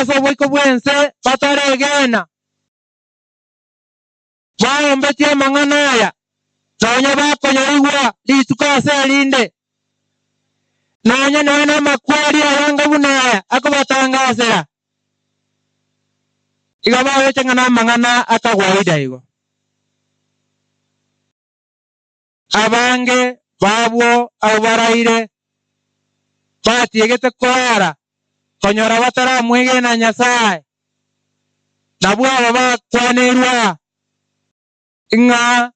ase oboiko bw'ense bataregena, baombetie amang'ana aya, nonya bakonyaigwa rituko ase erinde, nonya nonya namakweri ayanga buna aya akobatangasera, iga baroche ng'a namang'ana a kawaida igo. Abange b'abwo abwo baraire batiegete korara konyora bataramwegena Nyasae, nabwo aba bakwanerwa ng'a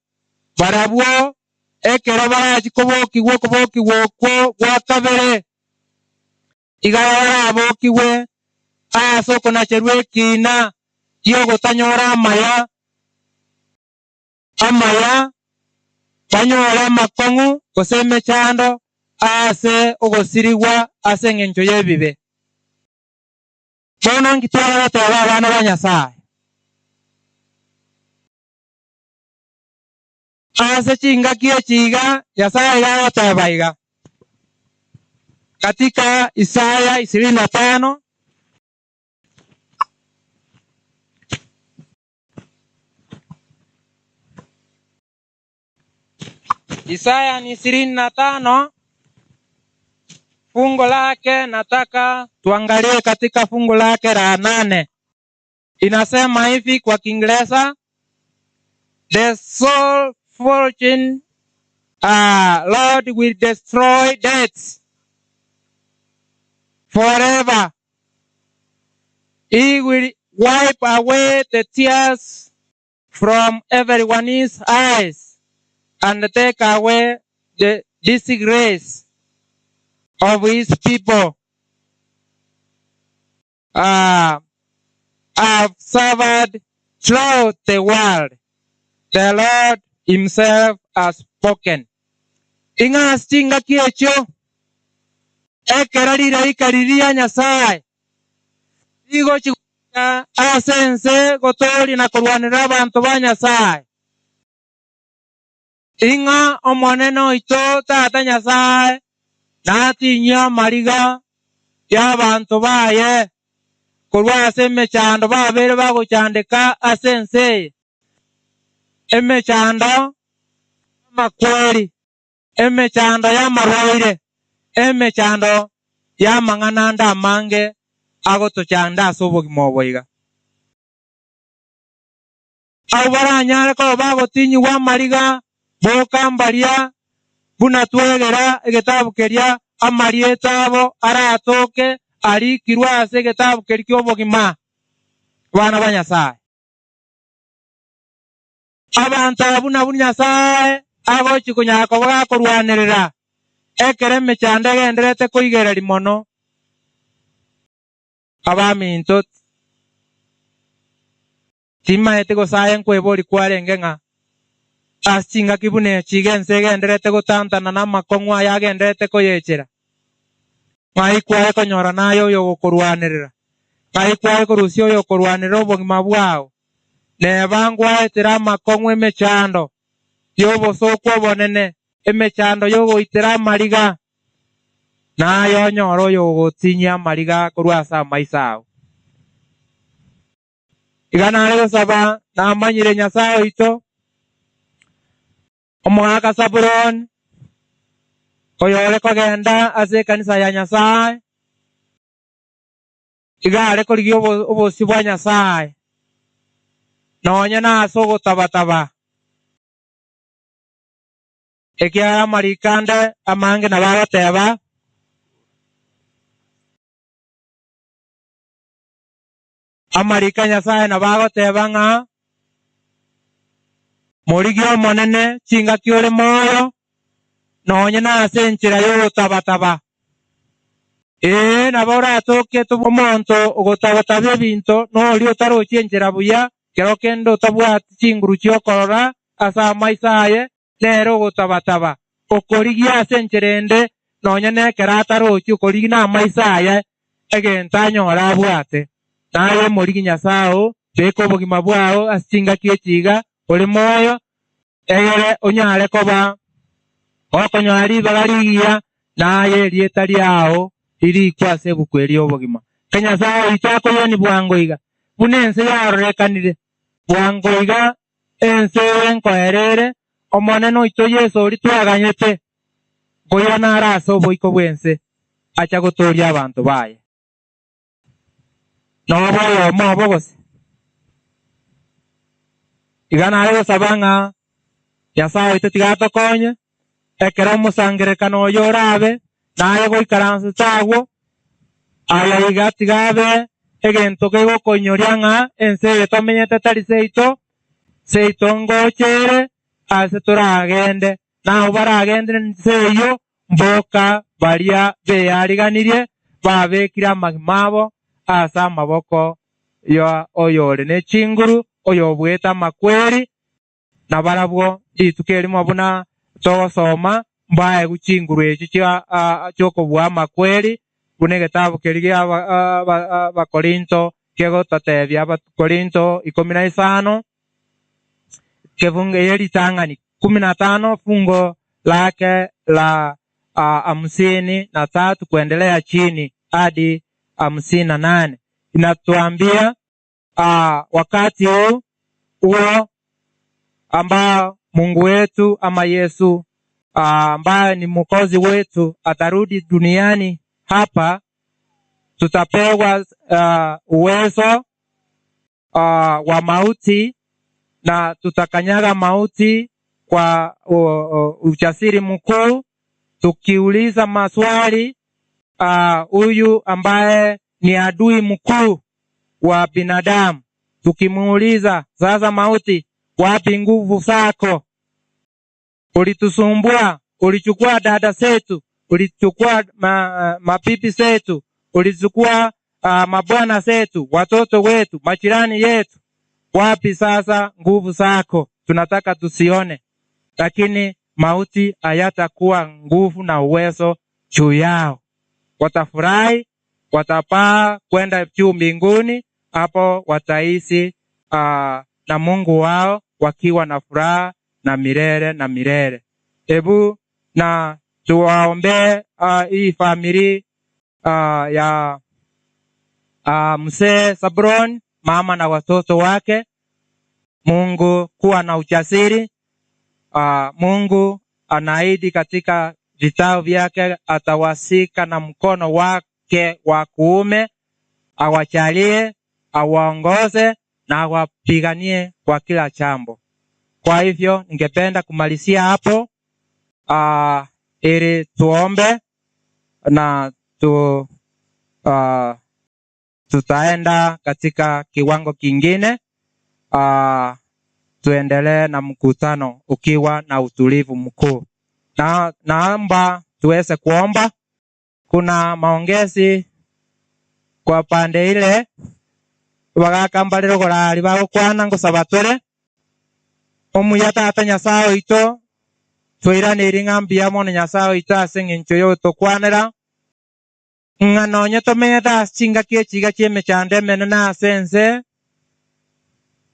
barabwo ekero barachie kobokigwa okobokigwa okwo gwa kabere, iga barabokigwe ase okonacherwa ekiina ki'ogotanyora amaya. Amaya, banyore amakong'u gose emechando aase ogosirigwa ase engencho y'ebibe. Bono nki tware goteba abana ba Nyasae? Ase chingaki echi iga Nyasae iga agoteba iga, Katika Isaya ishirini na tano, Isaya ni ishirini na tano fungu lake nataka tuangalie katika fungu lake la nane. Inasema hivi kwa Kiingereza, the soul fortune Lord will destroy death forever. He will wipe away the tears from everyone's eyes and take away the disgrace of his people uh, have suffered throughout the world. The Lord himself has spoken. Ing'a ase chingaki echio, ekero rilaika riria Nyasae rigochia gocha ase ense gotooria na korwanerera abanto ba Nyasae, ing'a Omonene oito Tata Nyasae natinyie amariga y'abanto baye korwa ase emechando babeire bagochandeka ase ense eye, emechando y'amakweri, emechando y'amarwaire, emechando y'amang'ana ande amange agotochanda ase obogima obo iga. Abwo baranyare koba bagotinyigwa amariga boka mbaria buna twegera egetabu keria amarieta abo aratoke arikirwe ase egetabu keria ki'obogima, abana ba Nyasae. Abanto abwo nabwo Nyasae agochia konyara koba gakorwanerera ekero emechando egendererete koigereria mono. Abaminto, timaeti gose aye nkweboria kwarenge ng'a ase chingaki buna echi iga ense egendererete gotantana namakong'u aya agendererete koyechera, ng'ai kwaye konyora naye oyogokorwanerera? Ng'ai kwaye korusia oyokorwanerera obogima bwao? Neba ngwaetera amakong'u emechando y'obosooku obonene, emechando y'ogoitera amariga, naye onyore oyogotinyia amariga korwa ase amaiso ao. Iga nare gosaba namanyire Nyasae oito, omogaka Sabuloni, oyore kogenda ase ekanisa ya Nyasae, Iga are korigia obosio bwa Nyasae, nonya nase ogotabataba, ekiagera amariko ande amange nabo agoteba, Amariko a Nyasae nabo agoteba ng'a, Morigie Omonene chingaki ore moyo, nonya nase enchera y'ogotabataba. Ee, nabo oratoke omonto ogotabatabia ebinto noria otarochi enchera buya, kero kende otabwati chinguru chi'okorora ase amaiso aye, nere ogotabataba, okorigia ase enchera ende, nonya nekero atarochi okorigia namaiso aye egento anyore abwate. Naye omorigi Nyasae oo, beka obogima bwao ase chingaki echi iga ore moyo, egere onyare koba gokonyora ribaga rigiya, na aye erieta riao ririkwe ase ebuku eri y'obogima. Ke Nyasae oito akoyeni bwango iga, buna ense yarorekanire bwango iga, ense eye nkoera ere, Omonene oito Yeso oria twaganyete, nkoirana are ase oboiko bw'ense, acha gotooria abanto baye. Nobe oyomo obo gose? Iga nare gosaba ng'a Nyasae oito tiga atokonye, ekero omosangererekano oyo orabe, naye goikaransete agwo, aya iga tiga abe egento kegokoinyoria ng'a ense eye tomenyete tari seito, seito ngocha ere ase toragende, na abwo baragende nense eyio Mboka baria beyariganirie babekire amagima abo ase amaboko ya oyore ne chinguru, oyobuete amakweri, na barabwo rituko erimo buna togosoma mbaegwe chinguru echi chi'okobua amakweri, buna egetabu keria gia Abakorinto kegototebia, Abakorinto ikomi na isano, Kebungo ye ritang'ani kumi na tano fungo lake la hamsini na tatu kuendelea chini hadi hamsini na nane inatuambia wakati huu huo ambao Mungu wetu ama Yesu ambaye ni mwokozi wetu atarudi duniani hapa, tutapewa uwezo wa mauti na tutakanyaga mauti kwa ujasiri mkuu, tukiuliza maswali huyu ambaye ni adui mkuu wa binadamu, tukimuuliza sasa, mauti, wapi nguvu zako? Ulitusumbua, ulichukua dada zetu, ulichukua mabibi zetu, ulichukua mabwana zetu, watoto wetu, majirani yetu. Wapi sasa nguvu zako? Tunataka tusione, lakini mauti hayatakuwa nguvu na uwezo juu yao. Watafurahi, watapaa kwenda juu mbinguni, hapo wataishi na Mungu wao wakiwa na furaha na milele na milele. Hebu na tuwaombee hii famili ya mzee Sabron, mama na watoto wake. Mungu kuwa na ujasiri. Mungu anaahidi katika vitabu vyake atawasika na mkono wake wa kuume, awajalie, awaongoze na awapiganie kwa kila jambo. Kwa hivyo ningependa kumalizia hapo ili tuombe na tutaenda katika kiwango kingine. Tuendelee na mkutano ukiwa na utulivu mkuu. Na naomba tuweze kuomba. Kuna maongezi kwa pande ile bagakambarire gorari bagokwana ngosaba tore omuya tata Nyasaye oito twairaneirie ng'a mbuya mono Nyasaye oito ase eng'encho yogotokwanera ng'a nonye tomenyete ase chingaki echiga chi'emechando emenene ase ense,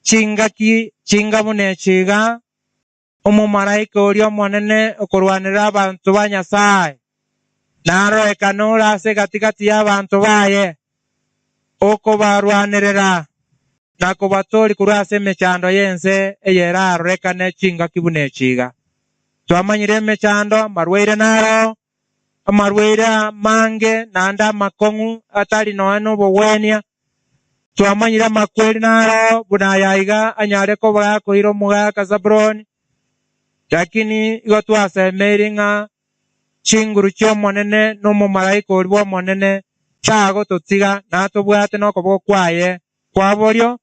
chingaki chinga buna echi iga, omomalaika oria omonene okorwanerera abanto ba Nyasae, narorekane ore ase egati-gati y'abanto baye, okobarwanerera na kobatooria korwa ase emechando y'ense eyerarorekane chingaki buna echi iga. Twamanyire emechando, amarwaire naro, amarwaire amange naende amakong'u atari nonya nobogwenia. Twamanyire amakweri naro buna aya iga anyare koba gakoira omogaka Zabuloni, lakini igo twasemeiri ng'a chinguru chi'Omonene na omomalaika oria bw'Omonene tagototiga, natobwate nokoboko kwaye kwa borio,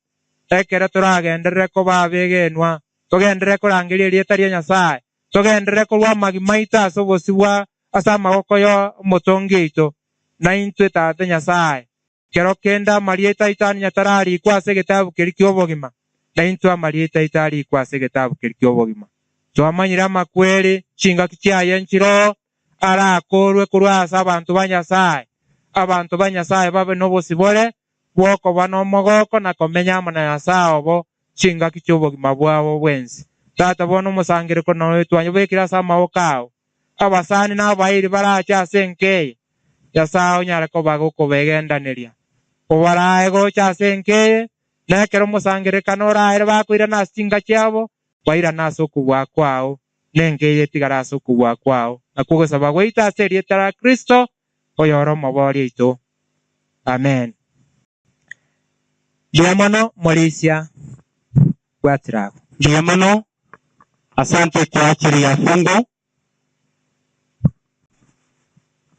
ekero toragenderere koba abegenwa, togenderere korangeria erieta ria Nyasae, Togenderere korua amagima aito ase obosibwa ase amaboko y'Omotongi oito, na intwe Tata Nyasae. Kero kende amarieta aito aninya tararikwe ase egetabu keria ki'obogima, na intwe amarieta aito arikwe ase egetabu keria ki'obogima. Twamanyire amakweri, chingaki chiaye nchiroo, arakorwe korwa ase abanto ba Nyasae, abanto ba Nyasae babe nobosibore bw'okoba nomogoko na komenya amo na Nyasae obo chingaki chi'obogima bwabo bwensi. Tata, bono omosangererekano oyo twanyobekire ase amaboko ao. Abasani na abairi barache ase enka eye, Nyasae onyare koba gokobegendaneria. Obarae gocha ase enka eye, na ekero omosangererekano oraere bakoirana ase chinka chiabo, bairane ase okobua kwao, na enka eye etigare ase okobua kwao. Nakwo ogosaba gwaito ase erieta ria Kristo, oyore Omoboria oito. Amen. Mbuya mono morisia bwatire agwo. Mbuya mono, asante kwa ajili ya fungu.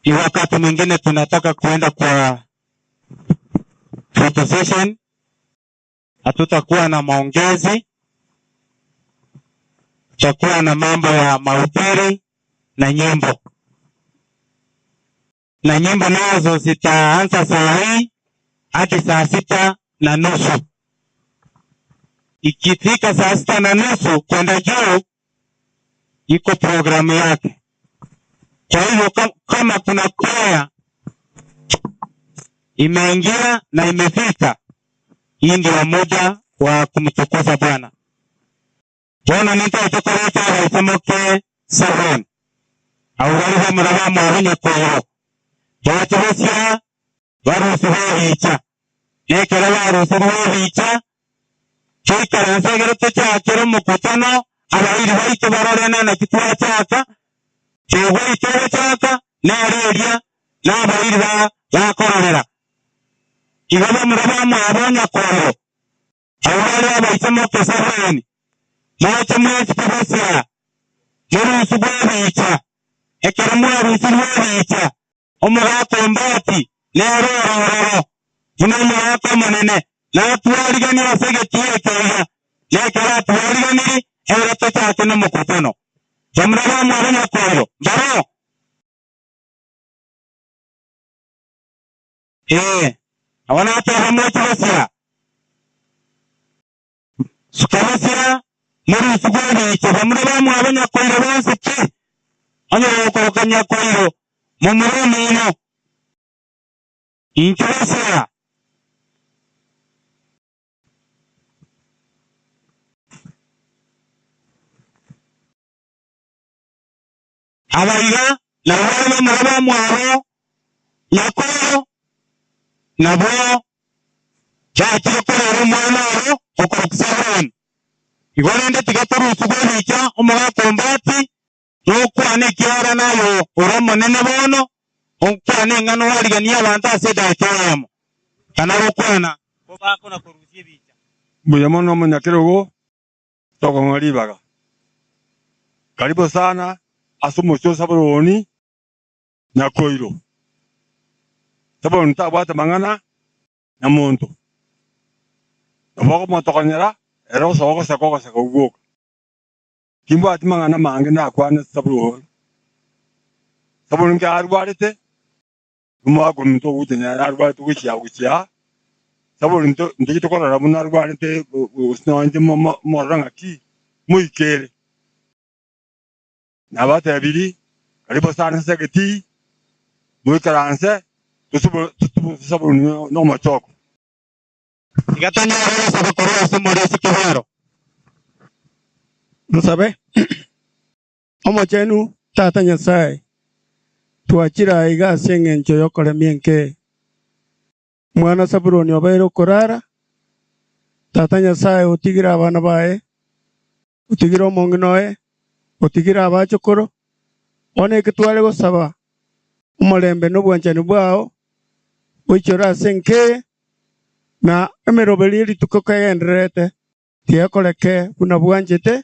Ni wakati mwingine tunataka kuenda kwa photo session, hatutakuwa na maongezi, tutakuwa na mambo ya mahubiri na nyimbo, na nyimbo nazo zitaanza saa hii hadi saa 6:30. Ikifika saa 6:30 kwenda juu, iko programu yake. Kwa hivyo kama kuna kwaya imeingia na imefika, hii ndio muda wa kumtukuza Bwana. Bwana nitaitokoreta gaisemoke Sabron au bari bamura bamwabunya koyo bachibosia barusi bebicha nekero barusi bebicha toikaranse egere tochakere omokutano abairi baito barorene naki twachaka togwaita ogochaka nere eria na abairi bakororera igo bamura bamwabonya koyo abo bari abaisemoke Sabroni moche mwesike morusi bwebicha ekero mwarusi bwebicha omogaka ombati nere orororo buna omogaka omonene natwariganire ase egetuo ekeiga nekero atwariganiri ere tochake na omokutano bamura bamwabonya koyo mbaro abo nateba moche gosia sukabosia morusi bwebicha bamura bamwabonya koiro bonsi ki onye gokorokania koiro mumura omino inche gosia abaiga nabo bari bamura bamwabo nyakoyo nabo bachire korera omwana oro okoroka Sabroni igo rende tiga torusi bwebicha omogaka ombati nokwana ekiara nayo ore omonene bono okwana eng'ano warigania abanto ase edaika eyemo kana gokwana kobakona korusia ebicha. Mbuya mono omonyakerogo tokong'a ribaga. Karibu sana ase omochie o Saburoni Nyakoiro. Saburoni tabwate mang'ana na monto. Nabo okomotokonyera ere osoa ogoseka ogoseka ogwoka. Timbwati mang'ana mange nakwane Saburoni. Saburoni nke arwarete, omwaka ominto ogocha arwarete gochia gochia. Saburoni ntochete korora buna arwarete gose nonye morora ng'aki moikere. Nabatebiri karibu sana ase egetii moikaranse Saburoni nomochoko. Tiga tonyore ogosaba korwa ase omori ase kebwero. Nsabe omochenu tata Nyasaye twachira aiga ase eng'encho yokoremia enke mwana Saburoni obeire okorara tata Nyasaye otigire abana baye otigire omong'ina oye otigire abachokoro one eke tware gosaba omorembe n'obwanchani bwao boichore ase enke na emeroberi erituko kegendererete tiakoreke buna bwanchete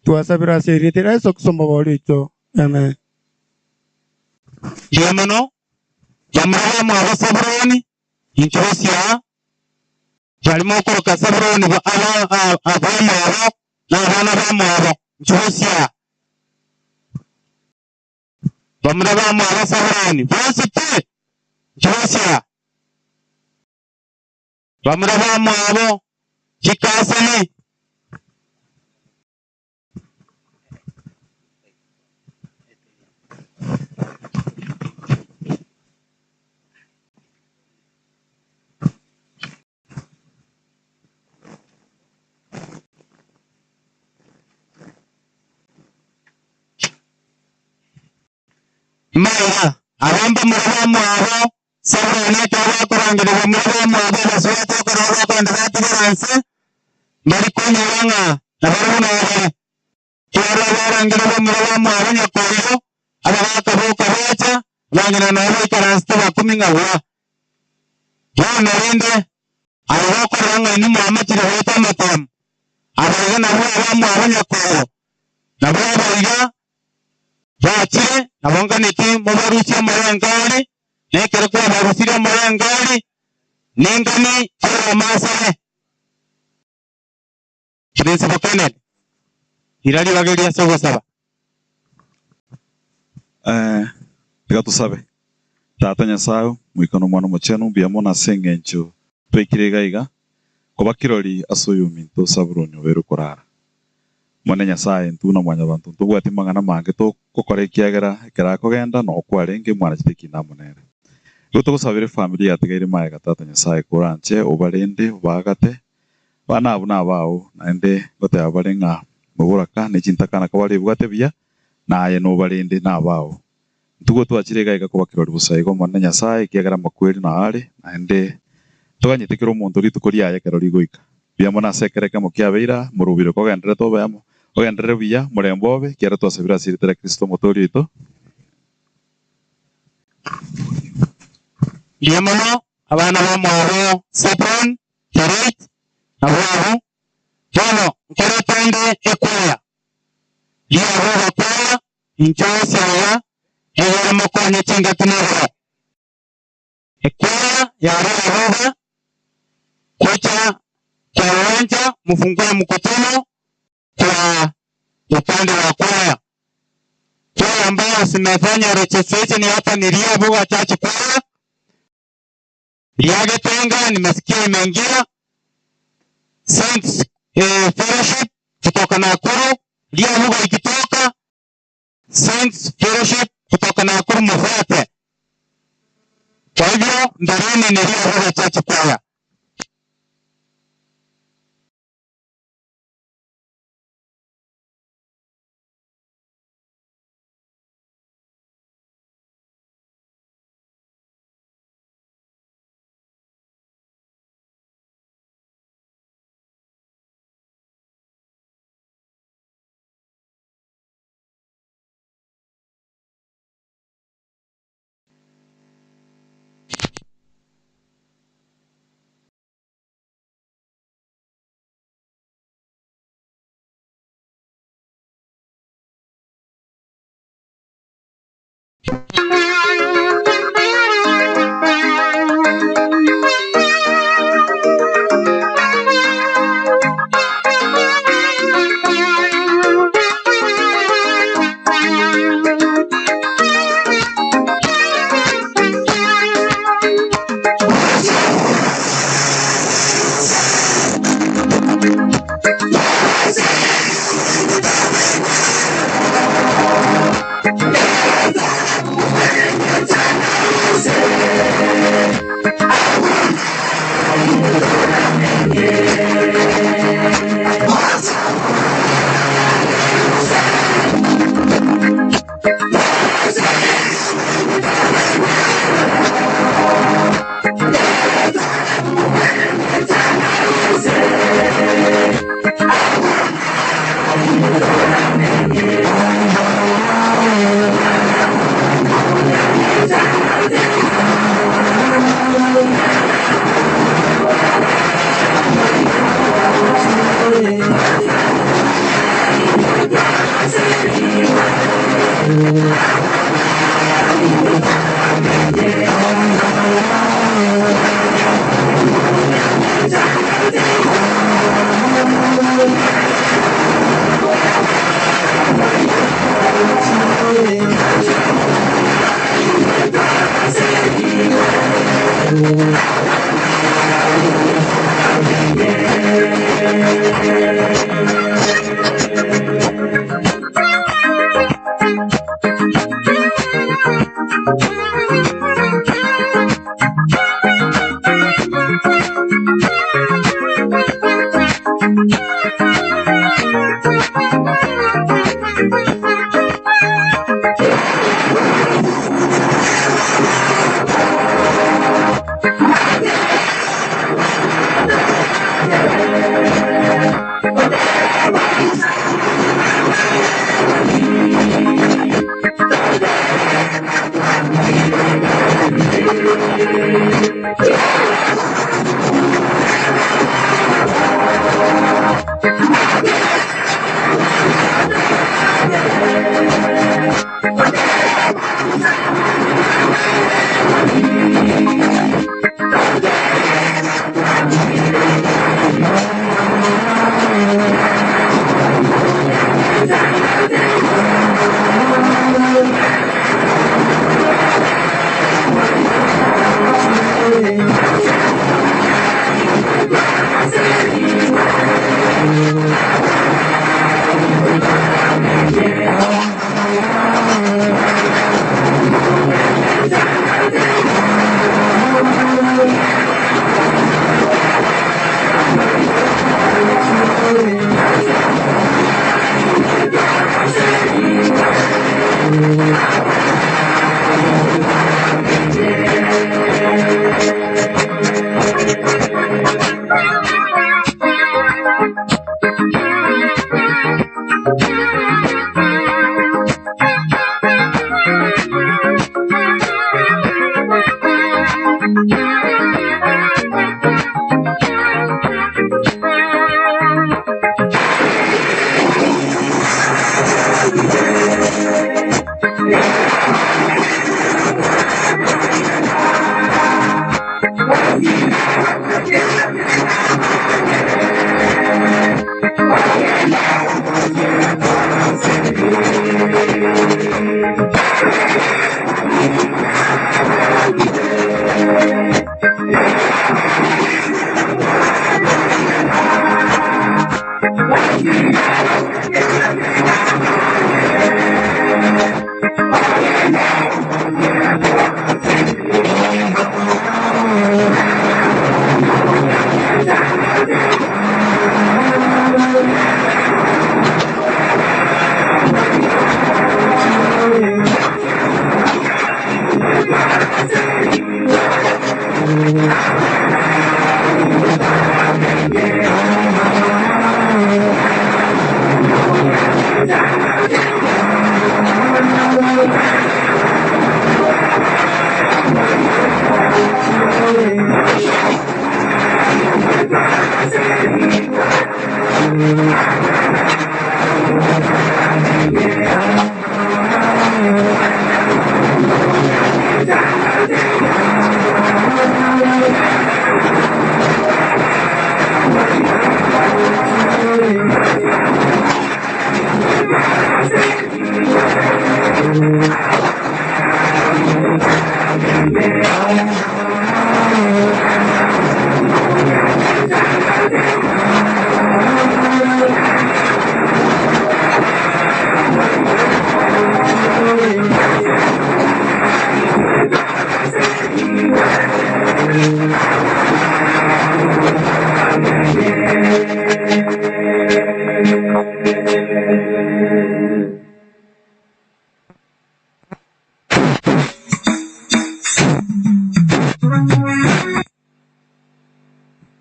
twasabira ase erieta ria Yeso Kristo omobori oito. Amen. Mbuya mono bamura bamwabo Saburoni inche gosia barimo okoroka Saburoni abamwabo na abana bamwabo inche gosia bamura bamwabo Saburoni bonsi pi inche gosia bamura bamwabo chikasani maira abamba mura bamwabo Sabuloni ekero bakorangerigwa muri bamwabo abasubati ekero bakogenda batigara inse, mbari koinyora ng'a nabarabwo nao bare. Ekiagera barangerigwa muri bamwabo nyakoiyo, abagaaka boka bacha, abang'ina nao baikaransete bakuming'agwa. Bono rende, aye gokorora ng'a inwe mwamachire goeta amatemu, abaiga nabwo abamwabo nyakoiyo, nabwo abaiga bachire, nabo nganeti mobarusie omorengari, na ekero kwabarusirie omorengari, ningani oyomo asare. Principal Kennedy, ira ribaga erio ase ogosaba. Eh, tiga tosabe. Tata Nyasae, Omoika na Omwana Omochenu, mbuya mono ase engencho twaikire iga iga, koba kirori ase oyominto Sabuloni obeire okorara. Omonene Nyasae, intwe buna mwanyabanto ntobwati mang'ana mange togokora ekiagera ekero akogenda noo kwarenge mwanachete ekina amo nere. Igo togosabera efamiri yatigaire magega Tata Nyasae koranche obarende obaagate Abana abwo nabao, naende ngoteba bare ng'a moboraka ne chintakana kabarebwate buya, na aye nobarende nabao. Intwe twachire iga iga koba kirori bosa igo Omonene Nyasae, ekiagera amakweri nao are, naende toganyete kera omonto rituko riaye ekero rigoika. Mbuya mono ase ekero ekemo kiabeire aa, morobire kogendererete obe amo, ogenderere buya, morembe obe, ekiagera twasabire ase erieta ria Kristo Omotoori oito. Mbuya mono abana bamwabo Sabron, Kerit, na Bwabu, bono nkorete inde ekwaya riabo bakwaya, inche Isaya, egere mokonye chingaki na igoro. Ekwaya yare Aruba, gocha kwa uwanja mufungue mkutano kwa upande wa kwaya. Kwaya ambayo zimefanya registration hapa ni Riabuga Church Choir. Riagetenga nimesikia imeingia Saints Fellowship kutoka Nakuru, Riabuga ikitoka Saints Fellowship kutoka Nakuru mufuate. Kwa hivyo mbeleni ni Riabuga Church Choir.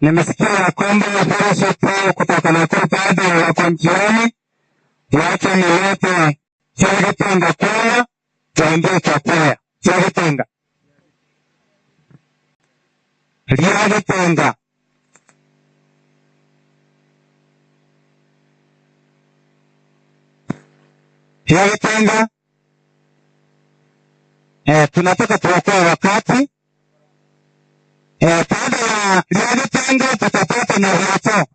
Nimesikia ya kwamba fellowship kutoka Nakuru bado wako njiani, wacha nilete Cheritonga kwaya tuambie cha kwaya Cheritonga Liagitonga Liagitonga. Tunataka tuokoe wakati. Baada ya Liagitonga tutapata na Rioto.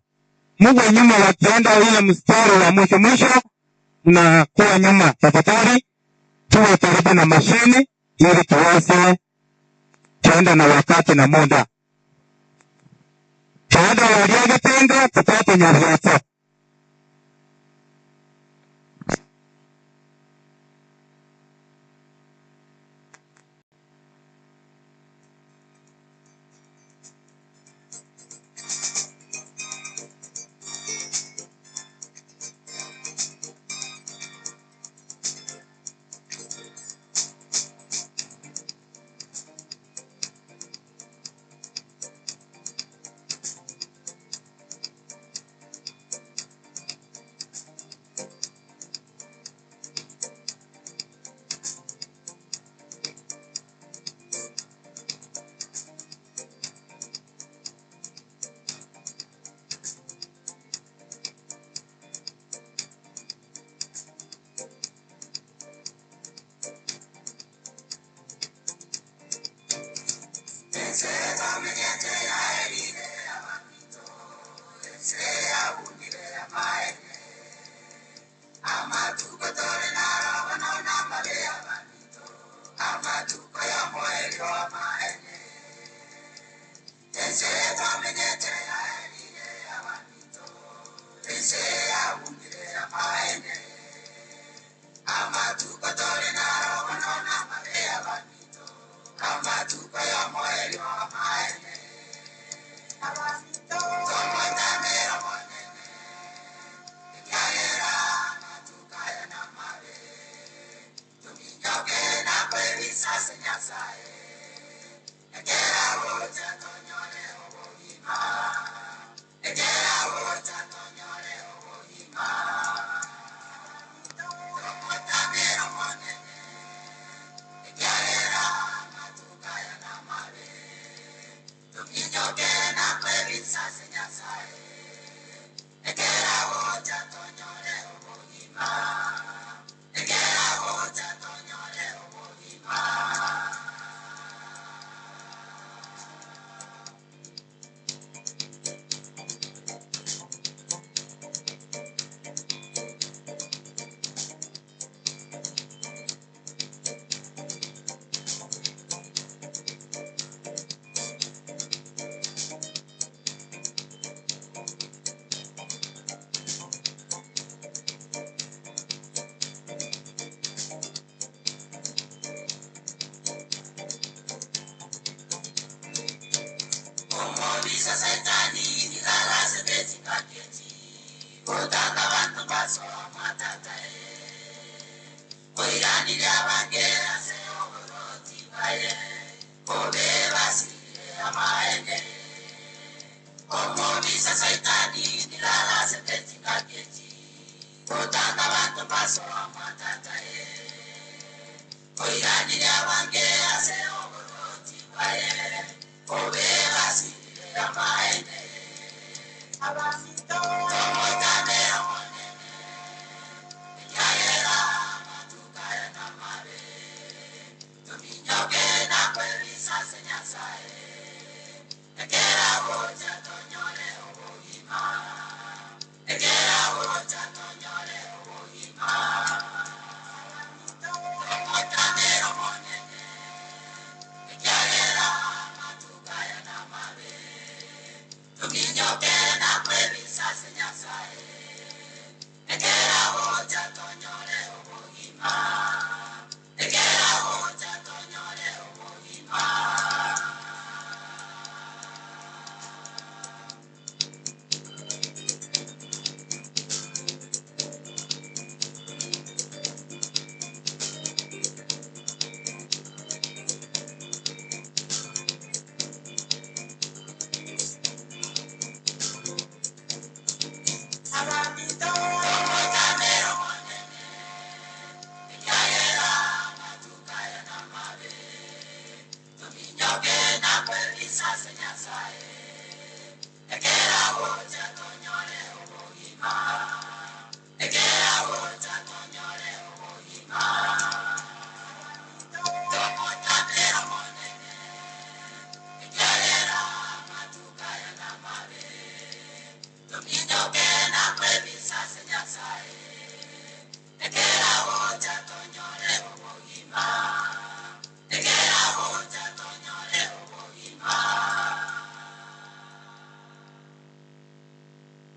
Mungu nyuma wakienda ile mstari wa mwisho mwisho na kuwa nyuma. Tafadhali tuwe karibu na mashine ili tuweze kwenda na wakati na muda. Baada ya Liagitonga tupate Nyarioto.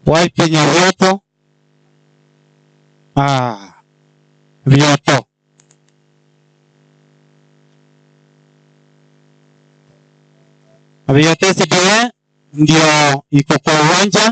Waipi Nyabioto. Ah, Bioto. Bioto SDA ndio iko kwa uwanja.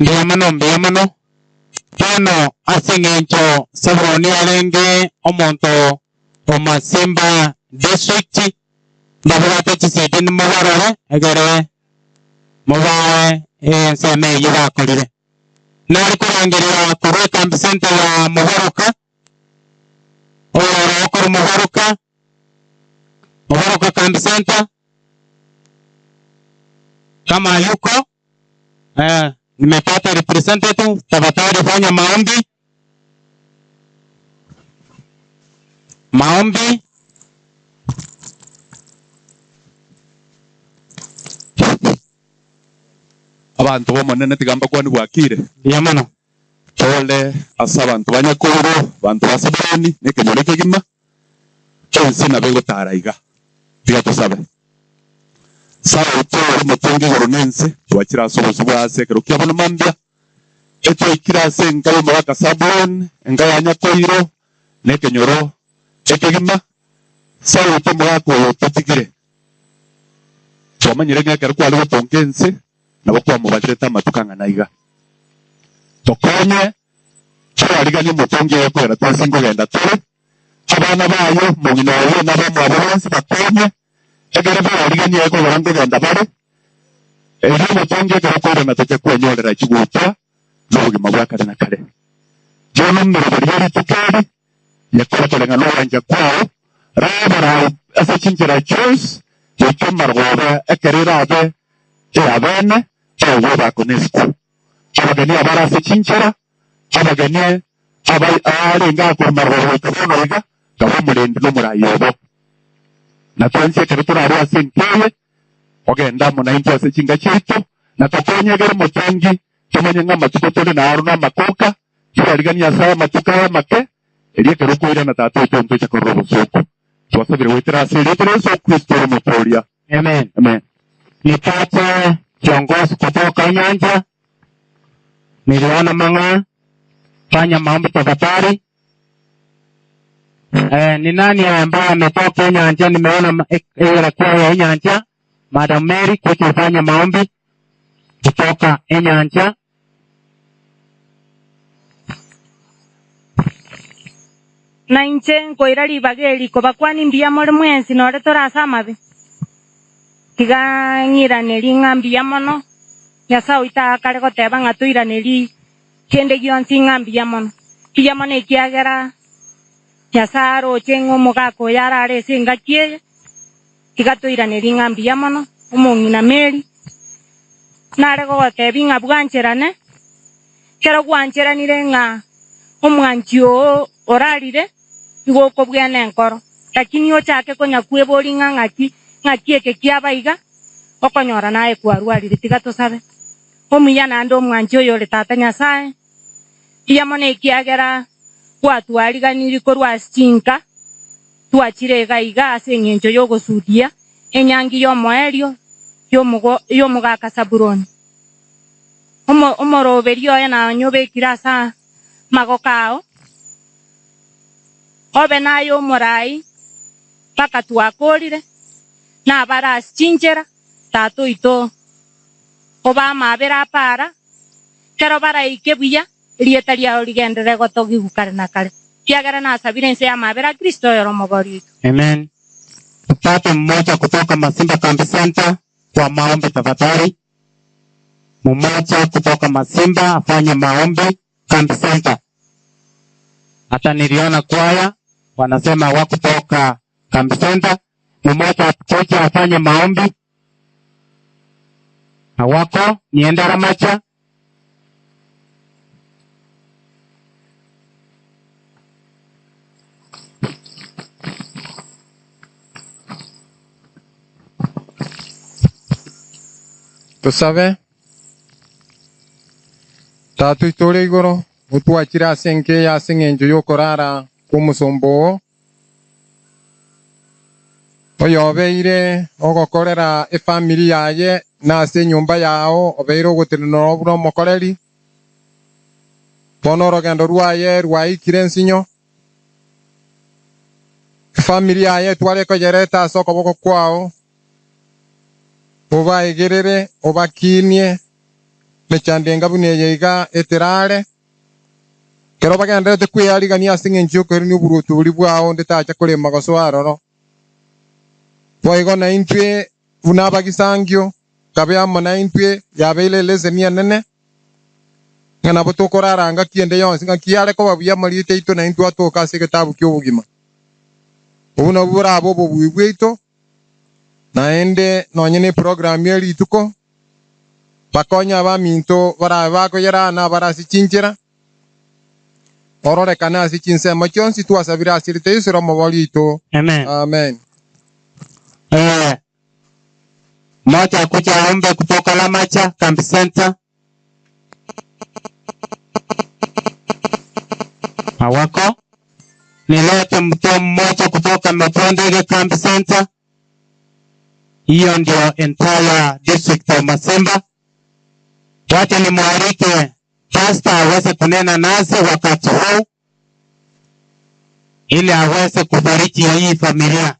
Mbuya mono, mbuya mono. Bono ase eng'encho Sabuloni arenge omonto o Masimba District, mbabwate chisidi mobarore egere mobae ensemo eyio bakorire. Nare korangeria korwa ekambi center ya Mobaroka, oyore okorwa Mobaroka, Mobaroka kambi center, kama yuko eh, nimepata representative, tafadhali fanya maombi maombi. Abanto b'Omonene tiga mbakwane bwakire. Mbuya mono. Tore ase abanto ba Nyakobo, abanto ba Sabuloni, na ekenyoro ekegima, ense nabo egotara iga. Tiga tosabe. Sauti ore omotongi igoro na ense, twachire ase obosio bwa ase ekero kia bono mambia, etwaikire ase enka y'omogaka Sabuloni, enka ya Nyakoiro, na ekenyoro ekegima. Sauti omogaka oyo ototigire. Twamanyire ng'a ekero kware gotonga ense, nabo kwamobacherete amatuko ang'ana iga. Tokonye twariganie omotongi oye kogenda twensi nkogenda tore, abana baye, omong'ina oye, na abamwabo bonsi bakonye, ekero barariganie aye kogera nkogenda bare, erio omotongi ekero okoirana toche kwenyorera chigutwa na obogima bwa kare na kare. Bono omeroberi ye rituko eri, Yakora koreng'ana nogwancha kwao, rabarao ase chinchera chionsi, goika amarogoba ekero erabe ey'abeene, agwo bakone isiko. Abageni abare ase chinchera, abageni aba arenge akorwa marogoba goika bono iga, kabe omorendi na omorai obo. Na twensi ekero torarue ase enka eye, ogende amo naintwe ase chinka chiaito, na tokonyegere omotongi, tomanye ng'a amatuko tore naro namakoka, Twarigania ase amatuko aya amake, erio ekero okoirana Tata oito ntoche korora obosooku. Twasabire goetera ase erieta ria Yeso Kristo ore Omotooria. Amen. Amen. Nipate kiongozi kutoka Inyanja, niliona mang'a, fanya maombi tafadhali. Eh, ni nani ambaye ametoka Inyanja? Nimeona ilikuwa ya Inyanja. Madam Mary, kuja ufanye maombi kutoka Inyanja. Na inche nkoira ribaga eri kobakwania mbuya more mwensi nore tore ase amabe. Tiga ng'iranerie ng'a mbuya mono, Nyasae oito akare goteba ng'a toiranerie kende gionsi ng'a mbuya mono. Mbuya mono ekiagera Nyasae aroche ng'a omogaka oyo arare ase engaki eye, tiga toiranerie ng'a mbuya mono, omong'ina Mary, nare gogotebia ng'a bwancherane, ekero gwancheranire ng'a omwanchi oo orarire, igo okobwena enkoro. Lakini ochake konya kweboria ng'a ng'aki Ng'aki eke kiaba iga? Okonyora naye kwarwarire. Tiga tosabe. Omuya naende omwanchi oyore Tata Nyasae, mbuya mono ekiagera gwatwariganirie korwa ase chinka twachire iga iga ase engencho y'ogosudia enyangi y'omoerio y'omogaka Sabuloni. Omoroberio oye nanyobekire ase amagoko ao, obe naye omoraai mpaka twakoorire, nabare ase chinchera, Tata oito obaamabere apara, ekero baraike buya, erieta riao rigenderere gotogigwa kare na kare, ekiagera nasabire inse y'amabera a Kristo oyore Omobori oito. Amen. Tupate mmoja kutoka Masimba Kambi Center kwa maombi tafadhali. Mmoja kutoka Masimba afanye maombi Kambi Center. Hata niliona kwaya wanasema hawakutoka Kambi Center. Mmoja akuje afanye maombi. Hawako, niende Ramacha. Tosabe. Tata oito ore igoro, otwachire ase enka eye ase eng'encho y'okorara kw'omosomba oo, oyobeire ogokorera efamiri yaye na ase enyomba yao obeire ogotenena buna omokoreri. Bono orogendo rwaye rwaikire ensinyo, efamiri yaye etware koyereta ase okoboko kwao, obaegerere, obakinie, emechando enga buna eye iga eterare. Ekero bagendererete kwearigania ase engencho y'okoirania oboruoti boria bwao, onde tacha korema gosoa aroro. Boigo naintwe buna abagisangio, kabe amo naintwe, yabeire eleseni enene, ng'a nabo tokorara ngaki ende yonsi, ngaki yare koba buya amarieta aito naintwe atoke ase egetabu ki'obogima. Obwo nabwo borabe obobui bwaito, naende nonye neprogramu ye rituko, Bakonye abaminto barabe bakoyerana abare ase chinchera, ororekane ase chinsemo chionsi twasabire ase rieta Yeso ere Omobori oito. Amen. Amen. Eh, mmoja akuje aombe kutoka Lamacha Kambi Center. Hawako. Nilete mtu mmoja kutoka Mapondege Kambi Center. Hiyo ndio entire district of Masimba. Wacha nimwalike pastor aweze kunena nasi wakati huu ili aweze kufariji hii familia.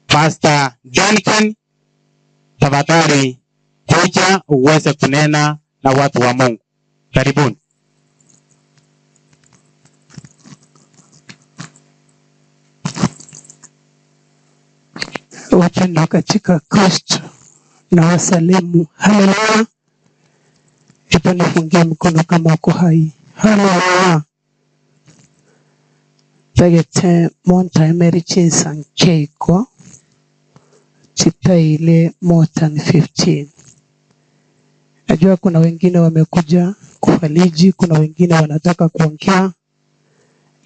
Pastor Duncan, tafadhali kuja uweze kunena na watu wa Mungu. Karibuni. Wapendwa katika Kristo na wasalimu. Haleluya! Hebu nifungie mkono kama uko hai. Haleluya! Tagete montaimeri chinsankeiko chitaile more than 15. Najua kuna wengine wamekuja kufariji, kuna wengine wanataka kuongea,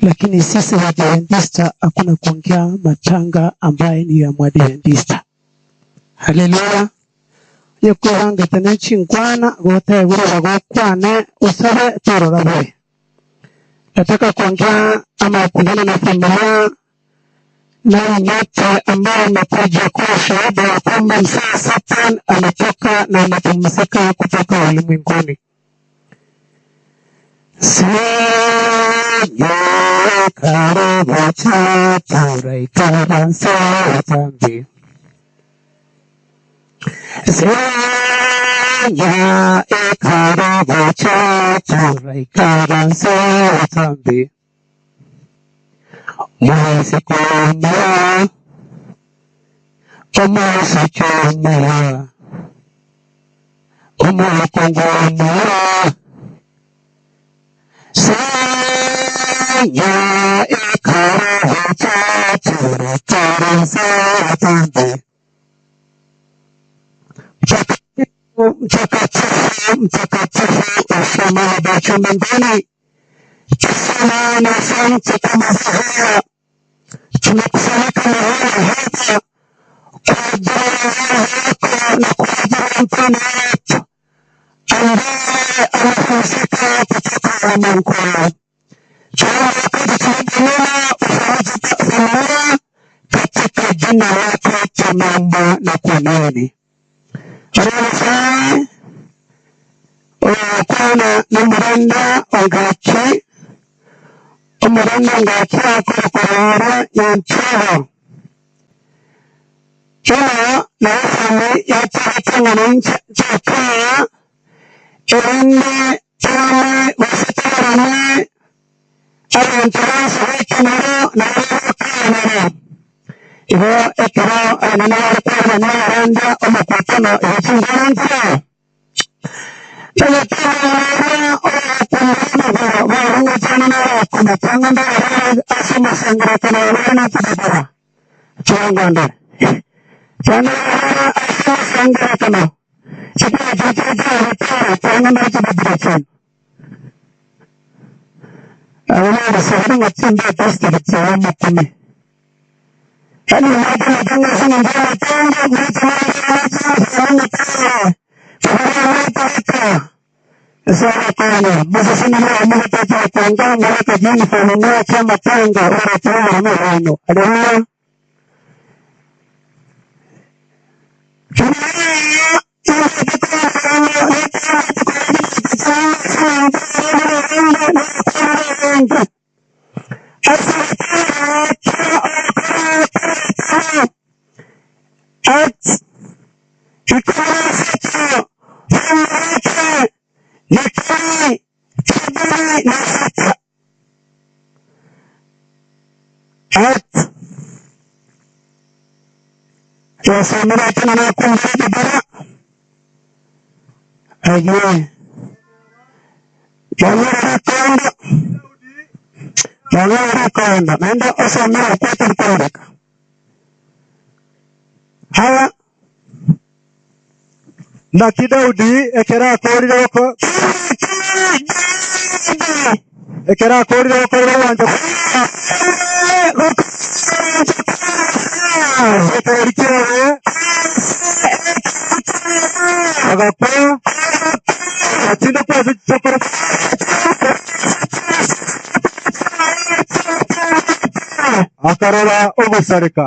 lakini sisi Waadventista hakuna kuongea matanga ambaye ni ya Mwadventista. Haleluya! yekwihangete nechinkwana gotegurira gokwane usabe torora bwe. Nataka kuongea ama kunena na familia na nyote ambao mmekuja kuwa shuhuda ya kwamba mzee Satan ametoka na amepumzika kutoka ulimwenguni. Senya ekarabachachaikaransotambi Mwesikomwa omwesikomwa omwakongomwa Senya ekarabachachaikaransotambi Mtakatifu, mtakatifu, usema Baba mbinguni, tusema na sauti kama haya, tumekusanyika mahali hapa kwa ajili 1.8 ambaye amepumzika kutoka ulimwenguni. Tuombe tukiendelea ufariji familia katika jina lake tunaomba na kuamini. Rafai oyakwana n'omuranda ongaki omuranda ongaki akorokorora nyanchoro ino naefami yachagatangana nchakaya erinde tame gosetabarane abantu bonsi bekenero nababakanero ibo ekero anene barikwana n'abaranda omukwatano ebikingana Naki Daudi ekero akorire goko ekero akorire gokorera obwancha ekegori kiaye agakwa atinde kwase chisokoro akarora ogosareka.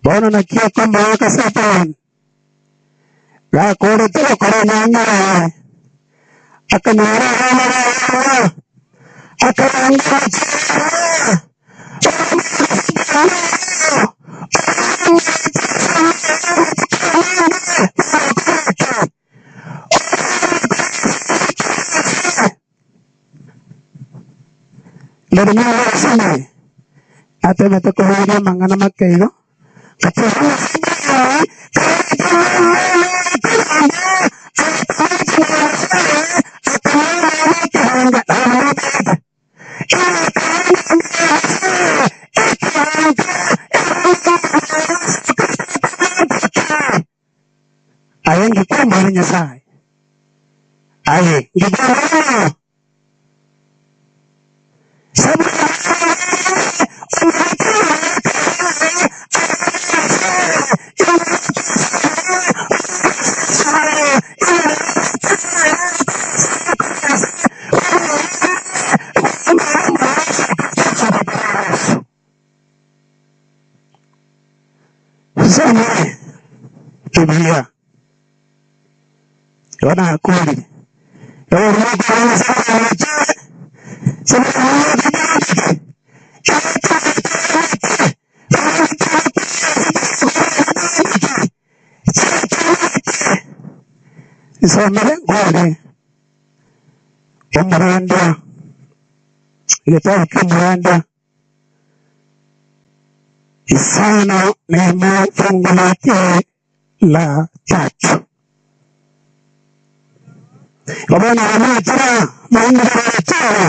Bono naki okomoaka Satani? Gakoorete gokora enyangi yaye, akanyora abana baye agwo, akarangeria Atemete koboria amang'ana make igo, Aye ngikwambore Nyasae, aye ngikwambore Nsomere Biblia. Igo nakorire. Nsomere nkore omoranda, egetabu kia omoranda isano nemo fungu lake la tatu. Bono bamwachera moungu barachera.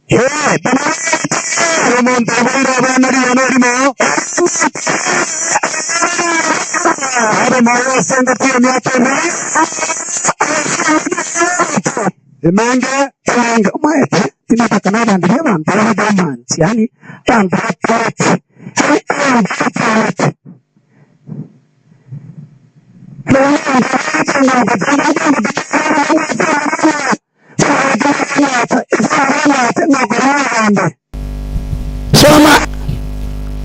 Ee, bamwachera. Omonto oboire abana rigana erimo abe moyo ase engaki y'emiaka eme emenge. Emenge omanyete tinataka na abanto ba abanto bare dormant, yaani abanto batoreti, abanto batoreti. Soma.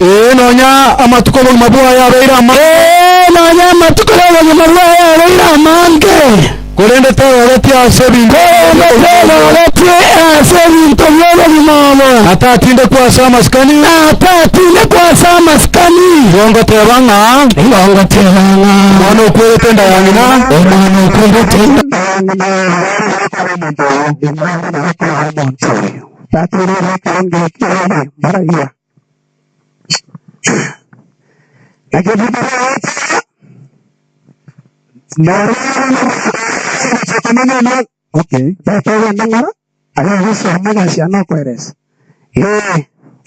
Ee, nonya amatuko 'obogima bwaye abeire amange. Ee, nonya amatuko y'obogima bwaye abeire amange. Korende tegoretie ase ebinto Korende tegoretie ase ebinto bi'obogima obo. Na tatindekwa ase amasikani. Na tatindekwa ase amasikani. Nigo ngoteba ng'a. Nigo ngoteba ng'a. Omwana okwerete enda ya ng'ina. Omwana okwerete enda.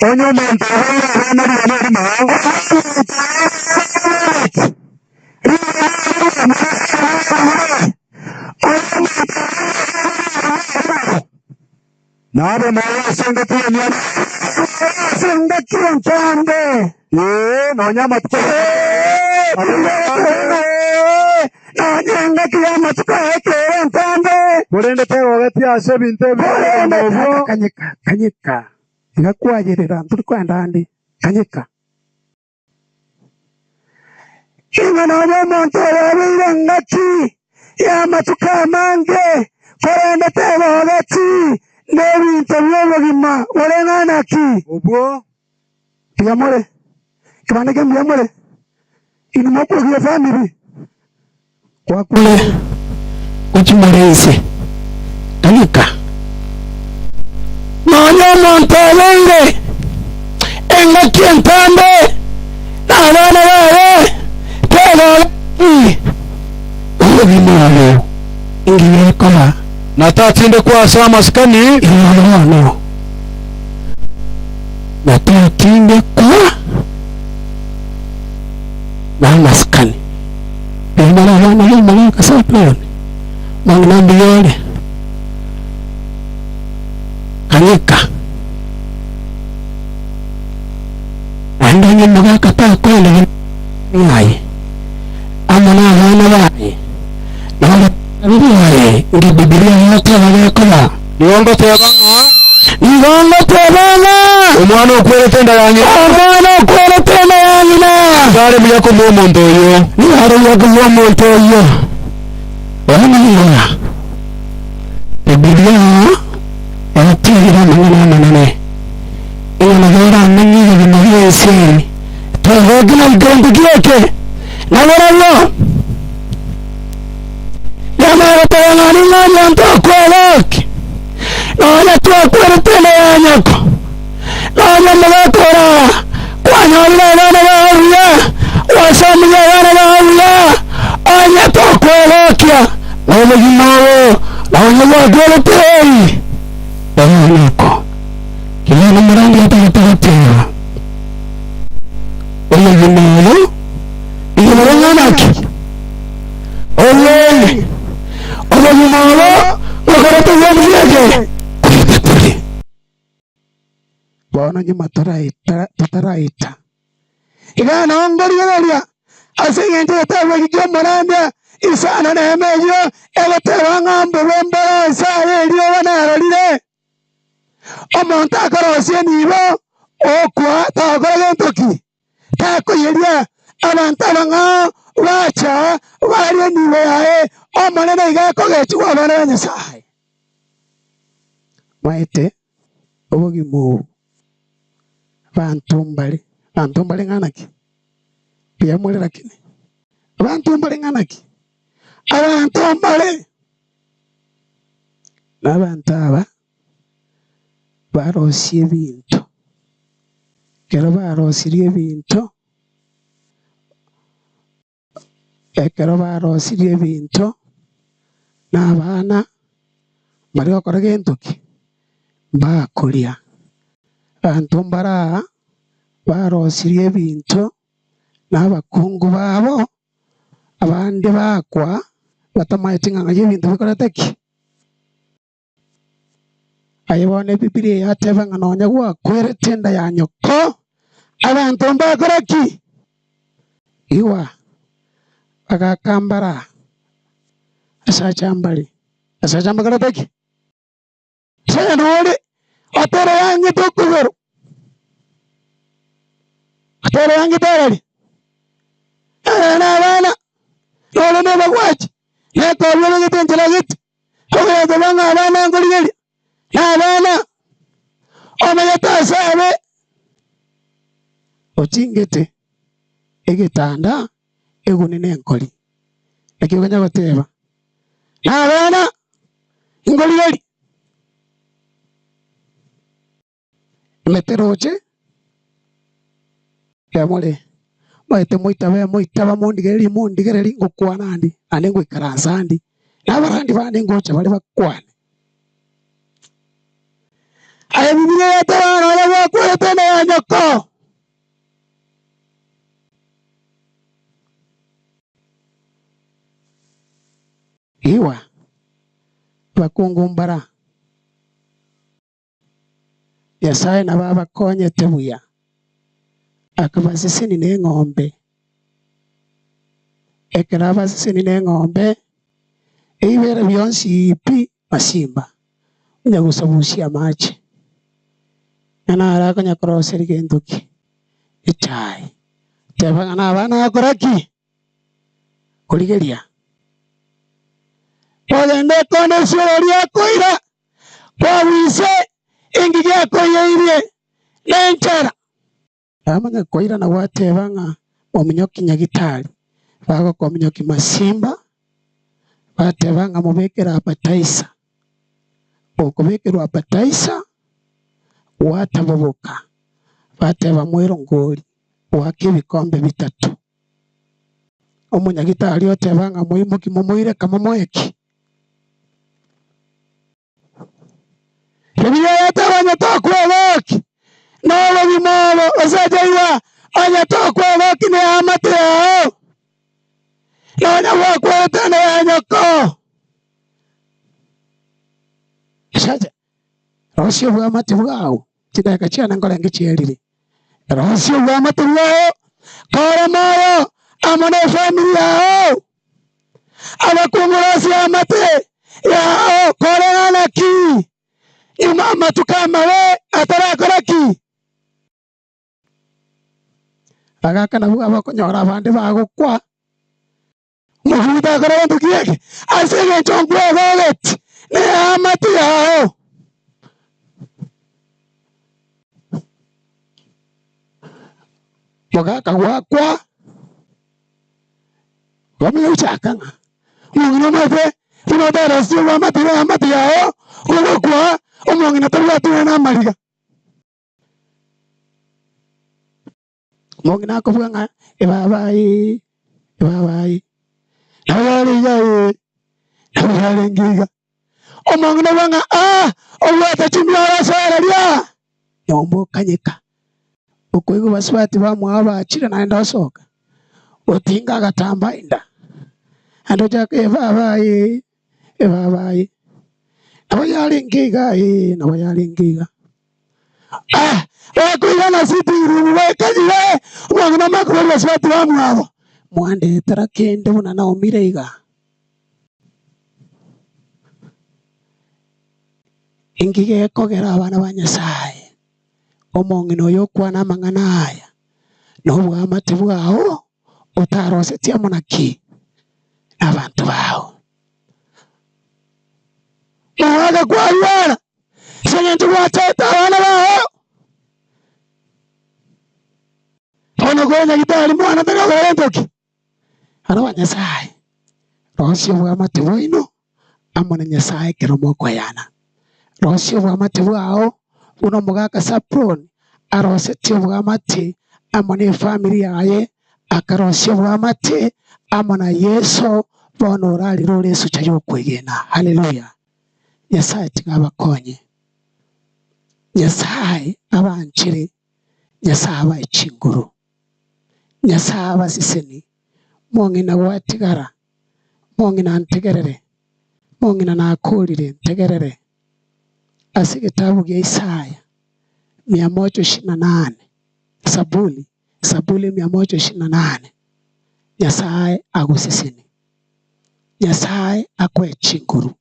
Onye omonto oboire abana rigana erimo, Nabe moyo ase engaki y'emiaka. Ase engaki entambe. Ee, nonya amatuko. Ee, nonya engaki y'amatuko aye ere entambe. Korende tegogetie ase ebinto ebi Korende obwo. tata kanyeka, kanyeka, iga kwayerera ntori kwenda ande, kanyeka. Ing'we nonya omonto oyo obeire engaki y'amatuko amange, korende tegogeti nebinto bi'obogima bore ng'a naki. Obwo. Mbuya more, ekebanda ekia mbuya more, inwe mokwogia efamiri. Gwakure gochimora inse, kanyeka. Nonya omonto obeire engaki entambe na abana baye tebogeti obogima obo inki gekoba. Na tatindekwa ase amasikani. Igoro bono, na tatindekwa namasikani. Riamara abana b'omogaka Sabuloni, mang'ana mbuya ore, kanyeka. Naende onye omogaka takoendereria aye amo nabana baye, na ore aye, nki Bibilia egoteba gekoba? Nigo ngoteba ng'a. Igo ngoteba ng'a. Omwana okwerete enda ya ng'ina. Omwana okwerete enda ya ng'ina. Nigo are buya kobua omonto oyio. Nigo are buya kobua omonto oyio. Bono iga, Ebibilia yatebire amang'ana amanene, ng'a nabo eramenye obogima bw'ense eye, twegokia na gento ki eke, na barabwo yamanya goteba ng'a ning'o omonto okwegokia, nonya twakwerete enda ya nyoko, nonya omogaka ore aa, kwanyorire abana bao buya, gwasomirie abana bao buya, onye tokwegokia nobogima obo, nonya gwakwerete ei, bono oko kinya nomorandia otagete goteba, Omogima oyo nigo bore ng'ana ki? Obwene, obogima obo bokorete bw'omuya eke koita tore. Bono nyuma totaraita, iga nao ngorigereria ase engencho y'egetabu eke ki'omorandia isano nemo eyio egoteba ng'a mbobe mbore ase aye erioba narorire. Omonto akorosia enibo, okwa tagokora gento ki? Takoiyeria abanto abang'ao bacha barie enibo yaye, Omonene iga akogechigwa abana ba Nyasae. Maete obogima obo, abanto mbare, abanto mbare ng'ana ki? Mbuya more lakini, abanto mbare ng'ana ki? Abanto mbare, na abanto aba barosie ebinto, ekero barosirie ebinto, ekero barosirie ebinto, na abana mbari gokora gento ki? Mbakoria. Abanto mbare aa barosirie ebinto na abakungu babo. Abande bakwa batamaeti ng'a ng'ai ebinto bikorete ki? Aye bono Ebibilia yateba ng'a nonya gwakwerete enda ya nyoko, abanto mbakora ki? Igwa, bagakambara asacha mbare, asacha mbakorete ki? Ase nore otere yang'ete okogoro, otere yang'ete arari, ere na abana, nore nobagwachi, nekobi obegete enchera gete, ogoeteba ng'a abana nkorigeria, na abana omanyete ase abe ochingete egetanda eguni na enkori. Naki okonya goteba, na abana nkorigeria. Emete roche yamore, maete moitabe moitaba mondigererie mondigererie ngokwana ande, naende ngoikaransa ande, na abarandi bande ngocha bare bakwane. Aye Bibilia yateba nonya gwakwerete enda ya nyoko. Igwa, abakungu mbara, Nyasae nabo abakonyete buya, akabaseseni neng'ombe. Ekero abaseseni neng'ombe, ebibere bionsi pi masimba, onya gosabusia amache, ng'a naro akonya koroseria gento ki? Echae. Teba ng'a nabana gakora ki? Korigeria. Kogenda ekona esioro riakoira, kwagwise inki giakoiyeirie nenchara. Bamanya koirana gwateba ng'a mominyoki nyagitari, bagokominyoki masimba, bateba ng'a mobekere abataisa. Okobekerwa abataisa, gwataboboka, bateba mwerongori, goaka ebikombe bitato. Omonyagitari oteba ng'a moimoki momoire kamomoe ki? Ebiya yateba onye tokwegoki nobogima obo, osacha igwa, onye tokwegoki neamate yao, nonya gwakwerete neya nyoko. Osacha, rosia obwamate bwao, chidakika chiane nkorenge chierire, rosia obwamate bwao, kore moyo amo nefamiri yao. Abakungu rosia amate yao koreng'ana ki? Nyuma amatuko amabe atarakora ki? Bagaka nabwo abakonyora abande bagokwa. Omokungu takora gento ki eke? Ase engencho nkwegogeti neamate yao. Mogaka gwakwa, bamanya gochaka ng'a omong'ina omanyete buna otarosie obwamate na eamate yao, ogokwa omong'ina tabwati nonya na amariga. Omong'ina akobua ng'a ebaba ee, ebaba ee, nabo yare iga ee, nabo yarenge iga. Omong'ina obua ng'a aa, obwate chimioro ase ereria, nyomba okanyeka. Okoigwa basubati bamwabo bachire naende osoka, otinga agatamba inda, naende ochaka ebaba ee, ebaba ee, nabo yarenge iga ee, nabo yarenge iga. Ah, bakoirana sitting room baikanyire, omong'ina amakoboria basubati bamwabo, mwandetera kende buna naumire iga? Inki gekogera abana ba Nyasaye, omong'ina oyo okwana amang'ana aya, na oboamate bwao otarosetie amo naki nabanto bao? Mogoaka kwarwara ase eng'encho gwachete abana bao. Bono konya nyagetari mwana tari gokora gento ki? Abana ba Nyasaye, rosia oboamate bwaino amo na Nyasaye ekero mokoyana. Rosia oboamate bwao buna omogaka Saproni arosetie oboamate amo ne efamiri yaye, akarosia oboamate amo na Yeso, bono orarire ore esucha y'okwegena. Haleluya! Nyasaye tiga abakonye, Nyasaye abanchere, Nyasaye abae chinguru, Nyasaye abaseseni, mong'ina gwatigara, mong'ina ntegerere, mong'ina nakorire ntegerere. Ase egetabu gia Isaya mia moja ishirini na nane, Zaburi, Zaburi mia moja ishirini na nane, Nyasae agoseseni, Nyasae akoe chinguru,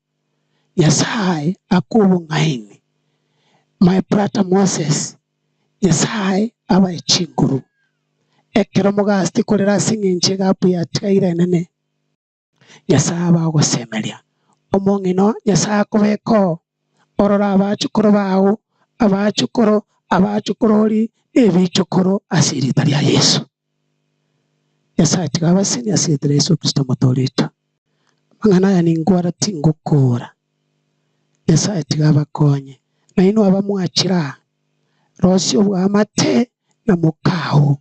Nyasae akoe obong'aini, my brother Moses, Nyasae abae chinguru. Ekero mogasete korera ase eng'encho egapu yatigaire enene, Nyasae abe agosemeria. Omong'ina oo, Nyasae akobeke oo, orore abachukuru bao, abachukuru, abachukuru ori, na ebichukuru ase erieta ria Yeso. Nyasae tiga abasenie ase erieta ria Yeso Kristo Omotoori oito. Amang'ana aya ninkwara tingokora. Nyasae tiga abakonye. Nainwe abamwachire aa, rosia oboamate na mokao,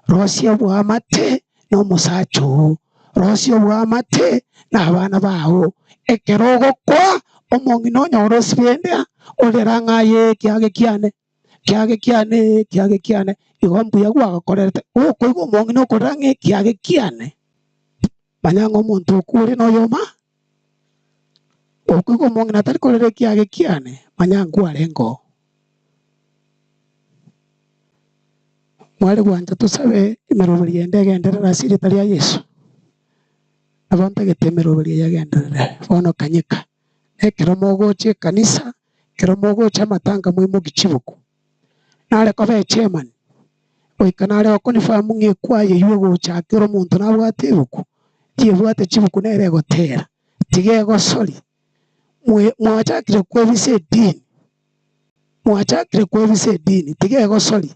rosia oboamate na omosacha oo, rosia oboamate na abana bao. Ekero ogokwa, omong'ina onyore osibende aa, orere ang'e aye ekiage kiane, kiage kiane, kiage kiane, igo mbuya gwagokorerete. Gokoigwa omong'ina okorera ng'a ekiage kiane, manya ng'a omonto okure noyoma. Gokoigwa omong'ina atari korera ekiage kiane, manya nkwarenge oo. Mware gwancha tosabe emeroberio ende egenderere ase erieta ria Yeso? Nabo ntagete emeroberio eye egenderere bono kanyeka. Ekero mogocha ekanisa, ekero mogocha amatanga moimoki chibuku. Nare koba echairman, goika nare goconfirm ng'a ekwaya eywo egocha kera omonto nabwate ebuku, tiyebwate chibuku nere egotera, tiga egosori. Mwachakire kwebisa edini, mwachakire kwebisa edini, tiga egosori.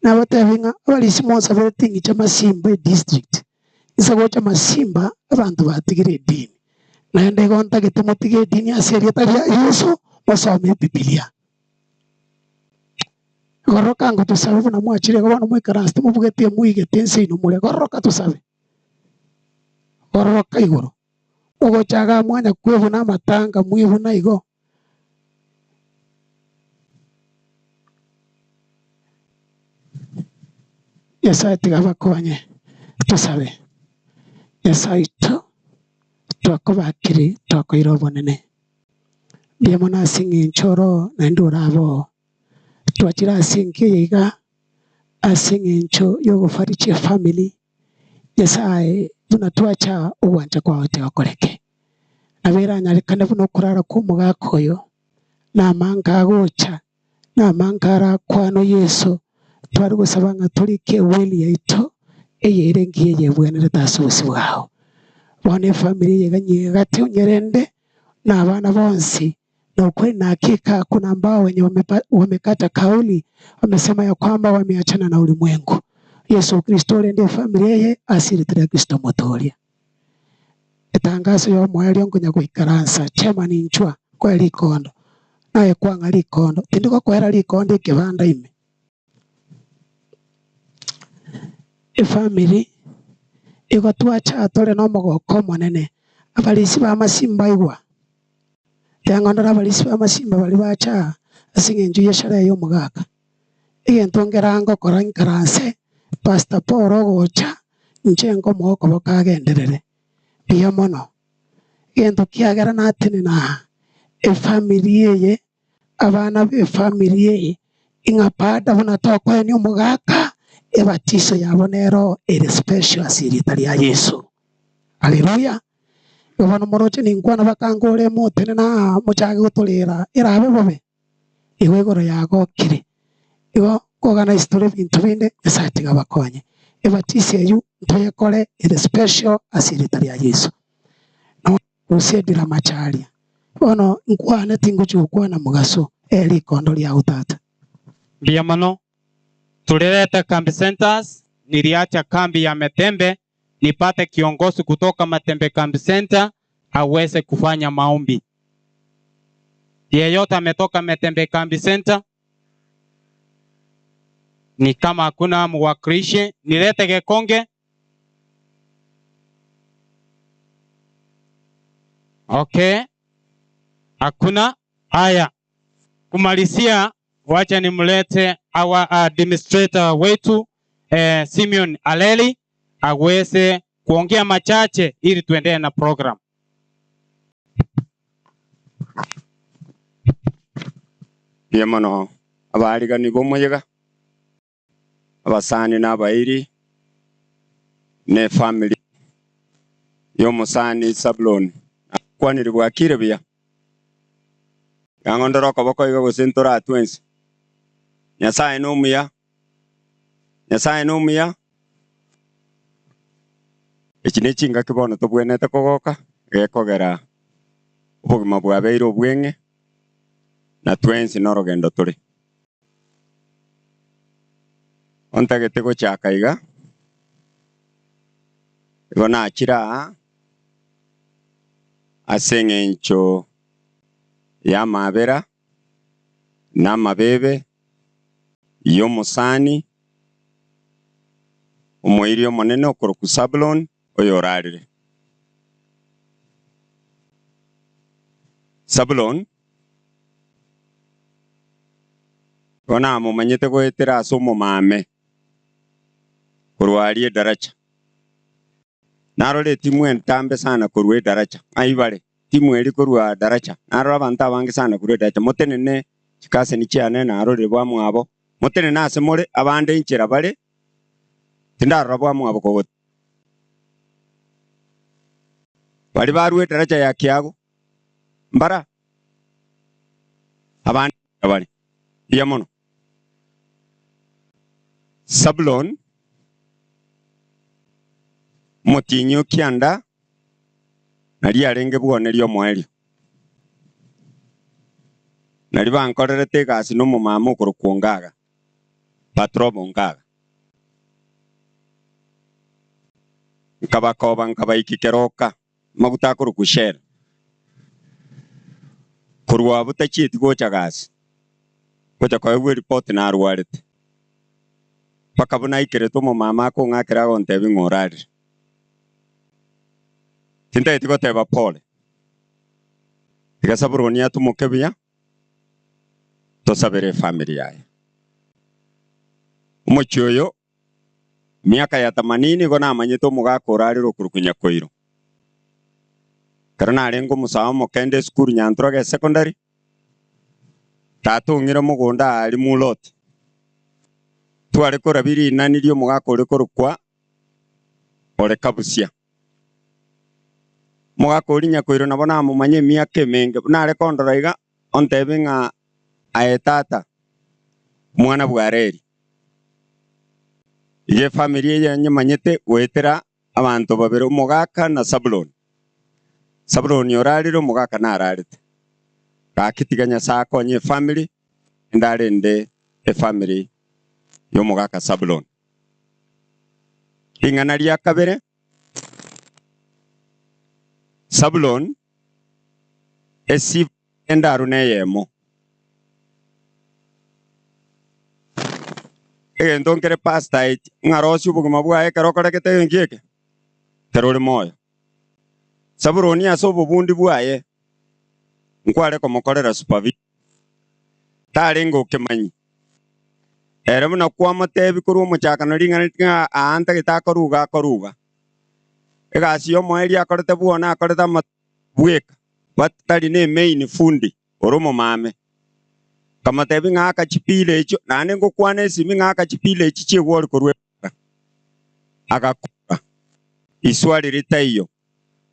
Nabatebi ng'a abarisia monsabere ting'icha masimba edistrict, inse gocha masimba abanto batigire edini. Naende igo ntagete motige edini ase erieta ria Yeso, mosome ebibilia. Gororoka ngo tosabe buna mwachire igo bono moikaransete mobugete moigete ense inwe more, gororoka tosabe, gororoka igoro. Ogochaga mwanya kwebuna amatanga mwebuna igo. Nyasae tiga abakonye, tosabe. Nyasae oito, twakobakire, twakoire obonene. Mbuya mono ase eng'encho oro naende orabe oo. Twachire ase enka eye iga, ase eng'encho y'ogofariji efamiri, Nyasae buna twacha ogwancha kwao tigokoreke. Nabo eranyarekane buna okorara kw'omogaka oyo, Namange agocha, namange arakwanwe Yeso, tware gosaba ng'a torike ewili yaito eye ere engiya eye ebwenerete ase obosio bwao. Bono efamiri eye iga nyegate onyerende, na abana bonsi, na ukweli na hakika kuna ambao wenye wamekata kauli wamesema ya kwamba wameachana na ulimwengu. Yeso Kristo orende efamiri eye ase erieta ria Kristo Omotoria. Etangaso y'omoerio nkonya goikaransa, Chairman inchwa nkoe rikondo, naye kwang'a rikondo, tindi gokoera rikondo ekebanda ime. Efamiri igo twacha tore nomogoko omonene, abarisia b'amasimba igwa, tiga ndore abarisia b'amasimba baria bacha aa ase eng'encho y'esherehe y'omogaka. Egento nkera ngokora nkaranse, Pastor Paul ogocha, inche nkomoa okoboko agenderere. Mbuya mono. Egento kiagera natenena aa, efamiri eye, abana b'efamiri eye, ing'a baada buna tokoenia omogaka, ebatiso yabo nero ere special ase erieta ria Yeso. Haleluya! Igo bono moroche ninkwana bakangore motenene aa mochake gotorera erabe bobe. Igo igoro yagokire. Igo nkoorganize tore ebinto binde, Nyasae tiga abakonye. Ebatisi eyio ntoyekore ere special ase erieta ria Yeso. Rusia amache aria. Bono nkwane tingochia gokwana mogaso, ee rikondo riao tata. Mbuya mono. Tulilete kambi centers, niliacha kambi ya Metembe nipate kiongozi kutoka Matembe Kambi Center aweze kufanya maombi. Yeyote ametoka Metembe Kambi Center, ni kama hakuna mwakilishi, nilete Gekonge. Okay, hakuna. Haya, kumalizia, wacha nimlete our administrator wetu Simeon Aleli aweze kuongea machache ili tuendelee na program. Mbuya mono abaarigani b'omoyega, abasani na abairi, na efamiri y'omosani Zabuloni, nakwanire bwakire buya. Iga ndore okoboko iga gose ntoratwe ense. Nyasaye nomuya, Nyasaye nomuya, echi ne chingaki bono tobwenerete kogoka, gekogera obogima bwabeire obweng'e, na twensi norogendo tore. Ontagete gochaka iga, igo nachire aa, ase eng'encho y'amabera, na amabebe, y'omosani, omoiri omonene okorokwa Zabuloni, oyorarire. Zabuloni, igo namomanyete goetera ase omomame korwa aria edaracha. Narora etimu entambe sana korwa edaracha, ng'ai bare? Timu eria korwa daracha, narora abanto abange sana korwa edaracha, motenene chikaseni chiane narorire bwamwabo, motenene ase more abande inchera bare, tindarora bwamwabo kogote. Baria barwa edaracha ya kiago, mbara? Abande inchera bare. Mbuya mono. Zabulon, omotienyi o kianda, nario arenge bwone ri'omoerio. Nario bankorerete egasi nomomama okorokwa Ongaga, Patroba Ongaga. Nkabakoba nkabaiki keroka, amaguta akorokwa Shell. Korwa abwo tachieti gocha gasi, gocha koegwa eripoti narwarete. Mpaka buna aikerete omomama akong'akera agontebia ng'a orarire. Tintageti goteba pole, tiga Sabuloni atumoke buya, tosabere efamiri yaye. Omochie oyo miaka ya themanini igo namanyete omogaka orarire okorokwa Nyakoiro. Ekero narenge omosae omokende esukuru Nyantroge esecondary, tata ong'ire mogondo aa Limulot, tware korabia rinani ri'omogaka ore korokwa ore kabusia. Omogaka oria Nyakoiro nabo namomanya emiaka emenge, buna are kondora iga, ontebie ng'a aye tata, omwana bw'Areli. Iga efamiri eye nyemanyete goetera abanto babere omogaka na Sabuloni. Sabuloni orarire omogaka nararete. Gaki tiga Nyasae akonye efamiri ende arende efamiri y'omogaka Sabuloni. Ring'ana ria kabere, Sabuloni esiba endaru neyemo. Egento nkere pastor aetie, ng'a rosia obogima bwaye ekero okoregete egento eke, ekero ore moyo. Sabuloni ase obobundi bwaye, nkware komokorera supervision, tarenge okemanyi. Ere buna kwamotebi korwa omochakano ring'ana ng'a aa ntagete akoruga akoruga. Egasi y'omoerio akorete bwona akorete ama bweka, batari ne main fundi ore omomame. Nkamotebi ng'a aka chipila echio, naende ngokwana esimi ng'a aka chipila echi chiegwori korwa ebara. Agakora. Iswari ritaiyo,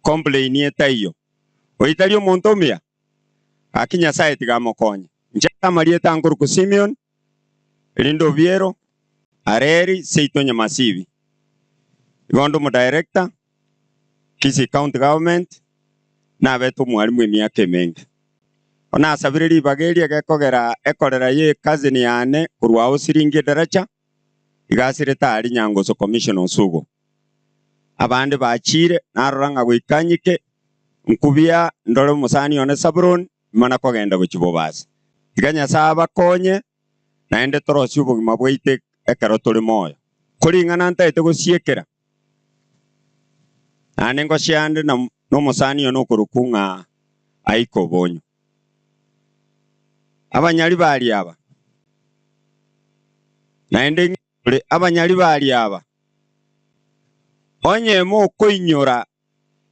complain etaiyo. Oyio tari omonto omuya? Gaki Nyasae tiga amokonye. Inche ase amarieta ankorokwa Simeon, erinde Obiero, Areri, seito Nyamasibi. Igo onde omodirector, Kisii County Government, nabete omwalimu emiaka emenge. Bono nasabire ribaga eri egekogera ekorera ye cousin yane korwa ao siringi edaracha, iga asirete aria Nyangoso Commissioner Osugo. Abande bachiire, narora ng'a goika nyike, nkubia ndore omosani one Sabuloni, imana kogenda gochia bobasi. Tiga Nyasae abakonye, naende torosie obogima bwaito ekero tore moyo. Koring'ana ntaete gosiekera, naende ngochia ande nomosani one okorokwa ng'a aike obonyo. Abanyari baria aba, naende ng'igure abanyari baria aba, onye mokoinyora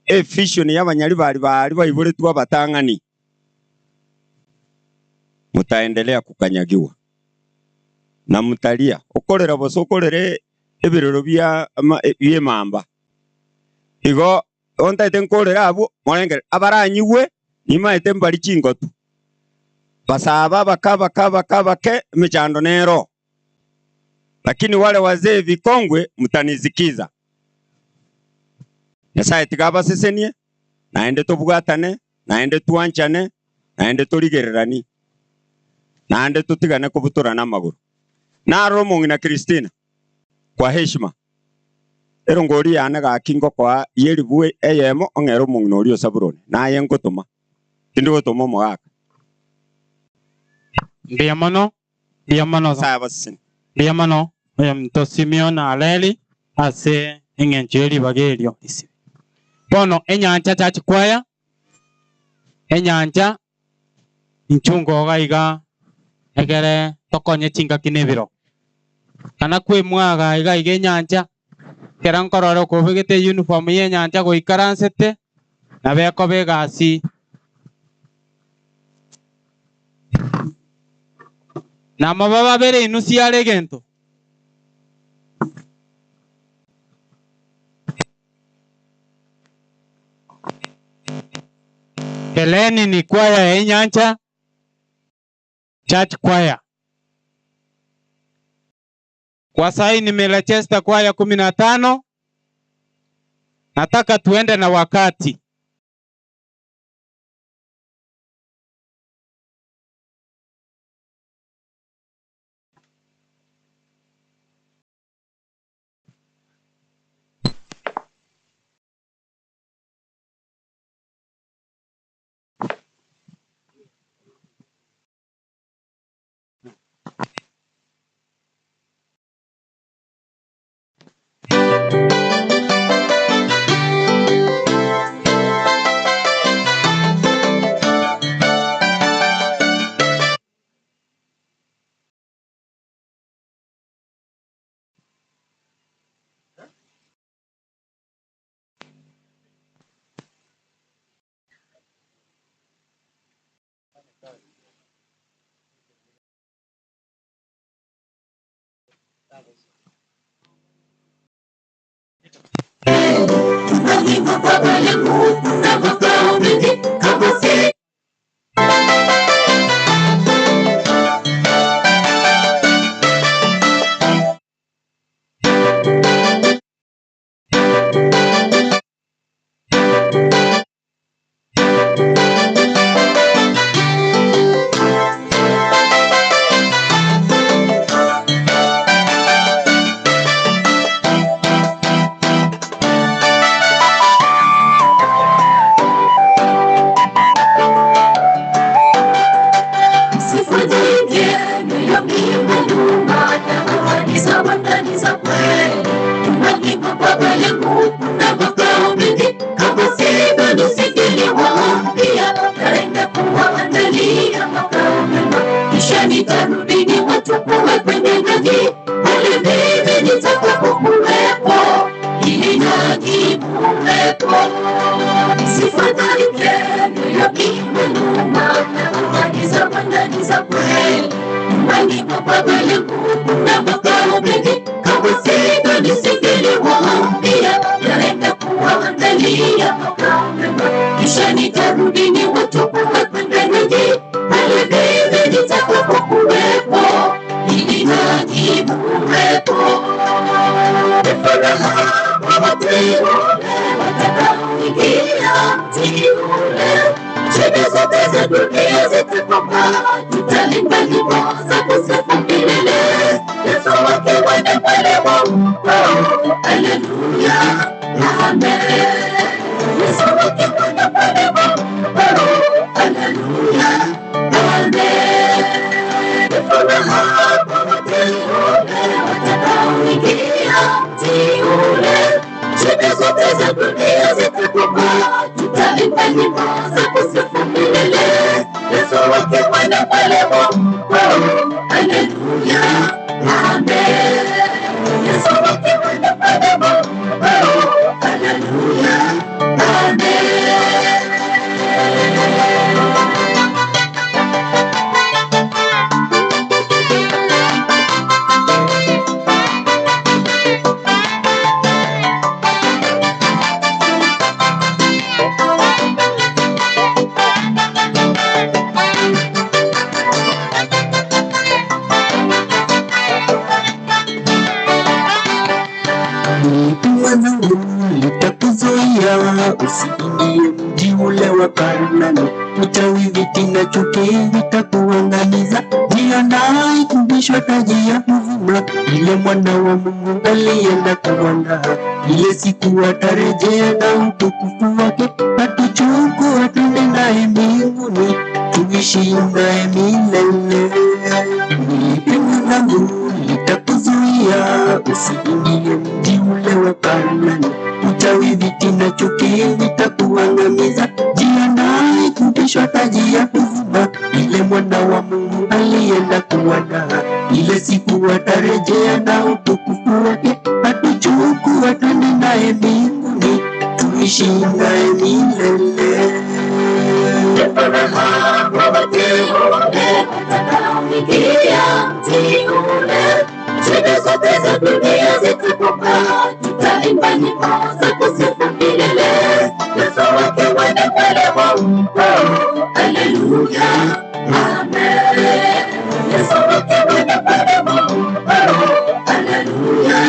evision y'abanyari baria baria baiboretwe abatang'ani, mutaendelea kukanyagiwa, na mutaria, okorera bosa okorere ebirero bia bi'emamba. Igo ontaete nkorere abwo, morengere abaranyigwe, nimaete mbari chingotu, basabe abake abake abake abake, emechando nero. Lakini wale wazee vikongwe mtanisikiza. Nyasae tiga abasesenie, naende tobwatane, naende twanchane, naende torigereranie, naende totigane kobutorana amagoro. Narora omong'ina Christina, kwa heshima, erongori yane gaki ngokoa y'elifu eyemo ong'ere omong'ina oria o Sabuloni, naye ngotoma, tindi gotoma omogaka. Mbuya mono, mbuya mono. Nyasae abasesenie. Mbuya mono oyominto Simeon Areli ase eng'encho ye ribaga erio. Bono enyancha church choir, enyancha inchungo iga iga egere tokonye chingaki na ebiro. Kana kwemwaga iga iga enyancha, ekero nkorora okobegete uniform ya enyancha goikaransete, nabo ekoba egasi. Namo babere inwe siare egento. Heleni ni kwaya ya enyancha, church choir. Kwa sai nimerejesta kwaya 15. Nataka tuende na wakati. Kisha nitarudi niwachukue kwende nanyi pale mimi nitakapokuwepo, ili nanyi muwepo. Msifadhaike mioyoni mwenu, maana ahadi za Bwana ni za kweli. Nyumbani mwa Baba yangu kuna makao mengi, kama sivyo nisingeliwaambia. Naenda kuwaandalia makao mema, kisha nitarudi niwachukue kwenda nanyi pale mimi nitakapokuwepo, ili nanyi muwepo. Ni furaha kwa wateule watakaoingia mji ule. Shida zote za dunia zitakoma, tutaimba nyimbo za kusifu milele. Yesu akiwa na wale wao, haleluya, amen. Yesu akiwa na wale wao, haleluya, amen. Ni furaha kwa wateule watakaoingia mji ule. Shida zote za dunia zitakoma, tutaimba nyimbo za kusifu milele. Yesu akiwa na wale wao, haleluya, amen. Yesu akiwa na wale wao, haleluya, amen. Mwenzangu litakuzuia usiingie mji ule wa Kanaani. Uchawi, vitina, chuki vitakuangamiza. Jiandae kuvishwa taji ya uzima, ile mwana wa Mungu alienda kuandaa. Ile siku atarejea na utukufu wake, atuchukua twende naye mbinguni, tuishi naye milele. Nipe mwenzangu litakuzuia usiingie mji ule wa Kanaani. Uchawi, vitina, chuki vitakuangamiza. Jiandae kuvishwa taji ya uzima, ile mwana wa Mungu alienda kuandaa. Ile siku atarejea na utukufu wake, atuchukua twende naye mbinguni, tuishi naye milele. Ni furaha kwa wateule watakaoingia mji ule. Shida zote za dunia zitakoma, tutaimba nyimbo za kusifu milele. Yesu akiwa na wale wao, haleluya, amen. Yesu akiwa na wale wao, haleluya,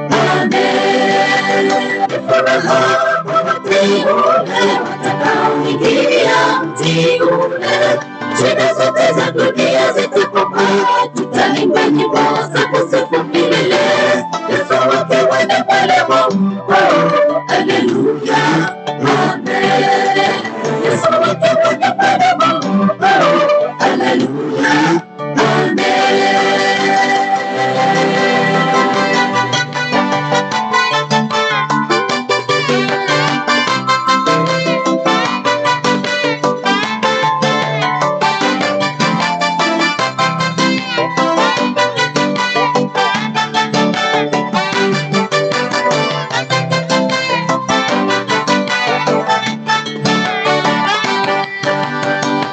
amen. Ni furaha kwa wateule watakaoingia mji ule. Shida zote za dunia zitakoma, tutaimba nyimbo za kusifu milele. Yesu akiwa na wale wao, haleluya, amen. Yesu akiwa na wale wao, haleluya, amen.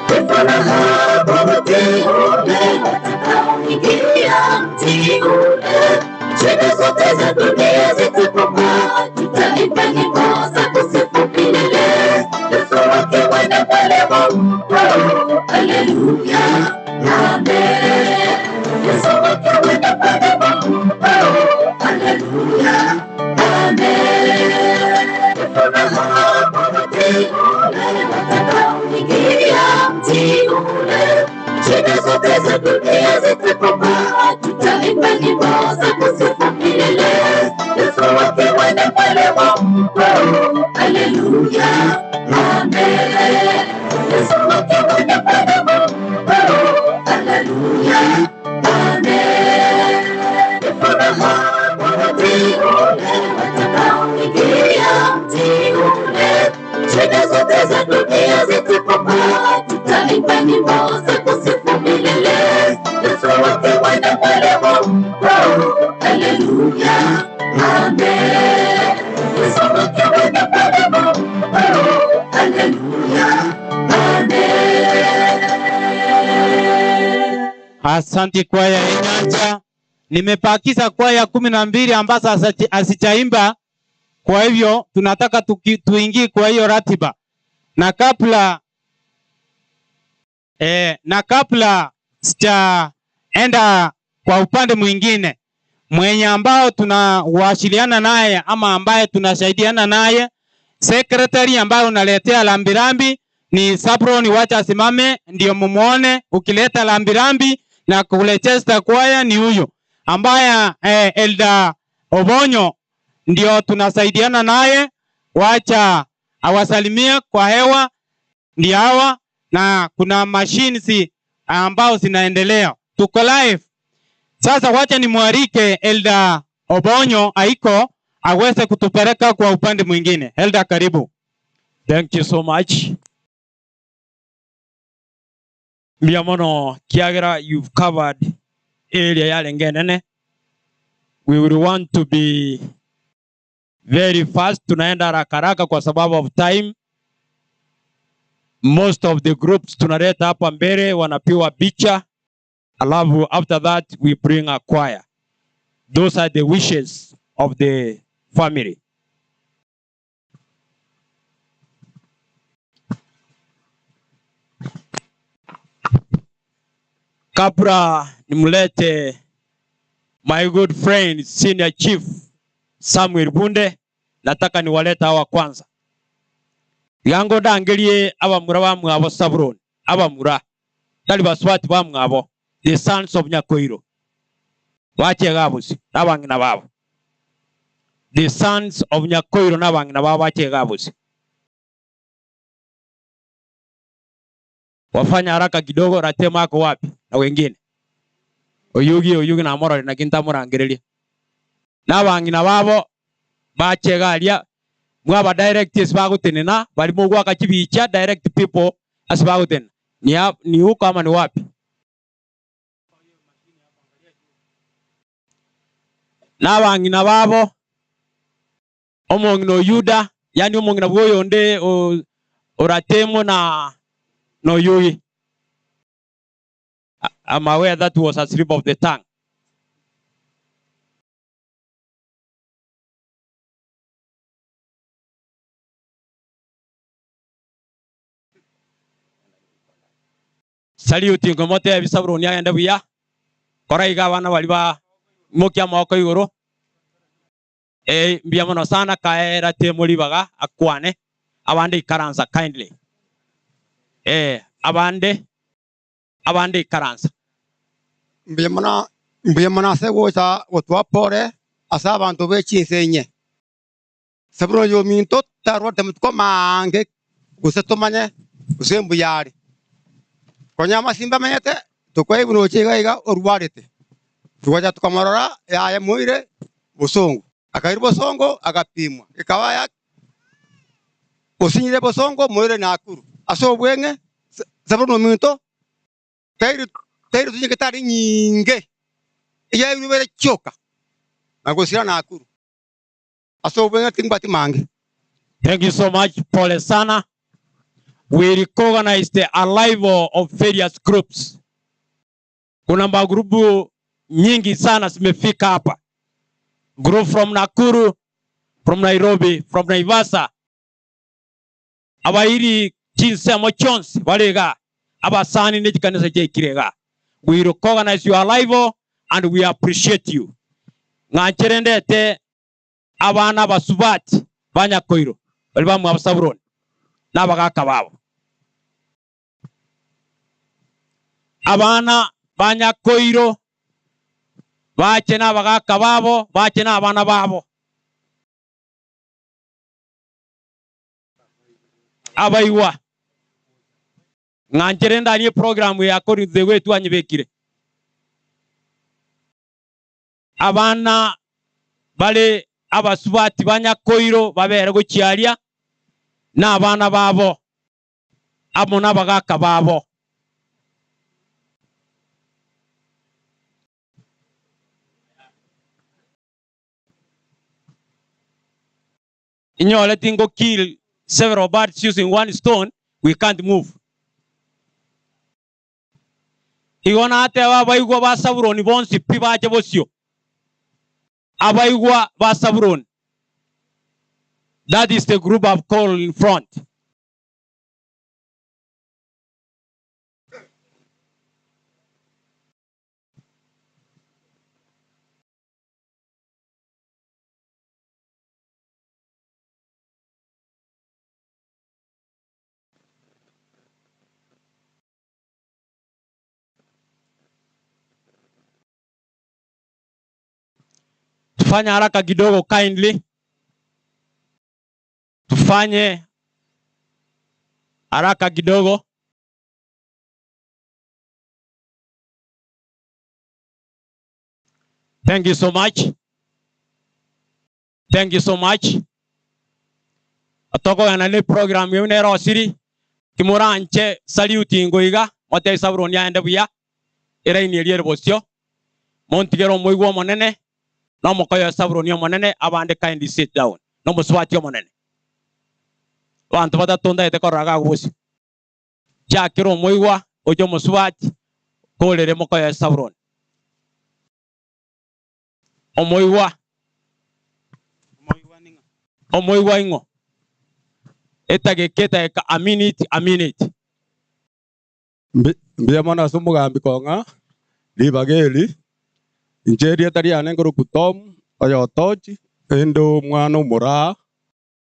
Ni furaha kwa wateule watakaoingia mji ule. Shida zote za dunia zitakoma, tutaimba nyimbo za kusifu milele. Yesu akiwa na wale wao, haleluya, amen. Yesu akiwa na wale wao, haleluya, amen. Ni furaha kwa wateule watakaoingia mji ule. Shida zote za dunia zitakoma, tutaimba nyimbo za kusifu milele. Yesu akiwa na wale wao, haleluya, amen. Yesu akiwa na wale wao, haleluya, amen. Ni furaha kwa wateule watakaoingia mji ule. Shida zote za dunia zitakoma, tutaimba nyimbo za kusifu milele. wake wana mwele wa mkuu. Haleluya, amen. Uwezo wake wana mwele wa mkuu. Haleluya, amen. Asanti kwaya ya Nyanza. Nimepakiza kwaya 12 ambazo hazijaimba. Kwa hivyo tunataka tuingie kwa hiyo ratiba. Na kabla sijaenda kwa upande mwingine, mwenye ambao tunawasiliana naye ama ambaye tunasaidiana naye, secretary ambaye unaletea lambirambi ni Sabroni, wacha asimame ndio mumuone. Ukileta lambirambi na kuletea kwaya ni huyu ambaye Elda Obonyo ndio tunasaidiana naye, wacha awasalimie kwa hewa. Ndio hawa, na kuna machines ambao zinaendelea, tuko live sasa. Wacha nimwarike Elda Obonyo aiko aweze kutupeleka kwa upande mwingine. Elda, karibu. Thank you so much. Mbiamono Kiagera, you've covered area ya Lengenene. We will want to be very fast. Tunaenda haraka haraka kwa sababu of time. Most of the groups tunaleta hapa mbele wanapiwa picha, alafu after that we bring a choir. Those are the wishes of the family. Kabla nimlete my good friend Senior Chief Samuel Bunde, nataka niwalete hawa kwanza. Yango dangelie abamura ba mwabo Sabron, abamura tali baswati ba mwabo, the sons of Nyakoiro. Wache gabusi nabangina babo. The sons of Nyakoiro nabangina babo wache gabusi. Wafanya haraka kidogo, ratema ako wapi na wengine. Oyugi oyugi na morore na kinta morangereria. Nabangina babo bache garia mwaba directives bagutenena bari mu gwaka kibicha direct people as bagutena. Ni ni huko ama ni wapi? Nabangina babo omongino Yuda, yani omongina bwoyo nde oratemo na no yugi. I'm aware that was a slip of the tongue. Salute ngomote ebisaburo ni agende buya. Kora iga abana bari ba mokia moko igoro. Mbia mono sana kaera te muri baga akwane. Abande ikaransa kindly. Abande ikaransa. Mbia mono, mbia mono ase gocha gotwa pore ase abanto be chinsenye. Saburo yo minto tarwate mutuko mange gose tomanye gose mbuyare. Konya masimba menyete tukwe buno chiga iga orwarete. Tukaja tukamorora yaye muire bosongo. Akairi bosongo akapimwa. Ikawaya osinyire bosongo muire Nakuru. Ase obwenge saburo minto tairi tairi tunyike tari nyinge. Iya ibere choka. Nagosira Nakuru. Ase obwenge tingbati mange. Thank you so much. Pole sana. We recognize the arrival of various groups. Kuna magrupu nyingi sana zimefika hapa. Group from Nakuru, from Nairobi, from Naivasha. Abairi chinse mo chonsi balega abasani ne chikanisa che kirega. We recognize your arrival and we appreciate you. Ng'ancherendete abana basubati banyakoiro bali bamwe abasaburoni n'abagaka babo. Abana banyakoiro bache n'abagaka babo, bache n'abana babo. Abaiwa ng'anchere ndanie programu ya Korinth wetu anyibekire. Abana bale abasubati banyakoiro babere gochiaria n'abana babo amo n'abagaka babo. Inyore tingo kill several birds using one stone, we can't move. Igo nateba abaigwa ba Sabuloni bonsi pi bache bosio. Abaigwa ba Sabuloni, that is the group I've called in front. Tufanye haraka kidogo kindly. Tufanye haraka kidogo. Thank you so much. Thank you so much. Tokogenda ne program eye nere osiri timoranche salute ingo iga motebi Sabuloni aende buya eraini eria ere bosio montigere omoigwa omonene na omokoyo o Sabuloni omonene abande kindly sit down na omosubati omonene abanto batato ntagete korora iga agwo bosio chakera omoigwa oche omosubati korere mokoyo o Sabuloni. Omoigwa. Omoigwa ing'o? Etageka etageka a minute a minute. Mbuya mono ase omogambi kong'a ribaga eri, inche erieta riane nkorokwa Tom oyotochi, inde omwana omoraa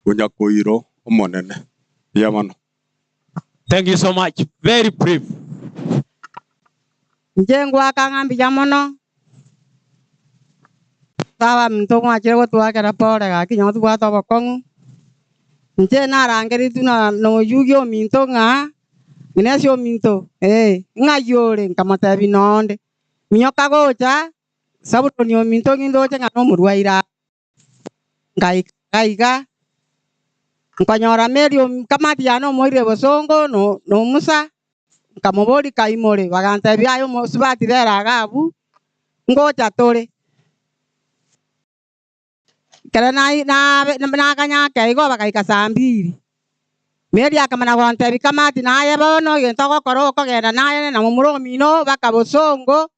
o Nyakoiro omonene. Mbuya mono. Thank you so much. Very brief. Inche ngoaka ng'a mbuya mono, abaminto mwachire gotwakera pore gaki nonye tobwate obokong'u. Inche narangeretie na noyugia ominto ng'a ng'ina ase ominto eh, ng'ai ore? Nkamotebia nonde. Minyoka gocha, Sabuloni ominto ngindoche ng'a nomorwaire are. Ngaika iga, nkonyora Mary kamati yane omoirire bosongo na omusa, nkamoboria kaimore, bagantebia aye omosubati rero iga abwo, ngocha tore. Ekero naganya ake igo bagaika saa mbiri, Mary akamanya gontebia kamati naye bono egento ogokora okogenda naye na momura omino baka bosongo,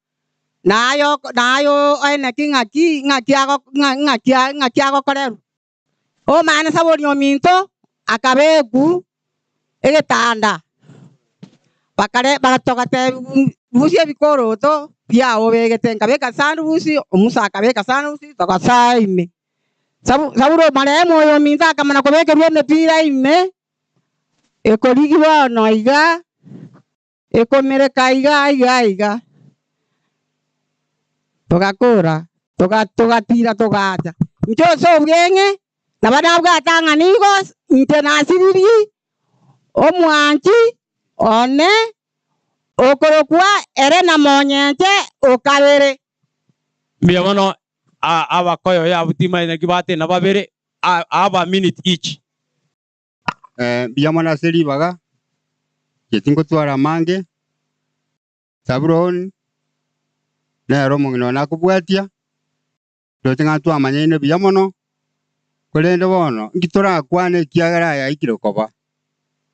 Naye naye oeneki ng'aki ng'aki ng'aki ng'aki agokorerwa. Omanye Saburi ominto akabekwa egetanda, bakare togatebigwa rusia ebikoroto biao obegete, nkabeka sandurusi, omusa akabeka sandurusi, togasoa ime. Saburi marehemu oyo ominto akamana kobekerwa emepira ime, ekorigia bono iga. Ekomereka iga iga iga, togakora, togatiira togacha. Inche ase obweng'e nabo nabwate ng'a nigo inche nasiririe omwanchi one okorokwa ere na monyenche o kabere. Mbuya mono abakoyoyo abwo timanyeti naki batenda babere, have a minute each. Mbuya mono ase ribaga, inche tingotwara amange, Zabuloni nere omong'ina one akobwatia, ndoche ng'a twamanyaine buya mono, korende bono inki torakwane ekiagera aya aikire koba?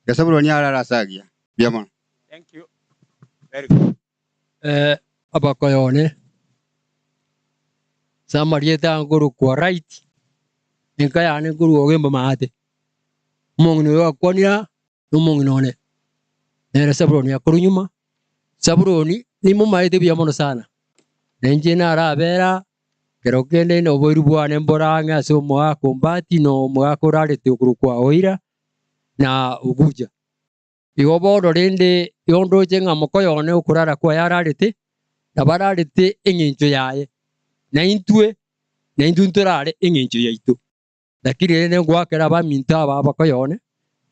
Iga Zabuloni arare ase agiya. Mbuya mono. Thank you. Very good. Abakoyo one, ase amarieta aya nkorokwa Wright, enka yane nkorwa Ogembo Maate. Omong'ina oyo akwanire aa, nomong'ina one, nere Sabuloni akorwa nyuma. Sabuloni nimomaete buya mono sana, na inche narabere aa, ekero kende na oboiri bwane mbore ang'e ase omogaka Ombati na omogaka orarete okorokwa Oira na Ogucha. Igo bono rende igo ndoche ng'a mokoyo one okorara kwaye ararete, nabo ararete engencho yaye, na intwe naintwe ntorare engencho yaito. Lakini rende ngoakera abaminto aba abakoyo one,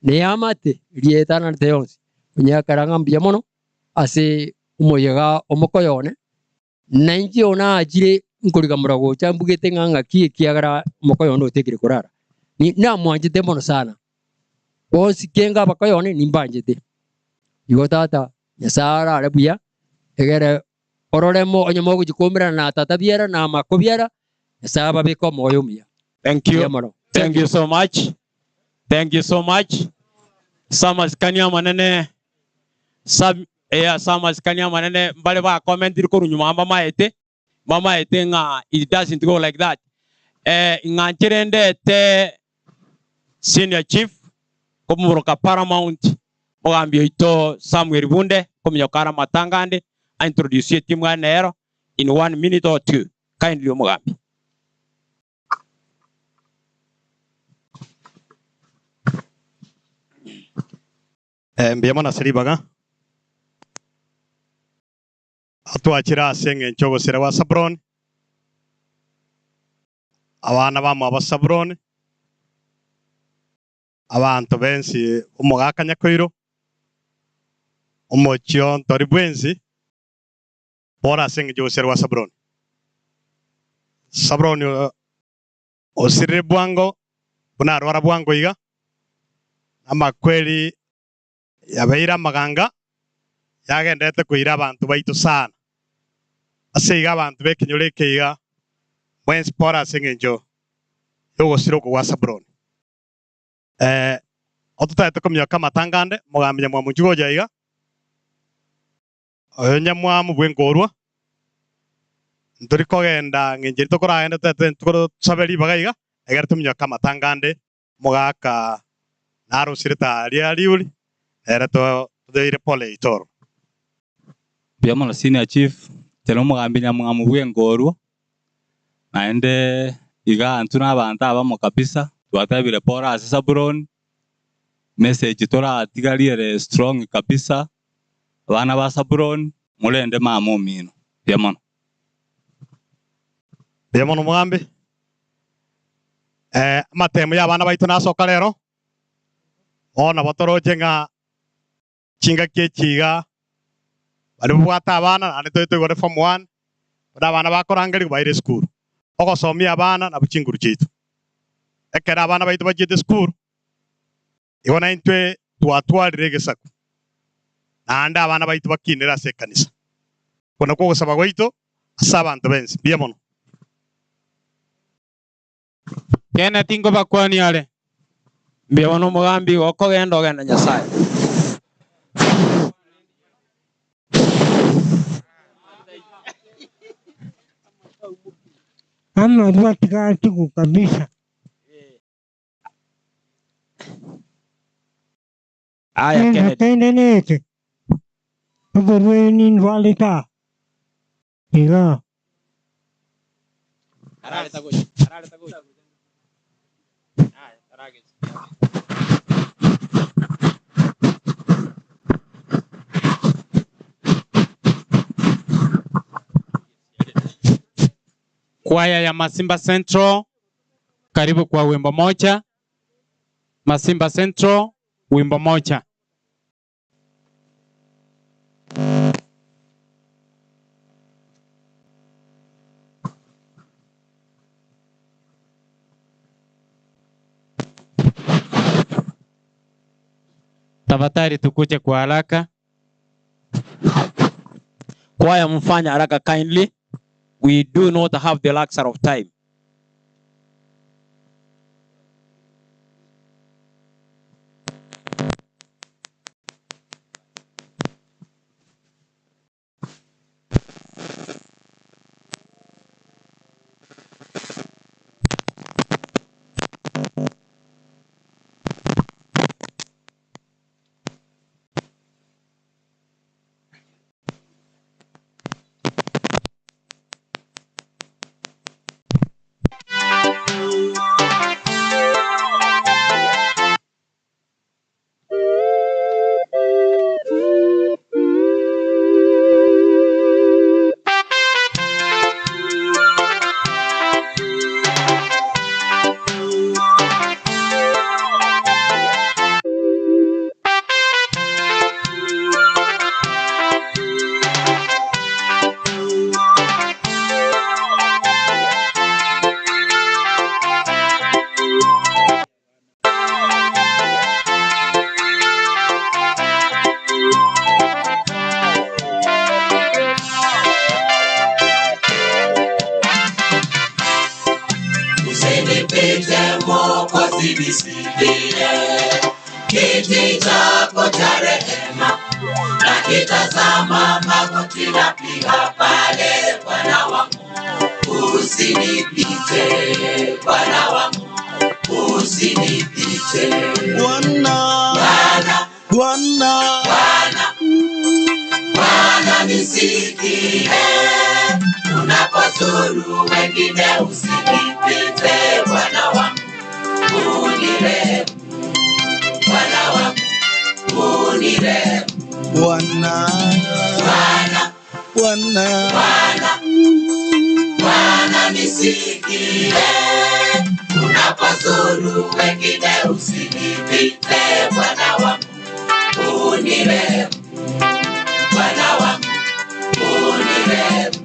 na eamate rietananete yonsi, onyakera ng'a mbuya mono ase omoyega omokoyo one, na inche oyo naachire nkorigamora gocha mbugete ng'a ng'aki ekiagera omokoyo one otekire korara. Namwanchete mono sana, bonsi kenga abakoyo one nimbanchete. Igo tata, Nyasae arare buya, egere orore onye mogochia koumerana na tata biara na amako biara, Nyasae ababeke omoyo omuya. Thank you. Thank you so much. Thank you so much. Ase amasikani amanene, Sam, eh, ase amasikani amanene mbare bakomentire korwa nyuma mbamaete, mbamaete ng'a it doesn't go like that. Eh, ing'anche ndete senior chief komoboroka paramount mogambi oito Samuel Bunde kominyoka are amatanga ande aintroduce etimu ane ero in one minute or two. Kindly omogambi. Eh, mbuya mono ase ribaga atwachire ase eng'encho ogosira gwa Sabuloni, abana bamwabo Sabuloni, abanto b'ensi omogaka Nyakoiro, omochie o ntori bwensi, bore ase engencho y'ogosira gwa Sabuloni. Sabuloni osirire bwango buna arwara bwango iga, namakweri yabeire amaganga yagenderete koira abanto baito sana. Ase igo abanto b'ekenyoro eke iga mwensi pore ase engencho y'ogosira oko gwa Sabuloni. Eh, ototagete kominyoka amatanga ande, mogambi nyamwamunchu gocha iga, Oyo nyamwamu bw'enkorwa, ntori kogenda ng'encho eria tokoragende toete tosabe ribaga iga, egere tominyoke amatanga ande, omogaka narosire taria riuri, nere totoire pole yaito oro. Mbuya mono Senior Chief, inche nomogambi nyamwamu bw'enkorwa, naende iga intwe na abanto abamo kabisa, twatebire pole ase Zabuloni, message toratigarie ere strong kabisa, Abana ba Sabuloni, morende mama omino. Mbuya mono. Mbuya mono omogambi. Eh, amatemo y'abana baito nasoka rero, bono nabo toroche ng'a chingaki echi iga baria babwate abana naende toye toigore form one, buna abana bakorangerigwa baire esukuru. Ogosomia abana nabwo chinguru chiaito. Ekero abana baito bachiete esukuru, Igo naintwe twatwarire egesaku, naende abana baito bakinire ase ekanisa. Okwo nakwo ogosaba gwaito ase abanto b'ense. Mbuya mono. Kene tinkobakwania are. Mbuya mono omogambi igo okogenda ogende Nyasae. Amarwa tiga atigwe kabisa. Aya Kende Kennedy. kende neke, oborwaire nindwarete aa igaa. Kwaya ya Masimba Central, karibu kwa wimbo moja. Masimba Central, wimbo moja. Tafadhali tukuje kwa haraka. Kwaya mfanye haraka kindly. We do not have the luxury of time. Usinisikie kiti chako cha rehema, nakitazama magoti napiga pale, Bwana wangu usinipite, Bwana wangu usinipite, Bwana Bwana Bwana Bwana Bwana nisikie, unapozuru wengine usinipite, Bwana wangu unirehemu, Bwana wangu unirehemu, Bwana Bwana Bwana Bwana Bwana nisikie, unapozuru wengine usinipite, Bwana wangu unirehemu, Bwana wangu unirehemu.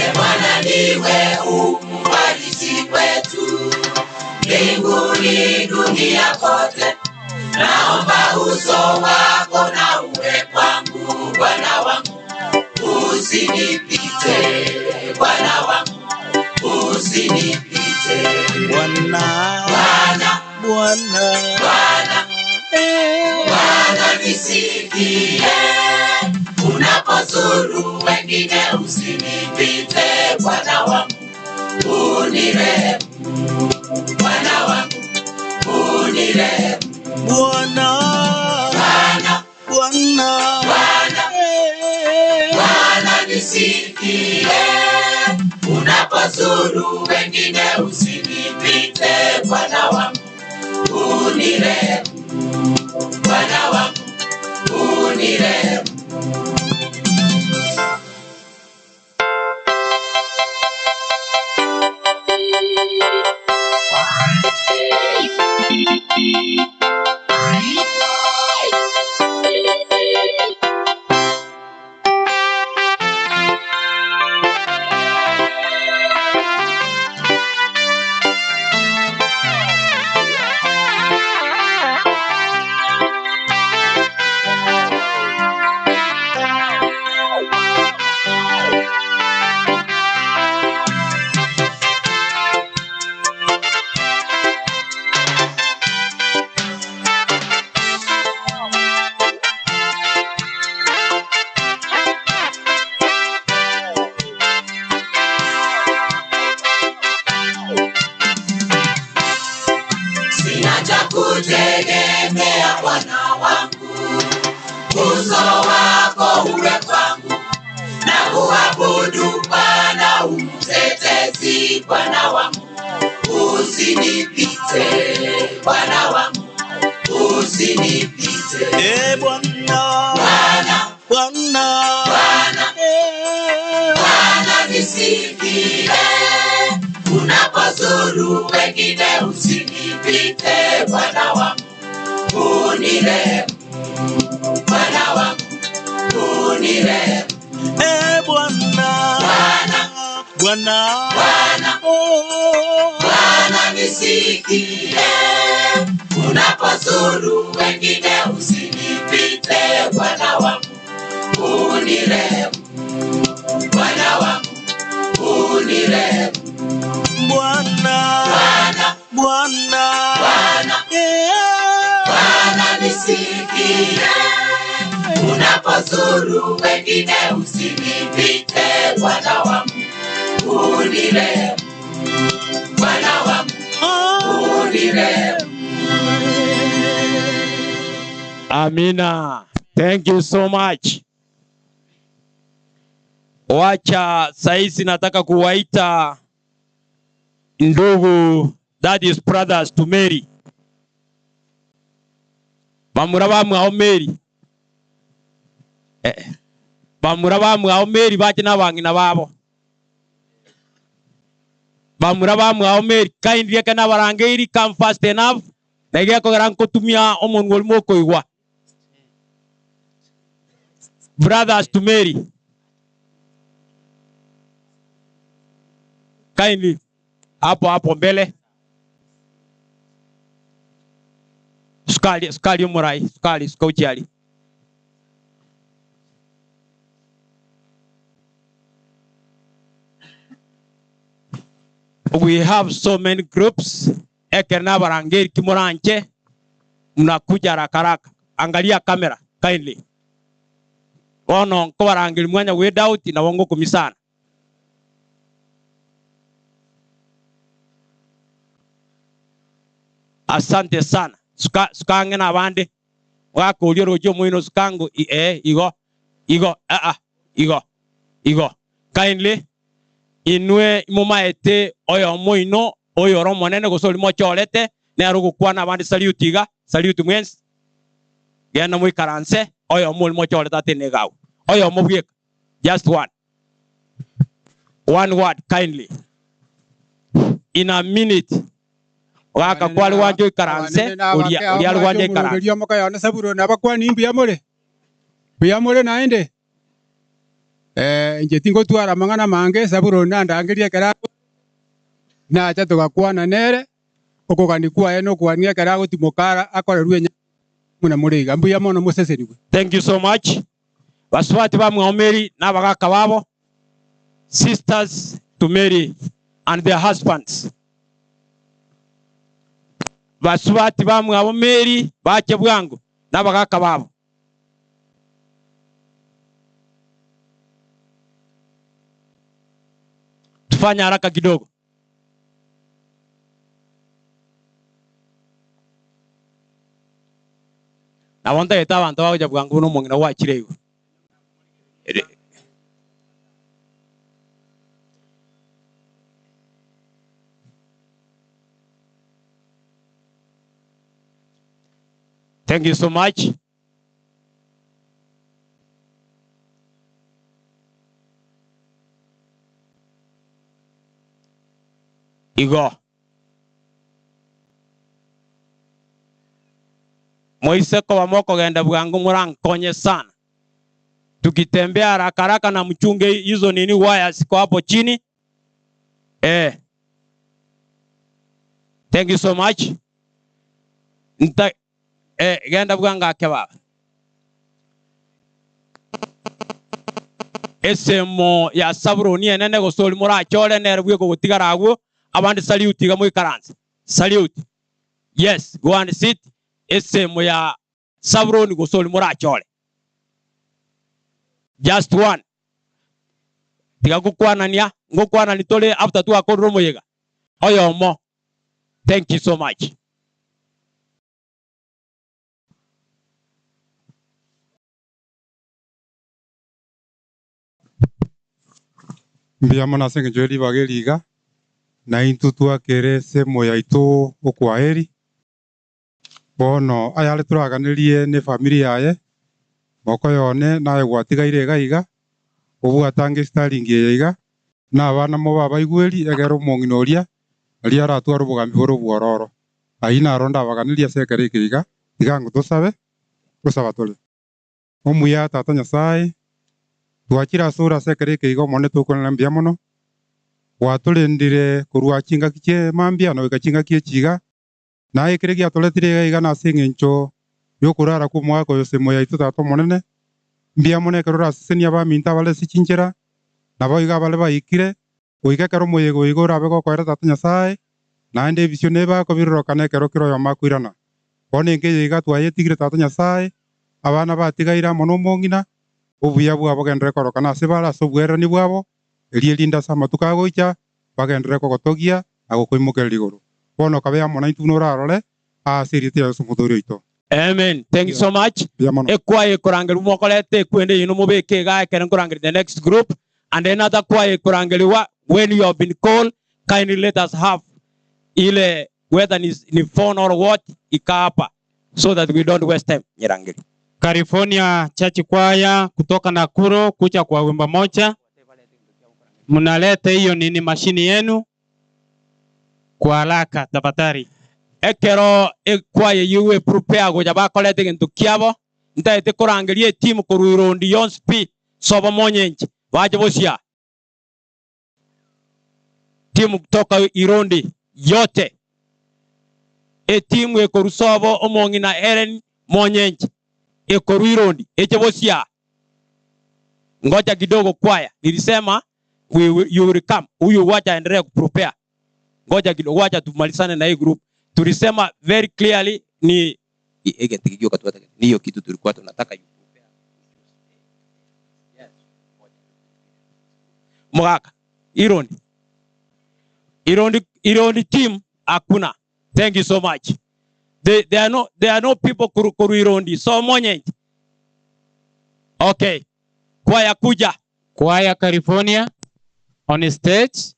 E Bwana ndiwe umbariki kwetu, mbinguni dunia kote. Naomba uso wako na uwe kwangu, Bwana wangu, usinipite, Bwana wangu, usinipite. Bwana Bwana, Bwana Bwana, Bwana nisikie, unapozuru wengine usinipite, Bwana wangu, unirehemu, Bwana wangu, unirehemu. Bwana Bwana, Bwana Bwana, Bwana nisikie, unapozuru wengine usinipite, Bwana wangu, unirehemu, Bwana wangu, unirehemu. Sina cha kutegemea Bwana wangu, uso wako uwe kwangu, na kuabudu Bwana umtetezi, Bwana wangu, usinipite, Bwana wangu, usinipite. Eh Bwana Bwana, Bwana Bwana, Bwana nisikie, unapozuru wengine usinipite, Bwana wangu, unirehemu, Bwana wangu, unirehemu. Eh Bwana Bwana, Bwana Bwana, Oh Bwana nisikie, unapozuru wengine usinipite, Bwana wangu, unirehemu, Bwana wangu, unirehemu. Bwana Bwana, Bwana Bwana, Yeah Bwana nisikie, unapozuru wengine usinipite, Bwana wangu, unirehemu, Bwana wangu, unirehemu. Amina. Thank you so much. Wacha saizi nataka kuwaita ndugu, that is brothers to Mary. Bamura bamwao Mary. Eh, bamura bamwao Mary bache na abang'ina babo. Bamura bamwao Mary kindly eke nabarangeiri come fast enough na igekogera nkotumia omonwa oria mokoigwa. Brothers to Mary. Kindly hapo hapo mbele. Sukari, sukari omorai, sukari, sukauchiari. We have so many groups. Ekero nabarangeri ki moranche mnakuja haraka haraka. Angalia camera kindly. Bono nkobarangeri mwanya gwe doubt nabo ngokumia sana. Asante sana. Suka suka ang'e na abande. Ogakoria oroche omoino suka ango eh igo igo ah ah igo igo. Kindly inwe imomaete oyomo oino oyore omonene gose oria mochorete nere ogokwana abande salute iga salute mwensi. Genda moikaranse oyomo oria mochorete atene iga agwo. Oyomo bweka just one. One word kindly. In a minute. Ogaka kware gwancha oikaranse Abanene na oria abake abo oria are mwanche gwancha ikaranse. omoroberio omoka one Sabuloni abakwani mbuya more? Mbuya more naende? Eh, inche tingotwara amang'ana amange, Sabuloni nandangerie ekero agwa, nacha togakwana nere, okogania kwaye nokogania ekero agotimoka ara akorerwe enyangi buna more iga. Mbuya mono mosesenigwe. Thank you so much. Basubati bamwabo Mary na abagaka babo, sisters to Mary and their husbands. Basubati bamwabo Mary bache bwango na abagaka babo. Tufanye haraka kidogo. Nabo ntagete abanto bagocha bwango buna omong'ina gwachire igoro. Ere- Thank you so much. Igo. Moise koba mokogenda bwango morankonye sana. Tukitembea haraka haraka na mchunge hizo nini waya ziko hapo chini. Eh. Thank you so much. Nta eh, genda bwango ake baba. Esemo ya Sabuloni enene gose oria morachore nere bweka ogotigara agwo, abande salute iga moikaranse. Salute. Yes, go and sit. Esemo ya Sabuloni gose oria morachore. Just one. Tiga gokwanania, ngokwanani tore after twakorire omoyega. Oyomo. Thank you so much. Mbuya mono ase engencho ye ribaga eri iga, na intwe twakere esemo yaito okwaheri. Bono ayare toraganerie ne efamiri yaye, moko yone naye gwatigaire iga iga, obwatange estaringi eye iga, na abana mobe abaigweri egere omong'ina oria aria aratware obogambi bore obwororo. Ayio naro ndabaganerie ase ekero eke iga, tiga ng'o tosabe, gosaba tore. Omuya Tata Nyasae, twachire asore ase ekero eke iga Omonene tokoirana mbuya mono, gwatorendire korwa chingaki chie mambia na goika chingaki echi iga, na ekere giatoretire iga iga nase engencho y'okorara kw'omogaka oyo semo yaito Tata Omonene, mbuya mono ekero orasesenie abaminto abare ase chinchera, naboigo abare baikire, goika ekero omoyega oyo iga orabe gokoera Tata Nyasae, naende ebisio nebe akobirorokana ekero kera oyomo akoirana. Bono enka eye iga twayetigire Tata Nyasae, abana batigaire amo nomong'ina, obuya bwabo genderere korokana ase bare ase obwererani bwabo, erio erinde ase amatuko agoicha bagenderere kogotogia na gokoimokereria igoro. Bono kabe amo naintwe buna orarore aase erieta ria Yeso Omotoori oito. Amen. Thank you so much. Mbuya mono. Ekwaya ekorangerwa mokorete ekwende yaino mobeke igaa ekero nkorangeria the next group. And another choir kurangeliwa, when you have been called, kindly let us have ile whether ni phone or what ika hapa so that we don't waste time. Nyerangeli. California Church Choir kutoka Nakuru kuja kwa wimbo moja. Mnalete hiyo nini mashini yenu kwa haraka tafadhali. Ekero ekwaya yiwe prepare goja bakorete gento kiabo ntaete korangeria etimu korwa irondi yonsi pi sobo monyenche baje bosia timu kutoka irondi yote etimu ekoru sobo omong'ina Ellen monyenche ekoru irondi eche bosia ngoja kidogo kwaya nilisema you will come huyu wacha endelee kuprepare ngoja kidogo wacha tumalizane na hii group tulisema very clearly ni ni hiyo kitu tulikuwa tunataka you prepare. Mugaka Irondi Irondi Irondi team hakuna. Thank you so much. There are no people kuru Irondi. So monye. Okay. Kwaya kuja. Kwaya California on stage.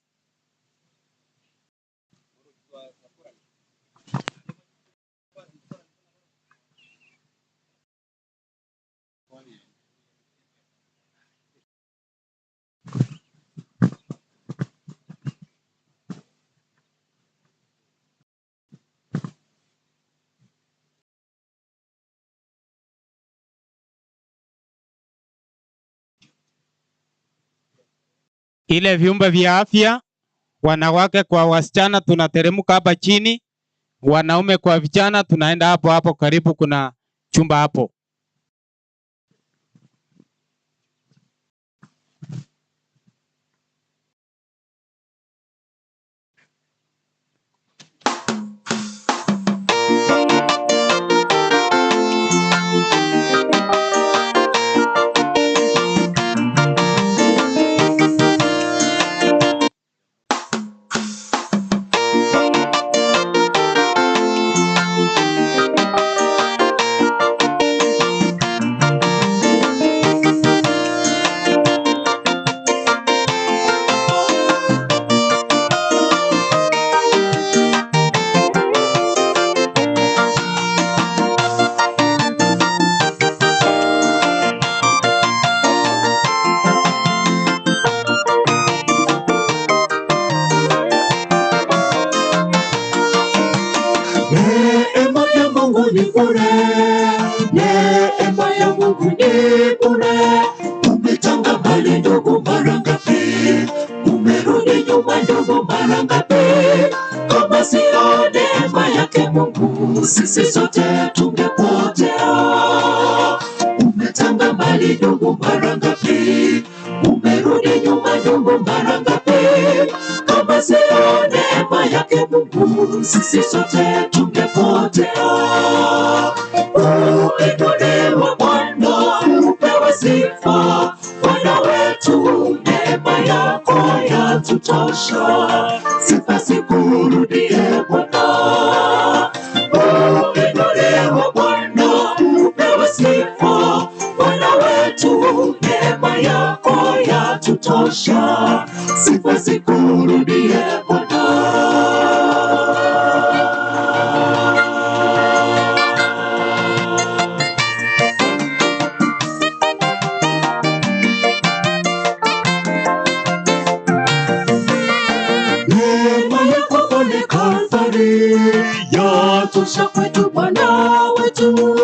Ile vyumba vya afya, wanawake kwa wasichana tunateremka hapa chini, wanaume kwa vijana tunaenda hapo hapo karibu, kuna chumba hapo. Neema ya Mungu ni bure, neema ya Mungu ni bure. Umetanga mbali ndugu mara ngapi? Umerudi nyuma ndugu mara ngapi? Kama sio neema yake Mungu, sisi sote tungepotea. Umetanga mbali ndugu mara ngapi? Umerudi nyuma ndugu mara ngapi? Kama sio neema yake Mungu, sisi sote tungepotea. Uinuliwe Bwana, upewe sifa, Bwana wetu, neema yako yatutosha. Sifa zikurudie Bwana. Uinuliwe Bwana, upewe sifa, Bwana wetu, neema yako yatutosha. Sifa zikurudie Bwana. Neema yako pale Kalvari yatosha kwetu Bwana wetu,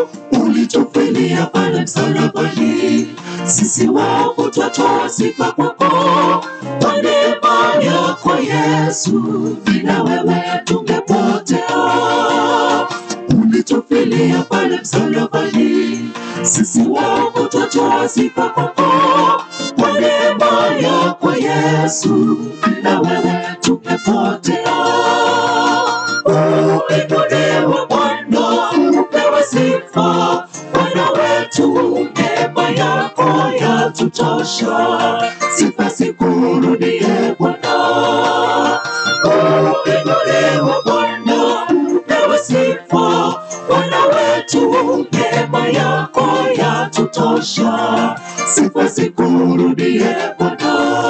ulitufilia pale msalabani, sisi wafu twatoa sifa kwako kwa neema yako Yesu, bila wewe tungepotea. Ulitufilia pale msalabani, sisi wafu twatoa sifa kwako kwa neema yako Yesu, bila wewe tungepotea. Uinuliwe Bwana, upewe sifa, Bwana wetu, neema yako yatutosha. Sifa zikurudie Bwana. Uinuliwe Bwana, upewe sifa, Bwana wetu, neema yako yatutosha. Sifa zikurudie Bwana.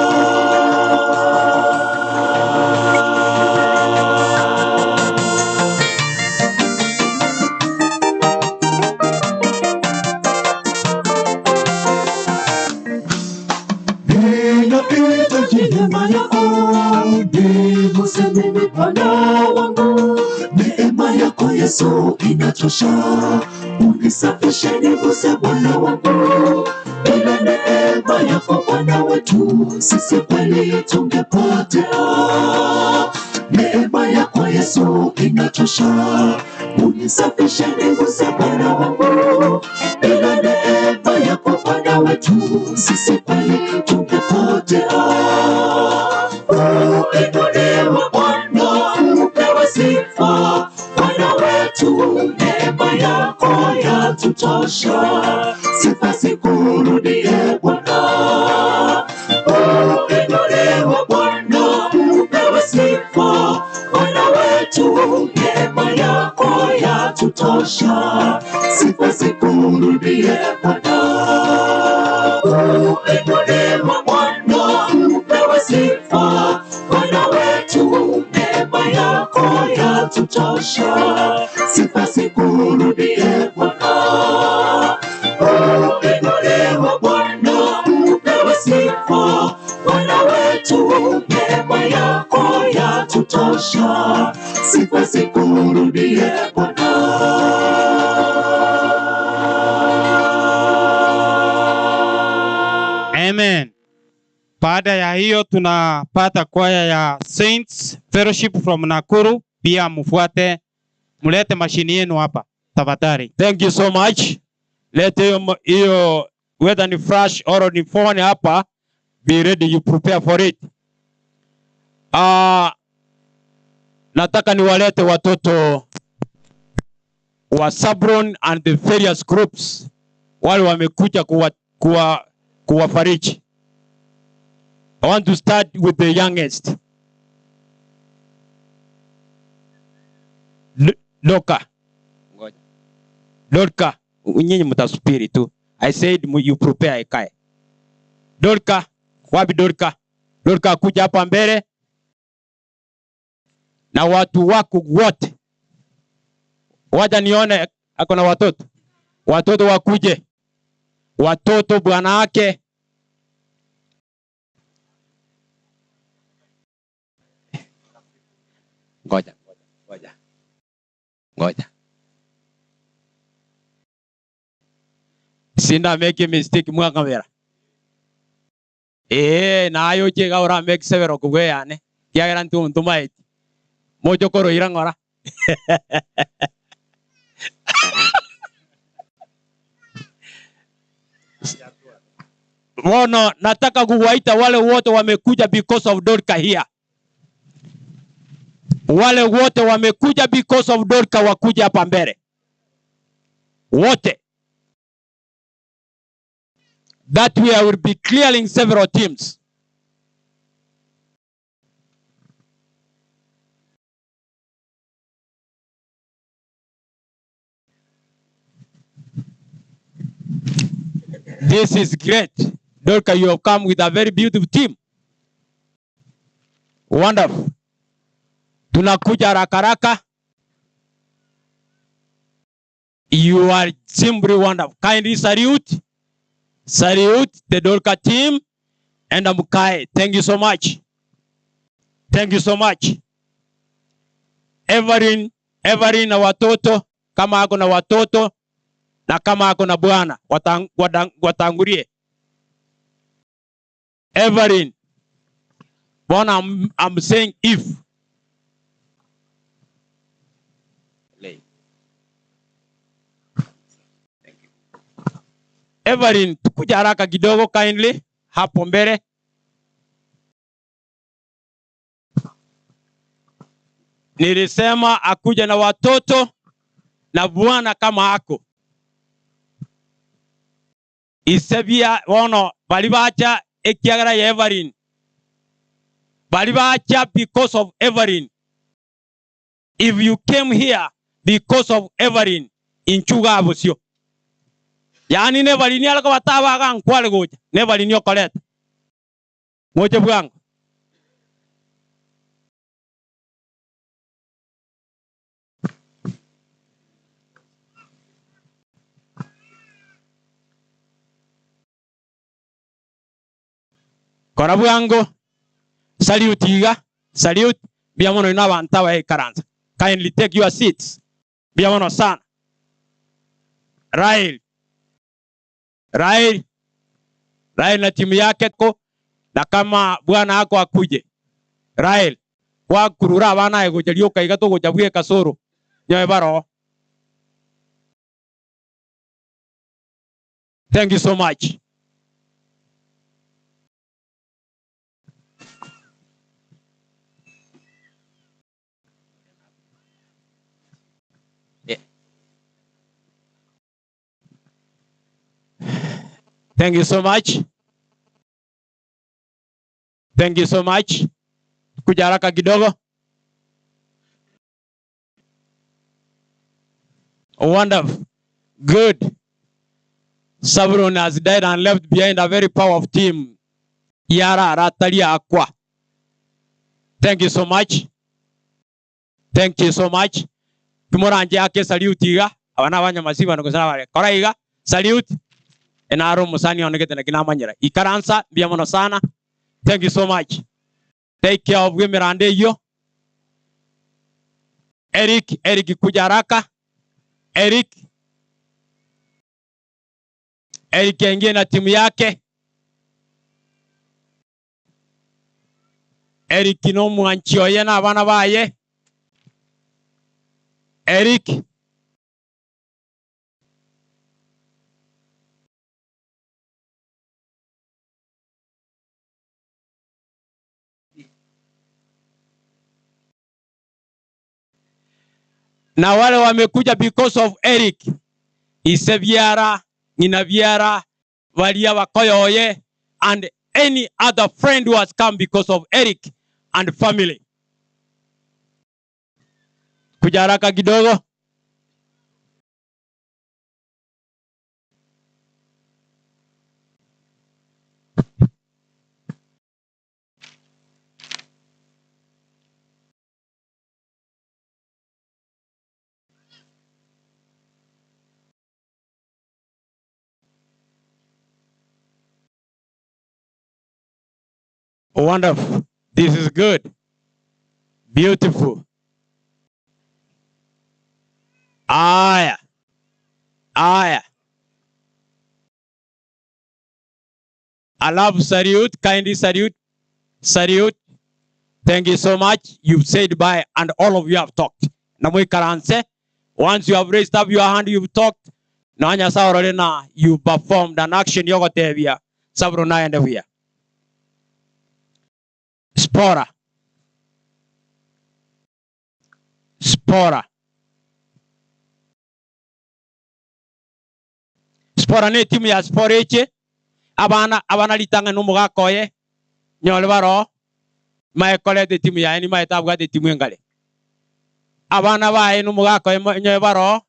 Yesu inatosha, unisafishe niguse Bwana wangu. Bila neema yako Bwana wetu, sisi kweli tungepotea. Neema yako Yesu inatosha, unisafishe niguse Bwana wangu. Bila neema yako Bwana wetu, sisi kweli tungepotea. Uinuliwe Bwana, upewe sifa Bwana wetu, neema yako yatutosha, sifa zikurudie Bwana. Uinuliwe Bwana, upewe sifa Bwana wetu, neema yako yatutosha, sifa zikurudie Bwana. Uinuliwe Bwana, upewe sifa Bwana wetu, neema yako yatutosha, sifa zikurudie Bwana. Uinuliwe Bwana, upewe sifa Bwana wetu, neema yako yatutosha, sifa zikurudie Amen. Baada ya hiyo tunapata kwaya ya Saints Fellowship from Nakuru, pia mfuate, mlete mashini yenu hapa tafadhali. Thank you so much. Lete hiyo hiyo whether ni flash or ni phone hapa, be ready you prepare for it. Nataka niwalete watoto wa Sabron and the various groups wale wamekuja kuwa, kuwa, kuwafariji. I want to start with the youngest. Loka. Ngoja. Dorka, nyinyi mtasubiri tu. I said you prepare ikae. Dorka, wapi Dorka? Dorka kuja hapa mbele na watu wako wote. Wacha nione ako na watoto. Watoto wakuje. Watoto bwana wake. Ngoja, ngoja. Ngoja. Sinda make a mistake mwa kamera. Eh, nayo chega ora make severo kubwe yane. Kiagera ntu ntumaeti. Mocho koro ira ngora. Bono, nataka kuwaita wale wote wamekuja because of Dorka here. Wale wote wamekuja because of Dorka wakuja hapa mbele. Wote. That way I will be clearing several teams. This is great. Dorka, you have come with a very beautiful team. Wonderful. Tunakuja haraka haraka. You are simply wonderful. Kindly salute. Salute the Dorka team and Amukai. Thank you so much. Thank you so much. Everin, Everin na watoto kama ako na watoto na kama ako na bwana watangulie. Everin, Bwana, I'm saying if. Everin, tukuja haraka kidogo kindly hapo mbele. Nilisema akuja na watoto na bwana kama ako. Isebia wono bali bacha ekiagera ya Everin. Bali bacha because of Everin. If you came here because of Everin, inchuga abosio. Yaani Neverin alako batabaga nkwale gocha. Neverin yokoleta. Moche bwango. Kora bwango. Salute iga. Salute. Bia mono ina abantu abaikaransa. Kindly take your seats. Mbuya mono sana. Rael. Rael. Rael na timu yake ko na kama bwana ako akuje. Rael. Gwakurura abana aye gocha rioka iga togocha bweka soro. Nyoe baroo. Thank you so much. Thank you so much. Thank you so much. Kuja haraka kidogo. Wonderful. Good. Sabron has died and left behind a very powerful team. Yara Ratalia Aqua. Thank you so much. Thank you so much. Kimoranje ake salute iga. Abana abanyamasiba nokosana bare. Kora iga salute. Enaro musani onegete na kinamanyira. Ikaransa mbia mono sana. Thank you so much. Take care of Wimirande yo. Eric, Eric kuja haraka. Eric. Eric aingie na timu yake. Eric no mwanchi oye na abana baye. Eric. Na wale wamekuja because of Eric. Isebiara, Ninabiara, Valia Wakoyoye, and any other friend who has come because of Eric and family. Kuja haraka kidogo. Wonderful. This is good. Beautiful. Aya. Aya. I love salute. Kindly salute. Salute. Thank you so much. You've said bye and all of you have talked. Namwe Once you have raised up your hand, you've talked. Nanya saororena, you performed an action yogotevia. Sabro naende wia. Spora. Spora. Spora ne timu ya Spora eche. Abana abana litanga no mugakoye. Nyole baro. Mae kolete timu ya ni mae tabwate timu engale. Abana bae no mugakoye nyole baro.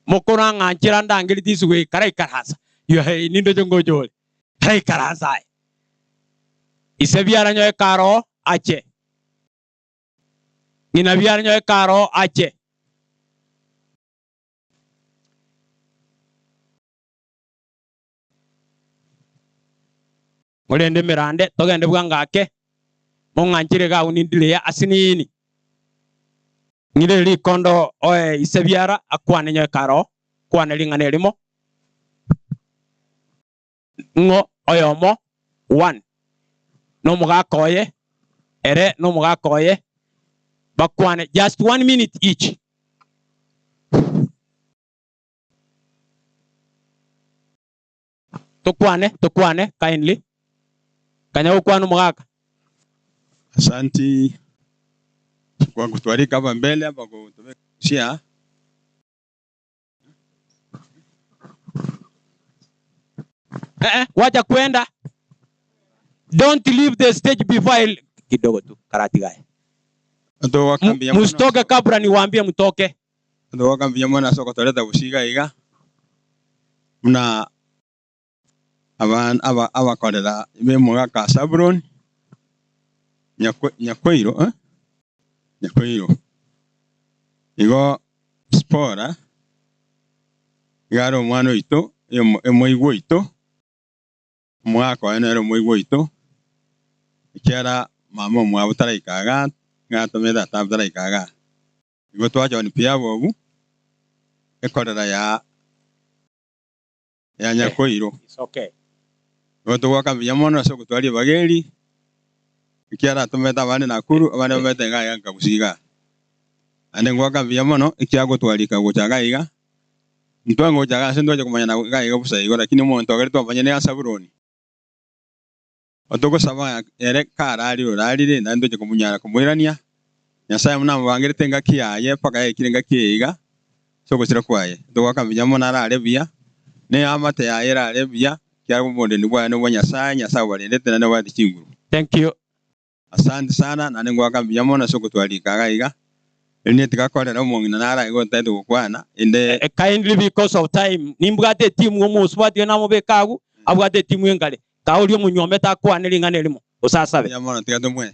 Mokora ng'anchera ndangeri tisuwe kara ikarasa. Yo he nindo jongo jole. Kara ikarasa. Ise biara nyoe karo ache. Ng'ina biara nyoe karo ache. Morende mirande togende bwangake. Mong'anchire ga unindileya asinini. Ng'ire rikondo oe ise biara akwane nyoe karo kwane ring'ana erimo ng'o oyomo one nomogaka oye ere nomogaka oye bakwane just 1 minute each. Tukwane tukwane kindly kanya ukwane omogaka. Asanti kwa kutualika hapa mbele hapa kutuwekea. Wacha kwenda. Don't leave the stage before I... Kidogo tu karati gaya. Ndo wakambia mwana. Msitoke kabla niwaambie mtoke. Ndo wakambia mwana soko toleta bushiga iga. Mna aban aba abakorera be mugaka Sabron. Nyakweiro eh? Nyakweiro. Igo spora igaro mwana oito emoigwo oito omwaka oye nere omoigwo oito Ekiara mama omwabo taraika igaa, ng'atomete tata abo taraika igaa. Igo twacha pi abobu, ekorera ya ya Nyakoiro. It's okay. Igo togwaka mbuya mono ase ogotwara ribaga eri, ekiara atomete abande Nakuru, abande bamete iga iga nkagusia igaa. Naende ngwaka mbuya mono ekiagera gotwarika gocha iga iga, intwe ngocha iga ase ntwacha komanyana iga iga bosa igo, lakini omonto ogere twamanyire ase Zabuloni. Otogosaba ere kararire orarire, naende toche komonyara komoirania. Nyasae buna amobangerete engaki yaye mpaka yaikire engaki eye iga, ase ogosira kwaye. Togoaka mbuya mono arare buya, na eamate yaye erare buya, ekiagera oborendi bwaye nobwa Nyasae, Nyasae obarendete naende obaete chinguru. Thank you. Asante sana, naende ngoaka mbuya mono ase ogotwarika iga iga. Erinde tigakorera omong'ina naro iga otaete gokwana, inde. Kindly because of time, nimbwate etimu omosubati oyo namobeke agwo, abwate etimu engare. Kaa oria omonywomete akwane ring'ana erimo, gose asabe. Mbuya mono, tiga tomwe.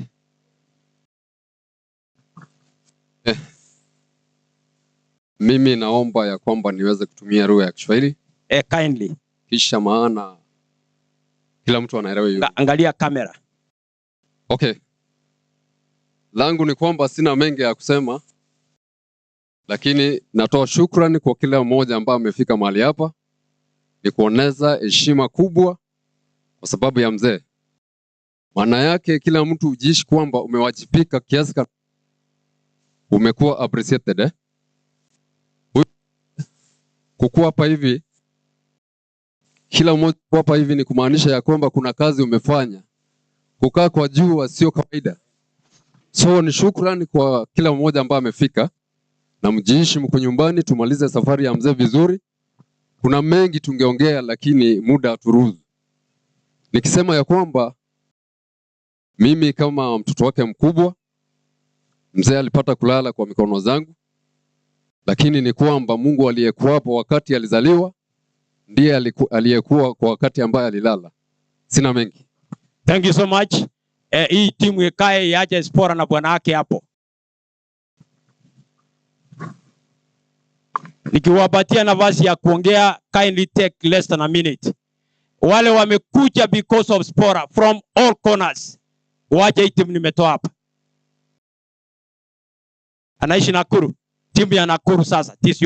Mimi naomba ya kwamba niweze kutumia lugha ya Kiswahili. Eh, kindly. Kisha maana kila mtu anaelewa hiyo. Angalia kamera. Okay. Langu ni kwamba sina mengi ya kusema, lakini natoa shukrani kwa kila mmoja ambaye amefika mahali hapa. Ni kuoneza heshima kubwa kwa sababu ya mzee. Maana yake kila mtu ujiishi kwamba umewajibika kiasi ka umekuwa appreciated eh? Kukuwa hapa hivi, kila mmoja hapa hivi ni kumaanisha ya kwamba kuna kazi umefanya. Kukaa kwa jua sio kawaida. So ni shukrani kwa kila mmoja ambaye amefika, na mjiishi mko nyumbani, tumalize safari ya mzee vizuri. Kuna mengi tungeongea, lakini muda haturuhusu. Nikisema ya kwamba mimi kama mtoto wake mkubwa, mzee alipata kulala kwa mikono zangu, lakini ni kwamba Mungu aliyekuwapo wakati alizaliwa ndiye aliyekuwa kwa wakati ambaye alilala. Sina mengi. Thank you so much. Hii timu ikae iache Spora na bwana wake hapo. Nikiwapatia nafasi ya kuongea, kindly take less than a minute. Wale wamekuja because of Spora from all corners, wache hii timu nimetoa hapa. Anaishi Nakuru, timu ya Nakuru sasa, this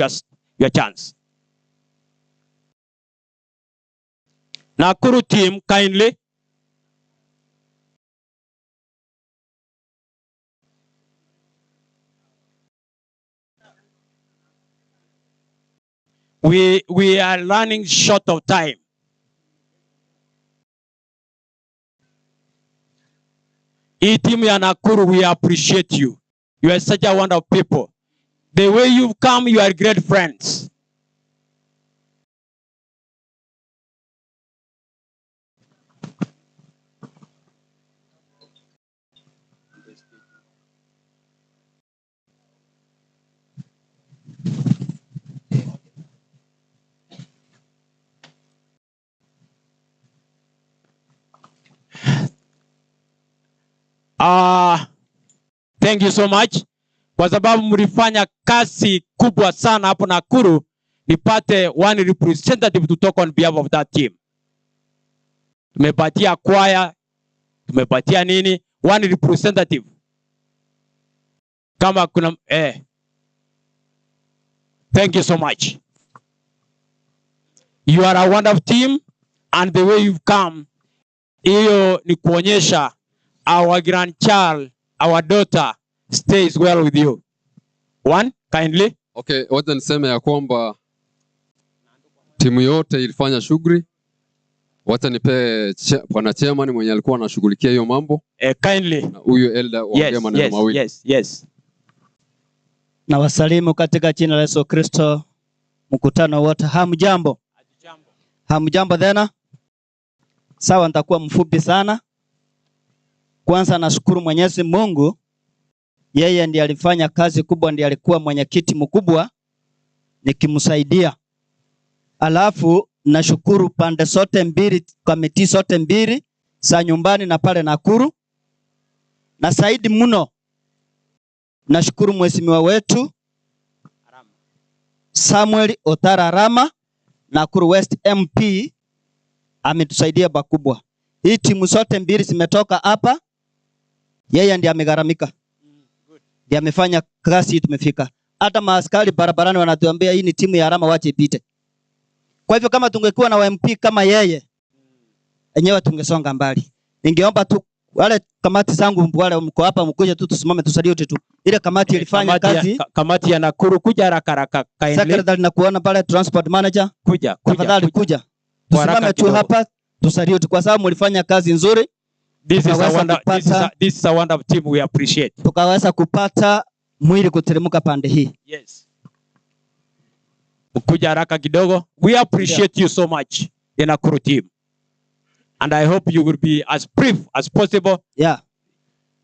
your chance. Nakuru team, kindly. We are running short of time. Hii timu ya Nakuru, we appreciate you. You are such a wonderful people. The way you've come, you are great friends. Thank you so much. Kwa sababu mlifanya kazi kubwa sana hapo Nakuru, nipate one representative to talk on behalf of that team. Tumepatia choir, tumepatia nini? One representative. Kama kuna. Thank you so much. You are a wonderful team, and the way you've come, hiyo ni kuonyesha our grandchild, our daughter stays well with you. One, kindly. Okay, wacha niseme ya kwamba timu yote ilifanya shughuli. Wacha nipe bwana chairman mwenye alikuwa anashughulikia hiyo mambo. Kindly. Na huyo elder waongee maneno mawili. Yes, yes. Na wasalimu katika jina la Yesu Kristo. Mkutano wote hamjambo? Hamjambo tena? Sawa, nitakuwa mfupi sana. Kwanza nashukuru Mwenyezi Mungu, yeye ndiye alifanya kazi kubwa, ndiye alikuwa mwenyekiti mkubwa nikimsaidia. Alafu nashukuru pande zote mbili, kamiti zote mbili za nyumbani na pale Nakuru. Na zaidi mno nashukuru mheshimiwa wetu Samuel Otara Arama, Nakuru West MP, ametusaidia pakubwa. Hii timu zote mbili zimetoka hapa. Yeye ndiye amegharamika, ndiye amefanya kazi hii tumefika. Hata maaskari barabarani wanatuambia hii ni timu ya Arama, wache ipite. Kwa hivyo kama tungekuwa na MP kama yeye, enyewe tungesonga mbali. Ningeomba tu wale kamati zangu wale mko hapa, mkuje tu tusimame tusalute tu. Ile kamati ilifanya Kamati ya, kazi. kamati ya Nakuru kuja haraka haraka kindly. Secretary na kuona pale transport manager, Kuja, kuja, tafadhali kuja, Kwa haraka tusimame tu kidogo. hapa tusalute, kwa sababu mlifanya kazi nzuri. This is a Tukaweza wonder, this is a, kupata- this is a wonderful team we appreciate. tukaweza kupata mwili kuteremka pande hii. Yes. Kuja haraka kidogo. We appreciate you so much the Nakuru team. And I hope you will be as brief as possible. Yeah.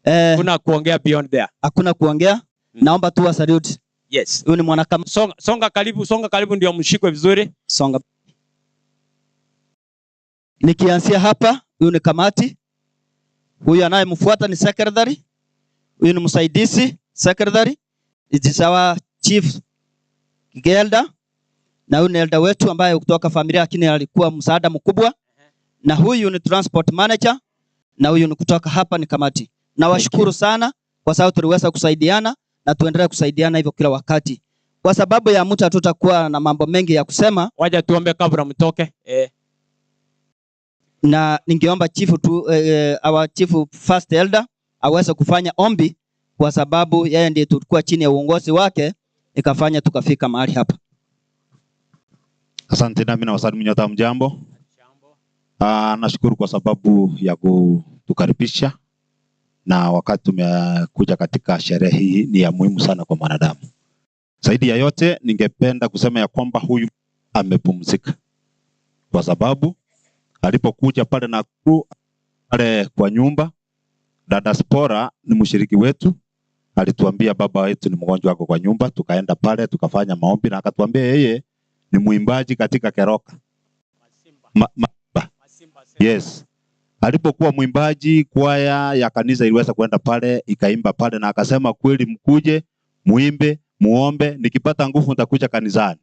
Hakuna kuongea beyond there. Hakuna kuongea. Naomba tu wa salute. Yes. Huyu ni mwanakama. Songa, songa karibu, songa karibu ndio mshikwe vizuri. Songa. Nikianzia hapa, huyu ni kamati. Huyu anayemfuata ni secretary. Huyu ni msaidizi secretary. It is our chief elder. Na huyu ni elder wetu ambaye kutoka familia lakini alikuwa msaada mkubwa. Na huyu ni transport manager na huyu ni kutoka hapa ni kamati. Nawashukuru sana kwa sababu tuliweza kusaidiana na tuendelee kusaidiana hivyo kila wakati. Kwa sababu ya muda tutakuwa na mambo mengi ya kusema. Waja tuombe kabla mtoke. Eh. Na ningeomba chifu tu, our chief first elder aweze kufanya ombi kwa sababu yeye ndiye tulikuwa chini ya uongozi wake ikafanya tukafika mahali hapa. Asante, nami na wasalimu nyote, mjambo. Nashukuru kwa sababu ya kutukaribisha na wakati tumekuja katika sherehe hii ni ya muhimu sana kwa mwanadamu. Zaidi ya yote, ningependa kusema ya kwamba huyu amepumzika kwa sababu alipokuja pale Nakuru pale kwa nyumba, dada Spora ni mshiriki wetu, alituambia baba wetu ni mgonjwa wako kwa nyumba. Tukaenda pale tukafanya maombi na akatuambia yeye ni mwimbaji katika Keroka Masimba. Yes. Alipokuwa mwimbaji, kwaya ya kanisa iliweza kwenda pale ikaimba pale, na akasema kweli, mkuje muimbe, muombe, nikipata nguvu nitakuja kanisani.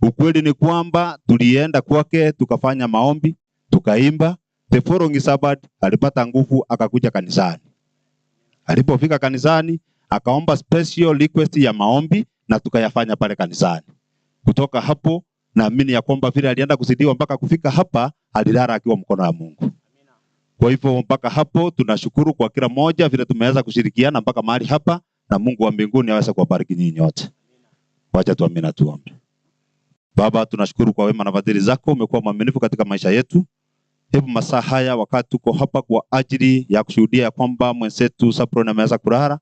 Ukweli ni kwamba tulienda kwake tukafanya maombi tukaimba. The following Sabbath alipata nguvu akakuja kanisani. Alipofika kanisani akaomba special request ya maombi na tukayafanya pale kanisani. Kutoka hapo naamini ya kwamba vile alienda kuzidiwa mpaka kufika hapa, alilala akiwa mkono wa Mungu. Kwa hivyo mpaka hapo tunashukuru kwa kila moja vile tumeweza kushirikiana mpaka mahali hapa, na Mungu wa mbinguni aweze kuwabariki nyinyi nyote. Wacha tuamini na tuombe. Baba, tunashukuru kwa wema na fadhili zako, umekuwa mwaminifu katika maisha yetu. Hebu masaa haya wakati tuko hapa kwa ajili ya kushuhudia ya kwamba mwenzetu Sapron ameweza kulala,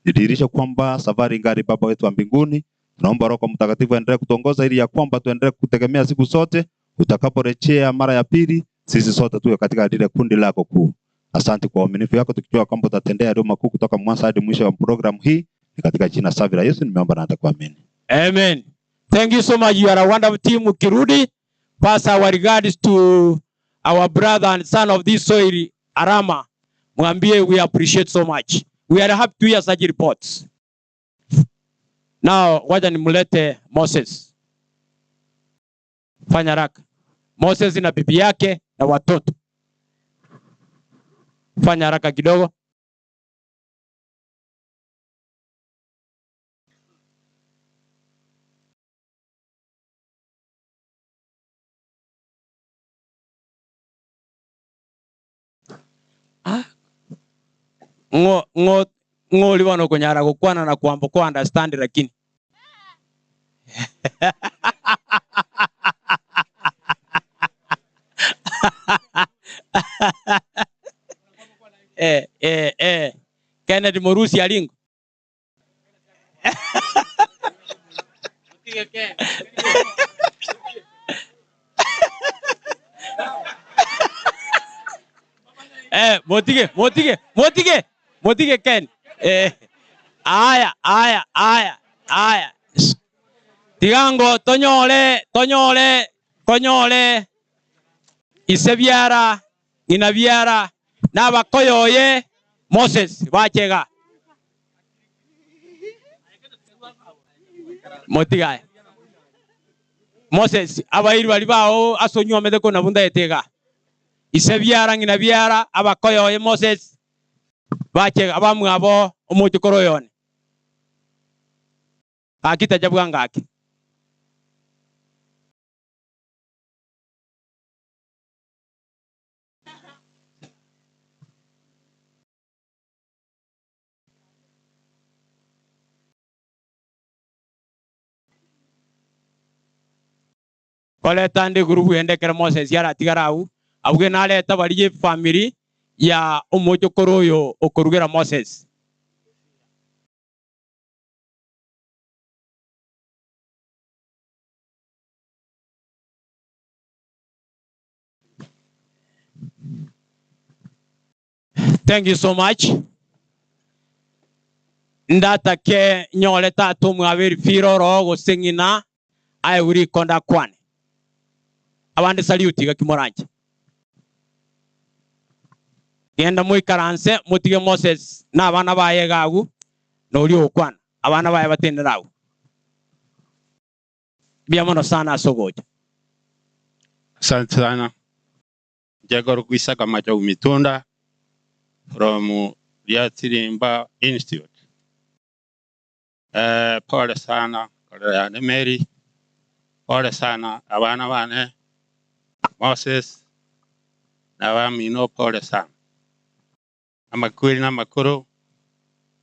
nidhihirishe kwamba safari ngari, Baba wetu wa mbinguni, tunaomba Roho Mtakatifu aendelee kutuongoza ili ya kwamba tuendelee kutegemea siku zote, utakaporejea mara ya pili, sisi sote tuwe katika lile kundi lako kuu. Asante kwa uaminifu yako, tukijua kwamba utatendea yaliyo makuu kutoka mwanzo hadi mwisho wa programu hii. Ni katika jina safi la Yesu nimeomba na hata kuamini. Amen. Thank you so much. You are a wonderful team. Ukirudi, pass our regards to our brother and son of this soil, Arama. Mwambie we appreciate so much. We are happy to hear such reports. Now, wacha nimlete Moses. Fanya haraka. Moses na bibi yake na watoto. Fanya haraka kidogo. Ngo ngo ng'oli bono kunyara gukwana na kwamba ku understand lakini Kennedy Morusi alingo motige motige motige motige Ken. Aya aya aya aya. Tigango tonyole tonyole konyole isebiara ng'ina biara nabakoyoye Moses bachega motigae Moses abairi bari bao asonywomete kona bunda etega isebiara ng'ina biara abakoyoye Moses. Bache abamwabo omochokoro oyo one. Gaki tacha bwango ake. Koreta ande iguru bwende ekero Moses aratigare agwo, abwo nareta baria efamiri ya omochokoro oyo okorugera Moses. Thank you so much. Ndatake nyore tata omwabo erifiro oro gose ng'ina aegwe rikonda akwane. Abande salute iga kimoranche. Genda moikaranse motige Moses na abana baye iga agwo na oria ogokwana. Abana baye batenenere agwo. Mbuya mono sana ase ogocha. Asante sana. Njagoro Isaka Machau Mitunda from Riatirimba Institute. Eh, pole sana korera yane Mary, pole sana abana bane Moses na abamino pole sana. Amakweri na amakuru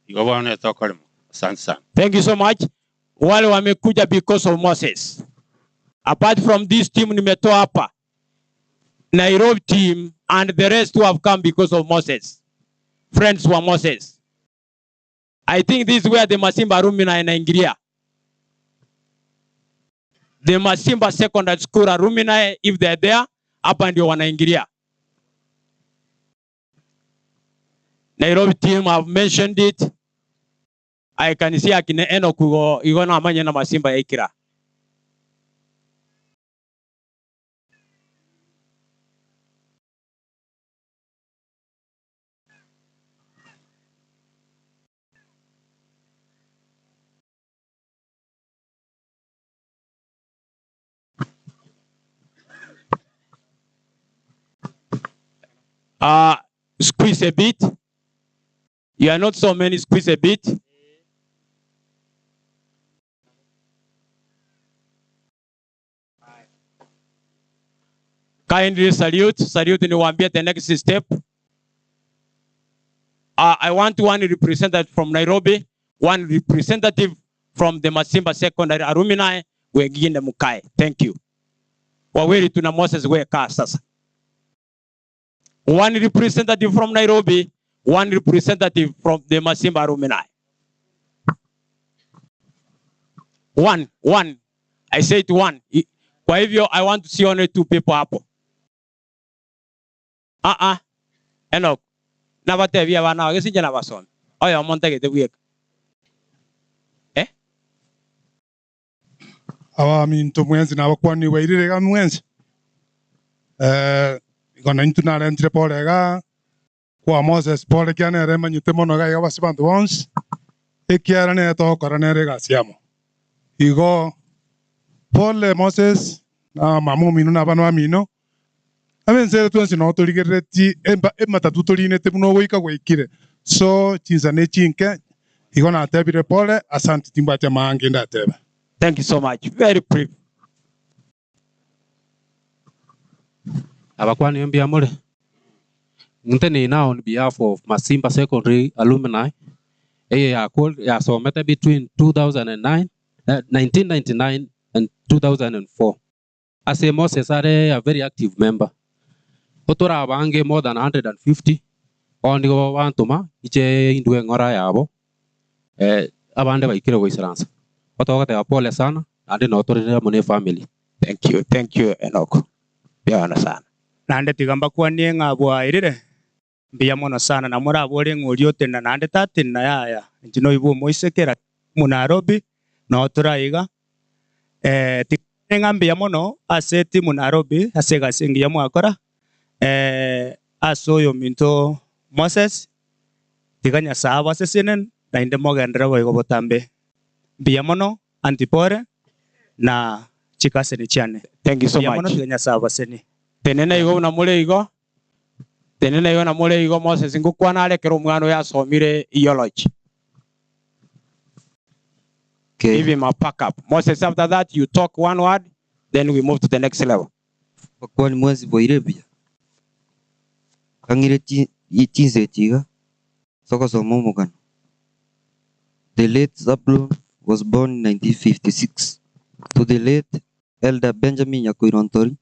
igo bono etokoremo. Asante sana. Thank you so much. Wale wamekuja because of Moses. Apart from this team nimetoa hapa, Nairobi team and the rest who have come because of Moses. Friends wa Moses. I think this is where the Masimba Alumni inaingilia. The Masimba Secondary School Alumni, if they're there, hapa ndio wanaingilia. Nairobi team have mentioned it. I can see akina Enoch igo igo na amanye na Masimba ya Ikira. Squeeze a bit. You are not so many, squeeze a bit. Kindly salute. Salute niwaambie the next step. I want one representative from Nairobi, one representative from the Masimba Secondary Alumni, wengine mkae. Thank you. Wawili tuna Moses weka sasa. One representative from Nairobi, one representative from the Masimba Alumni. One, one. I said one. Kwa hivyo I want to see only two people hapo. Ah ah. Enoch. Nabatebia bana bagesinje nabasome. Oyo montegete bweka. Awa minto mwenzi nabakwani wairire ga mwenzi. Igona intu narentire pole ga kwa Moses pole kia nere manyite mono ga iga basi bantu bonsi. Ekiara nere togokora nere egasi amo. Igo pole Moses na mama omino na abana bamino abensere twensi no torigerereti ematatu torinete buna ogoika gwaikire. So chinsa ne chinke igo natebire pole asante timbwate mange ndatebe. Thank you so much. Very brief. Abakwani mbuya more. Ntene now on behalf of Masimba Secondary Alumni, eye yasomete between 2009, 1999 and 2004. Ase Moses are a very active member. Otora abange more than 150 ondigo bantuma iche indwe ngora yabo. Abande baikire goisaransa. Otogoteba pole sana ande notorere amo ne family. Thank you, thank you Enoch. Biana sana. Nande tiga mbakwanie ng'a bwairire. Mbuya mono sana na morabore ng'ori otena nande tatena yaya. Inche noibwe omoisekera mu Nairobi no toraiga. Tiga ng'a mbuya mono ase timu Nairobi ase egasi engiya mwakora. Ase oyo minto Moses tiga Nyasaye abasesenen naende mogendere boigo botambe. Mbuya mono antipore na chikaseni chiane. Thank you so Mbuya mono much. tiga Nyasaye abaseni. Tenena igo buna more igo. Tenena igo na more igo Moses ngokwana are ekero omwana oyo asomire eulogy. Give him a pack up. Moses after that you talk one word then we move to the next level. Bakwani mwensi bwaire buya? Kang'ire chinsa echi iga ase ogosoma omogano. The late Zablon was born in 1956 to the late Elder Benjamin Nyakoiro Ntori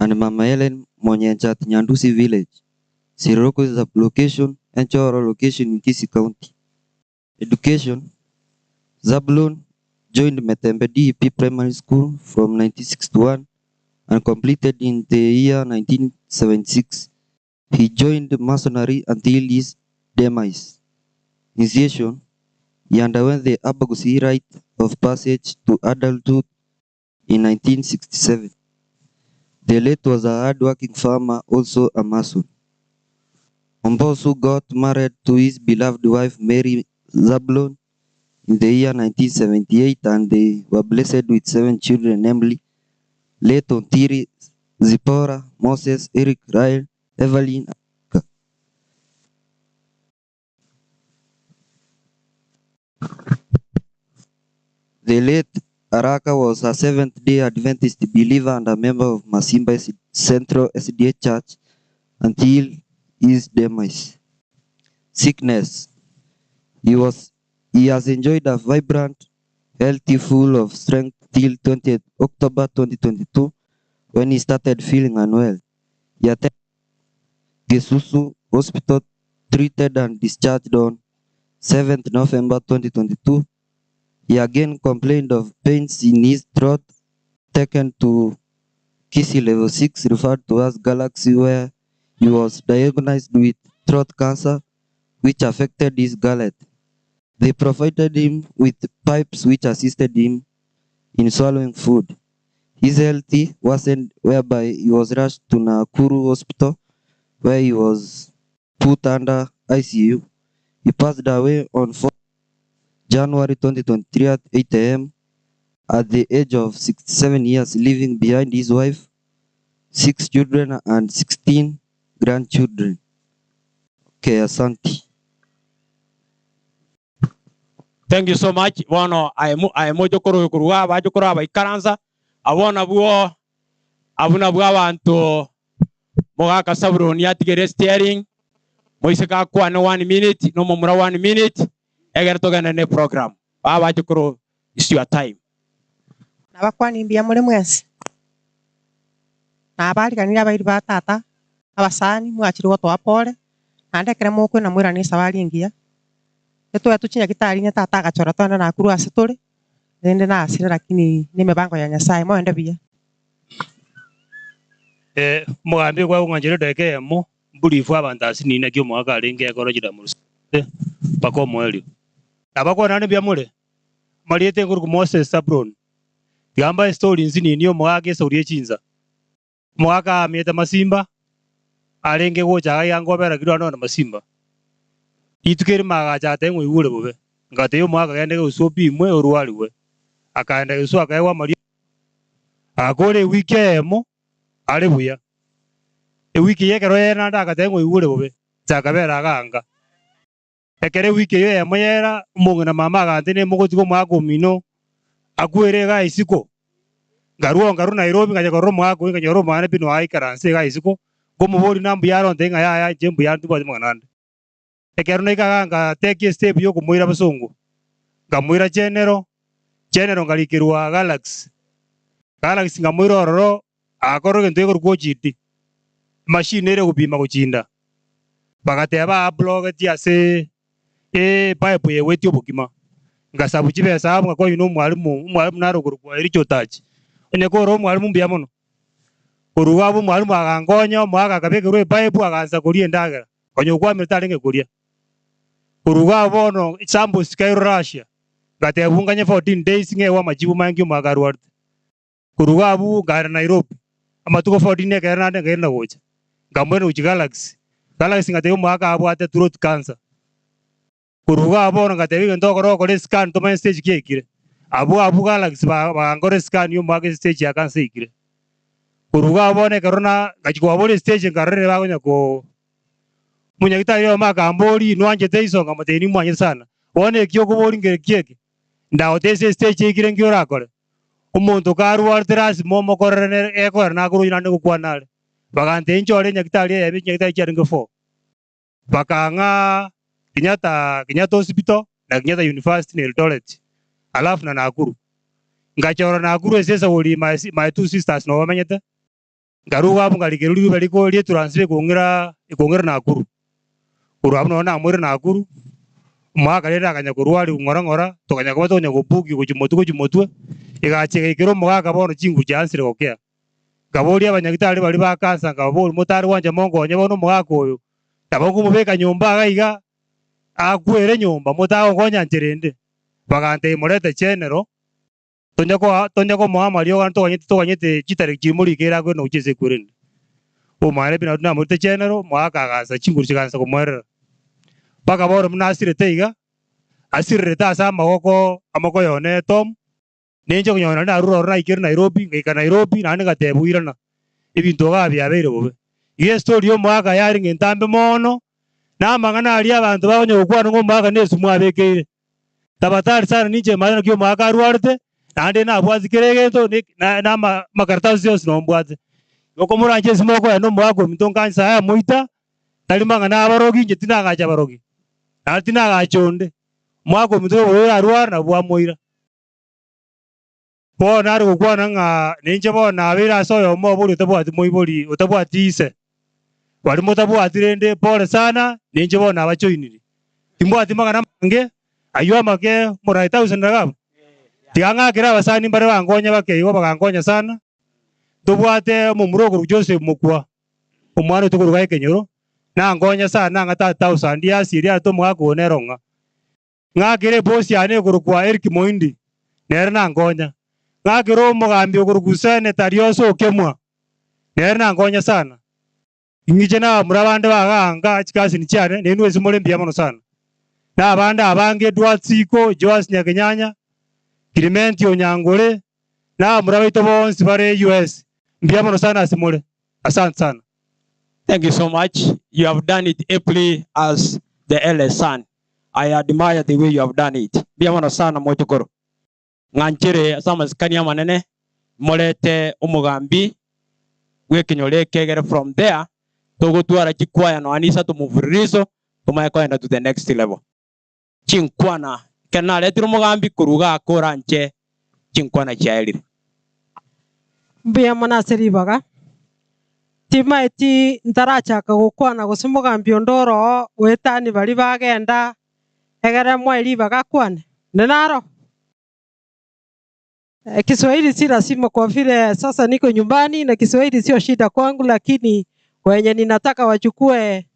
and Mama Hellen Monyencha at Nyandusi village, Siroroko sub-location, Enchoro location in Kisii County. Education Zablon joined Metembe DEP Primary School from 1961 and completed in the year 1976. He joined Masonry until his demise. Initiation He underwent the Abagusi rite of passage to adulthood in 1967. The late was a hard-working farmer, also a mason. Ombosu got married to his beloved wife Mary Zablon in the year 1978 and they were blessed with seven children, namely late Ontiri, Zipporah, Moses, Eric, Rael, Evelyn, The late Araka was a Seventh-day Adventist believer and a member of Masimba Central SDA Church until his demise. Sickness. He was he has enjoyed a vibrant, healthy, full of strength till 20th October 2022 when he started feeling unwell. He attended Gesusu Hospital, treated and discharged on 7th November 2022. He again complained of pains in his throat, taken to Kisii Level 6, referred to as Galaxy, where he was diagnosed with throat cancer, which affected his gullet. They provided him with pipes which assisted him in swallowing food. His health worsened, whereby he was rushed to Nakuru Hospital, where he was put under ICU. He passed away on 4 January 2023 at 8 a.m. at the age of 67 years, leaving behind his wife, six children, and 16 grandchildren. Okay, asante. Thank you so much. Bono aye mo- aye mochokoro korwa abachokoro abaikaransa abo nabwo abwo nabwo abanto mogaka Sabuloni atigere steering moiseke akwane one minute na omomura one minute egere togende ne program. Aba abachokoro is your time. Nabakwani mbuya more mwensi, nabariganire abairi ba tata, abasani mwachire gotoa pore, naende ekere mokwena moirane esabari engiya, etwaetwe chinyagitari onye tata agachora twende Nakuru ase tore, rende nasire lakini na emebango ya Nyasaye, moende buya. Eh, omogambi oyo kwagong'anchera edageka eyemo, mburifu abanto ase nini naki omogaka arenge ekero chidamurusie mpaka omoerio. Nabakwana naende mbuya more, marieta enkoruku Moses Zabron, tiga mbae estory nsinini ya omogaka esauri ye chinsa. Omogaka aamiete masimba, arenge gocha iga iga nkobera kirwa nonye na masimba. Rituko erimo agacha agateba ng'a oigure bobe, ngatebia omogaka genda geusu opimwe orwarigwe. Akaenda geusu akaegwa amariogo, agakora ewiki eyemo are buya. Ewiki eyio ekero yaera naende agateba ng'a oigure bobe, inche akabera aganga. Ekero ewiki eyio eyemo yaera, omong'ina mama aganteneria mogotiga omwaka omino akwere igaa isiko. Nkarua nkarua Nairobi nkacha korora omwaka oyio nkanyora omwana pi noyo aikaranse igaa isiko, nkomoboria na mbuya are ontebia ng'a yaya inche mbuya ntibwati mang'ana ande. Ekero naika igaa ngatake estep ya okomoira bosongo, nkamoira General, General nkarikerwa Galaxy, Galaxy nkamoira ororo agakora egento gekorokwa OGD, emachine ere gopima gochinda, bagateba aablogeti ase epipe eye obokima. Nkasabu chibesa abo ngakonywa na omwalimu, omwalimu nare okorokwa Ericho Otachi, onye kore omwalimu mbuya mono. Korwa iga abwo omwalimu agankonya, omogaka akabekerwa epipe agansa koria endagera, konya okwamire tarenge koria. Korwa iga abwo bono samples chikairwa Russia, ngatebwa nganye 14 days ng'ewe amajibu mange omogaka arwarete. Korwa iga abwo nkaenda Nairobi, amatuko 14 ekero naende nkairana gocha, nkamoirana gochia Galaxy, Galaxy ngatebia omogaka abwate throat cancer. Korwa iga bono ngatebia egento okore okore escan tomanye stage ki yaikire. Abwo abwo Galaxy bagankora escan ya omwaka estage ya cancer yaikire. Korwa iga bono ekero na ngachia kobabora estage nkarora ere bakonya ko. Omonyagitari oyomo akamboria, Nwanchete iso? Nkamotebia, Nimwanchete sana. Bono eki okoboria nkereki eke? Ndagotebia estage eikire nki orakore? Omonto karwarete lasima omokorere nere gekogera nakoroche naende ngokwana are. Bagantebia inchore enyagitari eyemo chinyagitari chiarenge four. Bakang'a Kenyatta Kenyatta Hospital na Kenyatta University na Eldoret alafu na Nakuru. Ngachora Nakuru ase esaguri my my two sisters nabo bamenyete. Nkaruga abwo nkarikerwa riruba riko rie transfer ekong'ira ekong'ira Nakuru. Korwa abwo nonye namoire Nakuru, omogaka rende akanya korwariwa ng'ora ng'ora, tokanya koba tokonya gobuki gochia motwe gochia motwe, egacha egaikera omogaka bono chinguru chiansire gokea. Nkaboria abanyagitari baria ba cancer nkababoria motare gwancha monkonye bono omogaka oyo, nabo nkomobeka nyomba iga iga, akwere nyomba motagonkonya inche rende? Bagantebia morete general. Tonya koa tonya komoa amariogo ande toganyete toganyete chitariki chimorikere akwende gochia ase ekwerende. Omwana pi naende namorete general, omogaka agansa chinguru chigansa komoerera. Mpaka bono buna asirete iga, asirerete ase amagoko amako yone Tom, ninche konyora naende narure ororo naikire Nairobi, ngaika Nairobi naende ngatebwa irana, ebinto igaa biabeire bobe. Iga estory ya omogaka yarenge entambe mono, na amang'ana aria abanto bakonya gokwana ng'a omogaka na esumu abekeire. Tabatari sana ninche manye naki omogaka arwarete, naende nabwati kera egento ne na na ama amakaratasi yonsi nombwate. Igo komoranche ase mokoenda omogaka ominto nkansa yamoita, tari mang'ana abarogi inche tinagacha abarogi, naende tinagacha onde. Omogaka ominto noborwaire arware nabwo bwamoira. Bono are gokwana ng'a ninche bono nabeire ase oyomo obo oria otabwati moibori, otabwati ise. Baria motabwati rende pole sana, ninche bono nabachoiniri. Timbwati mang'ana amange, ayio amake morae thousand ragabu. Tiga ng'akere abasani mbare bankonya bake igo bagankonya sana. Ntobwate omomura okorokwa Joseph Mokua, omwana oito koruga ekenyoro, nankonya sana nang'a thousand yasiria arete omogaka oyo nere ong'a. Ng'akere ebosi yane ekorokwa Eric Moindi, nere nankonya. Ng'akere omogambi okorokwa Senator Rioso Okemwa, nere nankonya sana. Ing'iche nabamura bande bagaanka chikasini chiane, nainwe ase more mbuya mono sana. Na abande abange Edward Siko, Joas Nyakenyanya, Clement Onyangore, na abamura baito bonsi bare US, mbuya mono sana ase more. Asante sana. Thank you so much. You have done it aptly as the eldest son. I admire the way you have done it. Mbuya mono sana mochokoro. Ng'anchere ase amasikani amanene morete omogambi bw'ekenyoro eke egere from there togotwara chikwaya nonya isato mufuririzo tomanye koenda to the next level. Chinkwana ekero naretire omogambi korwa igaa koranche chinkwana chiaerire. Mbuya mono ase ribaga. Timaeti ntarachaka gokwana gose mogambi onde ore oo goetania baria bagenda egere moe ribaga akwane. Onde naro? Kiswahili si lazima kwa vile sasa niko nyumbani na Kiswahili sio shida kwangu, lakini wenye ninataka wachukue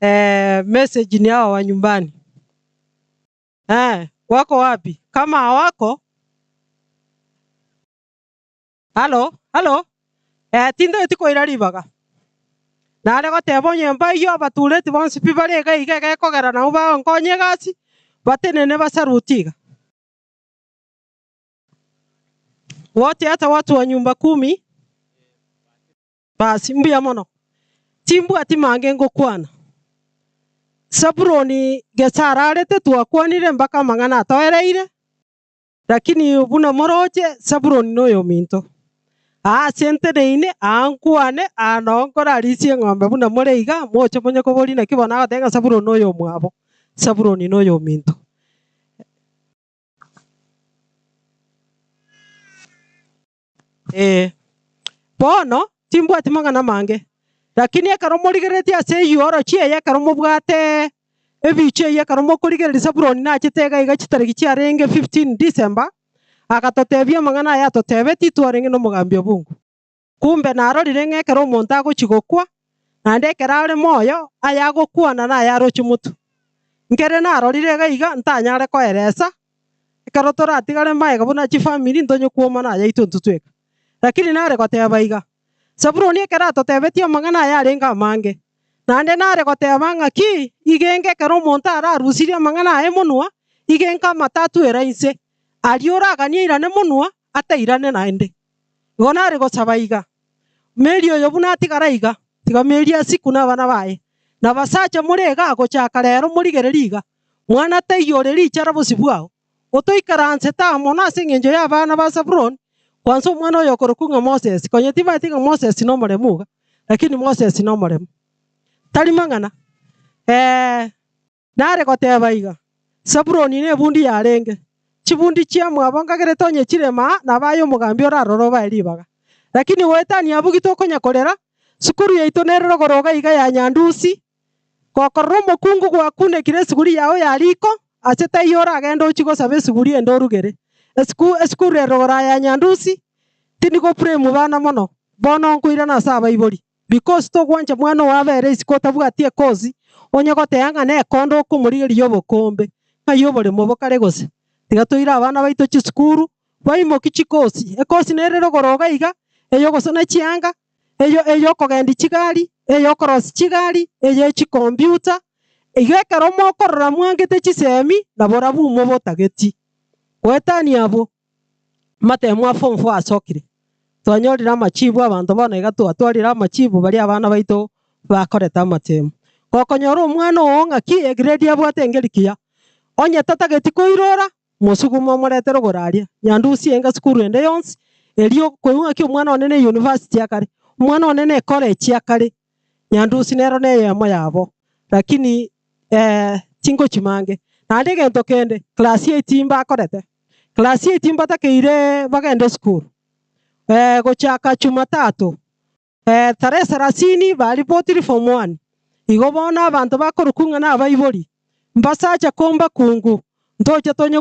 eh, message ni hao wa nyumbani. Eh, wako wapi? Kama hawako, halo halo, eh, tintageti koira ribaga. Nare goteba onye mbaiyo abatureti bonsi pi bare iga iga egekogera nabo bagonkonya egasi, batenene basaruti iga. Wote hata watu wa nyumba kumi basi mbuya mono. Timbwati mange ngokwana. Zabuloni gese ararete twakwanire mpaka amang'ana atoereire, lakini buna moroche Zabuloni noyominto. Aa ase enteneine, aa nkwane, aa noo nkorarisie eng'ombe buna more iga, moche monye koboria naki bono agoteba ng'a Zabuloni noyomwabo, Zabuloni noyominto. Ee. Bono, timbwati mang'ana amange, lakini ekero morigereretie ase eyuorochi eye ekero mobwate ebicha eyio ekero mokorigereria Zabuloni nachete iga iga chitariki chiarenge 15 December, agatotebia amang'ana aya atotebetie twarenge na omogambi Obungu. Kumbe narorire ng'a ekero omonto agochia gokwa, naende ekero are moyo, aya agokwana naye aroche motwe. Nkere narorire iga iga ntanyare koeresa, ekero toratigare magega buna chifamiri ntonye kwomana aya aito intwe tweka. Lakini nare goteba iga, Zabuloni ekero atotebetie amang'ana aya arenge amange, naende nare goteba ng'aki, igenge ekero omonto ararusirie amang'ana aye monwa, igenke amato atwere inse, aria oraganie airane monwa, atairane naende. Igo nare gosaba iga, Meri oyo buna atigara iga, tiga Meri asikwe nabana baye. Na basacha more igaa gochaka rero morigererie iga, mwana taiyo ore richara bosio bwao, otoikaransete amo nase engencho y'abana ba Zabuloni, kwansa omwana oyo okorokwa ng'a Moses, konya timanyeti ng'a Moses nomoremu iga, lakini Moses nomoremu. Tari mang'ana. Eh, nare goteba iga, Zabuloni nebundi yarenge, chibundi chiamwabo nkagerete onye chirema aa, nabo aye omogambi orarore obae ribaga. Lakini goetania abwo gitokonya korera, sukuru yaito nere rogoro iga iga ya Nyandusi, Gokorora omokungu gwakunekire esuguri yao ya riko, ase taiyo oragende ochie gosaba esuguri ende orugere. Esiku esukuru ere rogoro aya Nyandusi, tindi go blame bana mono, bono nkoirana ase abaibori because togwancha mwana oo abere isiko otabwati ekosi, onye goteba ng'a nekondo okomorigereria obokombe, ng'ai oboremo bokare gose? Tiga toire abana baito chisukuru, baimoki chikosi, ekosi nere rogoro iga iga, eyogosona chianga, eyo eyokogendia chigari, eyokorosia chigari, eye chikombiuta, igo ekero mokorora mwangete chisemi, naborabwo mobotageti. Goetania abwo, amatemo a form four asokire, twanyorire amachibu abanto bono iga twatwarire amachibu baria abana baito bakorete amatemo. Gokonyora omwana oo ng'aki egrade abwate engeri kiya, onye tatageti koirora, Mosugume omoretere ogoraria, nyandusie enga sukuru ende yonsi, erio koigwa ng'aki omwana one ne university akare, omwana one ne college akare, nyandusi nero neyemo yabo, lakini chingochi mange. Naende egento kende, class eight mbakorete, class eight mbatakeire bagende esukuru, gochaka jumatatu. Tarehe sarasini baripotiri form one. Igo bono abanto bakorokwa ng'a nabaibori, mbasacha ko mbakungu, ntoche tonye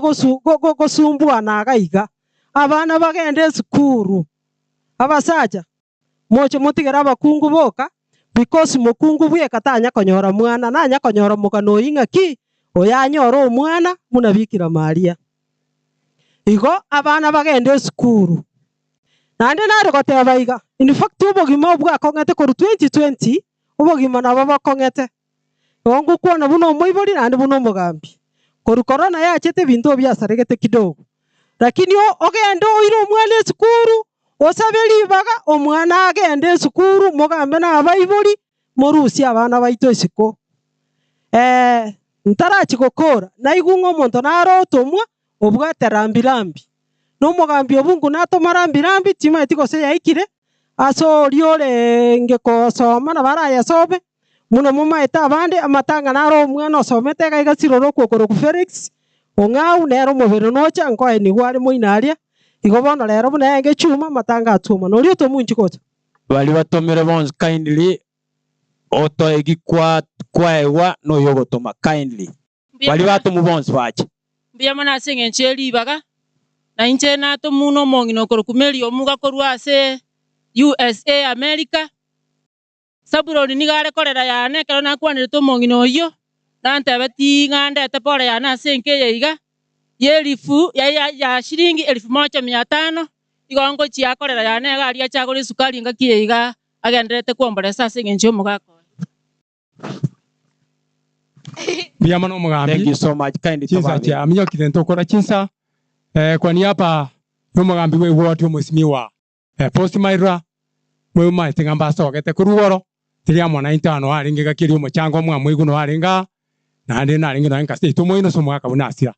gosumbwana iga iga. Abana bagende esukuru. Abasacha, moche motigere abakungu boka, because mokungu bweka tanya konyora mwana, nanya konyora omogano oyio ng'aki, oyo anyore omwana buna Bikira Maria. Igo abana bagende esukuru. Naende nare goteba iga, in fact obogima obwo bwakong'ete korwa 2020, obogima nabo bokong'ete. Igo ngokwana buna omoibori naende buna omogambi. Korwa korona yachete ebinto biasaregete kidogo. Lakini ogende oire omwana esukuru, osabe ribaga omwana agende esukuru mogambe na abaibori, morusie abana baito isiko. Ntarachia gokora, naigwe ng'a omonto nare otomwa obwate rambi rambi. Na omogambi o bungu natoma rambi rambi, timanyeti gose yaikire ase oria orenge kosoma nabo arayesome, buna momaete abande, amatanga naro omwana osomete iga iga sirore okwokorokwa Felix, ong'au nere omobere nocha nkoenigwa are moino aria, igo bono rero buna yaenge echuma amatanga atuoma, na oria otomunchi gocha. Baria batomire bonsi kindly otoegi kwa kwaegwa noyo ogotoma kindly. Baria batomwa bonsi bache. Mbuya mono ase engencho ye ribaga, na inche natomwa nomong'ina okorokwa Mary Omuga korwa ase USA, America. Sabuloni nigo are korera yane ekero nakwanerete omong'ina oyio, nantebeti ng'a ndete pore yane ase enka eye iga, y'elifu ya shilingi elifu moja mia tano, igo ngochia korera yane iga aria ache agore esukari engaki eye iga agendererete kwomboresa ase engencho y'omogaka oye. Mbuya mono omogambi. Thank you so much. Kindly Chinsa tobabe. chiaminyokire ntokora chinsa eh, kwa niaba y'omogambi bw'eward omosimiwa eh, Post Mairura mweumanyete ng'a mbasogete korwa igoro tiri amo naintwe ano arenge gaki erio omochango omwamoigwa noyo arenge aa naende narenge nonya nkase yaito moino ase omogaka buna asira.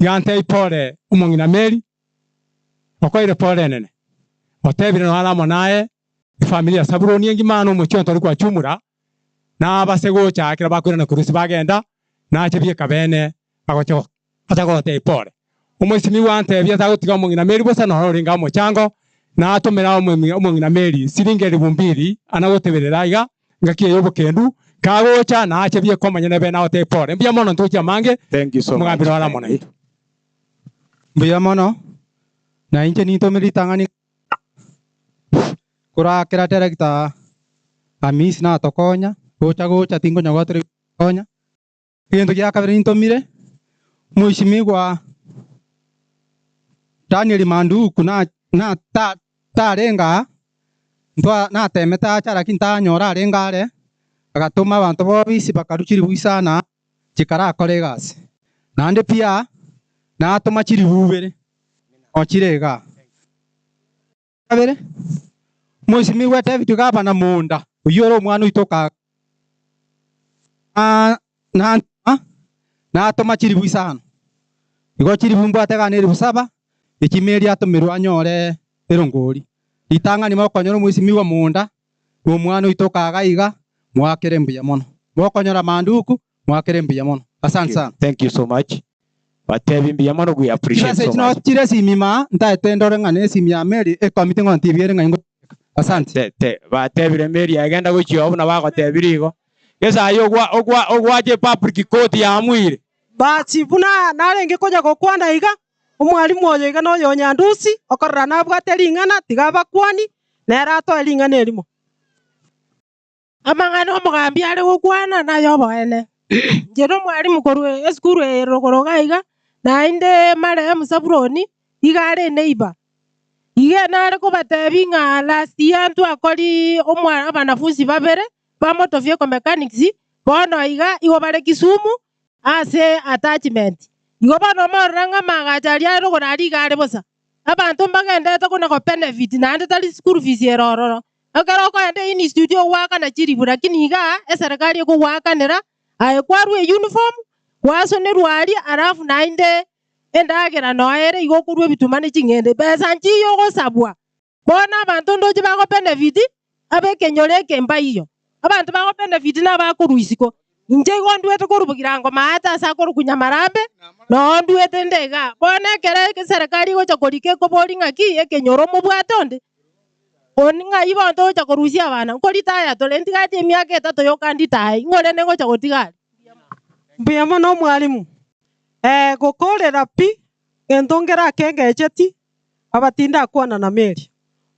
Iga ntebie pole omong'ina Mary okoeire pole enene otebire noyo are amo naye Efamiri ya Sabuloni engima na omochie ontori kwa Chumura, na abase gocha ekero bakoirana korwa ase bagenda, nache bieka bene bagocha gocha gotebia pore. Omoisimigwa antebia tagotiga omong'ina Meri bosa noro orenge omochango, na atomera omong'ina Meri siringi elifu mbili ana goteberera iga engaki eye y'obokendu, kagocha nache bieka omonyene bene agotebia pore. Mbuya mono ntochia amange, Thank you so much. omogambi noro amo naintwe. Mbuya mono, na inche nintome ritang'ani. Korakera director Hamisi natokonya, gocha gocha tinkonya goetera gotokonya. Egento gia kabere nintomire mweshimiwa Daniel Manduku na na ta tarenge aa, ntwa natemete ache lakini tanyora arenge are, agatoma abanto ba ofisi bakarwa chiribu isano aa chikarakora egasi. Naende pia natoma chiribu ibere ochire igaa. Kabere, Mwesimigwa David gavana monda, oyio ore omwana oito Nantoma, natoma chilifu isano. Igo chilifu mbwate iga na elifu saba, echi Mary atomerwe anyore erongori. Ritang'ani mokonyora omoisimigwa monda, na omwana oito okaga iga, moakere mbuya mono. Mokonyora manduku, moakere mbuya mono. Asante sana. Thank you so much. Batebi mbuya mono, we appreciate Chibesa so echi noo much. chire esimi imaa, ntaete ndore ng'a nesimi ya Mary ekomiti ng'o ntibi ere ng'ai ngochibeka. Asante. Te, te, batebire Mary agenda gochia oo buna bagotebire igo. Gese aye ogwa, ogwa, ogwacha epublic court yamuire. Basi buna narenge konya gokwana iga, omwalimu oyo iga noyo o Nyandusi, okorora nabwate ring'ana, tiga abakwani, nere atoe ring'ana erimo. Amang'ana omogambi are gokwana nayoboene. Inche nomwalimu korwa esukuru eye rogoro iga iga, naende marehemu Sabuloni, iga are eneighbor. Iga nare kobatebi ng'a last year ntwakori omwa abanafunsi babere ba motor vehicle mechanics, bono iga igo bare Kisumu ase attachment. Igo bono morore ng'a amagacho aria are rogoro aria iga are bosa. Abanto mbagenderete kona go benefit naende tari school fees ere ororo. Ekero okoenda einstitute ogoakana chilifu lakini igaa eserekari ekogoakanera aye kwarua euniform gwasonerwa aria alafu naende endagera noe ere igo okorua ebituma ne ching'ende. Besa nchiyo ogosabwa. Bono abanto ndoche bago benefit abe ekenyoro eke mbaiyo. Abanto bago benefit nabakorwa isiko. Inche igo ndwete korwa Bogirango maate ase akorokwa Nyamarambe, noo ndwete nde igaa. Bono ekero eserekari egocha korika ekoboria ng'aki ekenyoro omobwate onde, Oni ng'ai bono togocha korusia abana? Nkoritaya tore, ntigati emiaka etato yoka nditaye, ing'o rende ngocha gotiga aria? Mbuya mono omwalimu. Ee, gokorera pi, gento nkere akengecheti, aba tindakwana na Mary.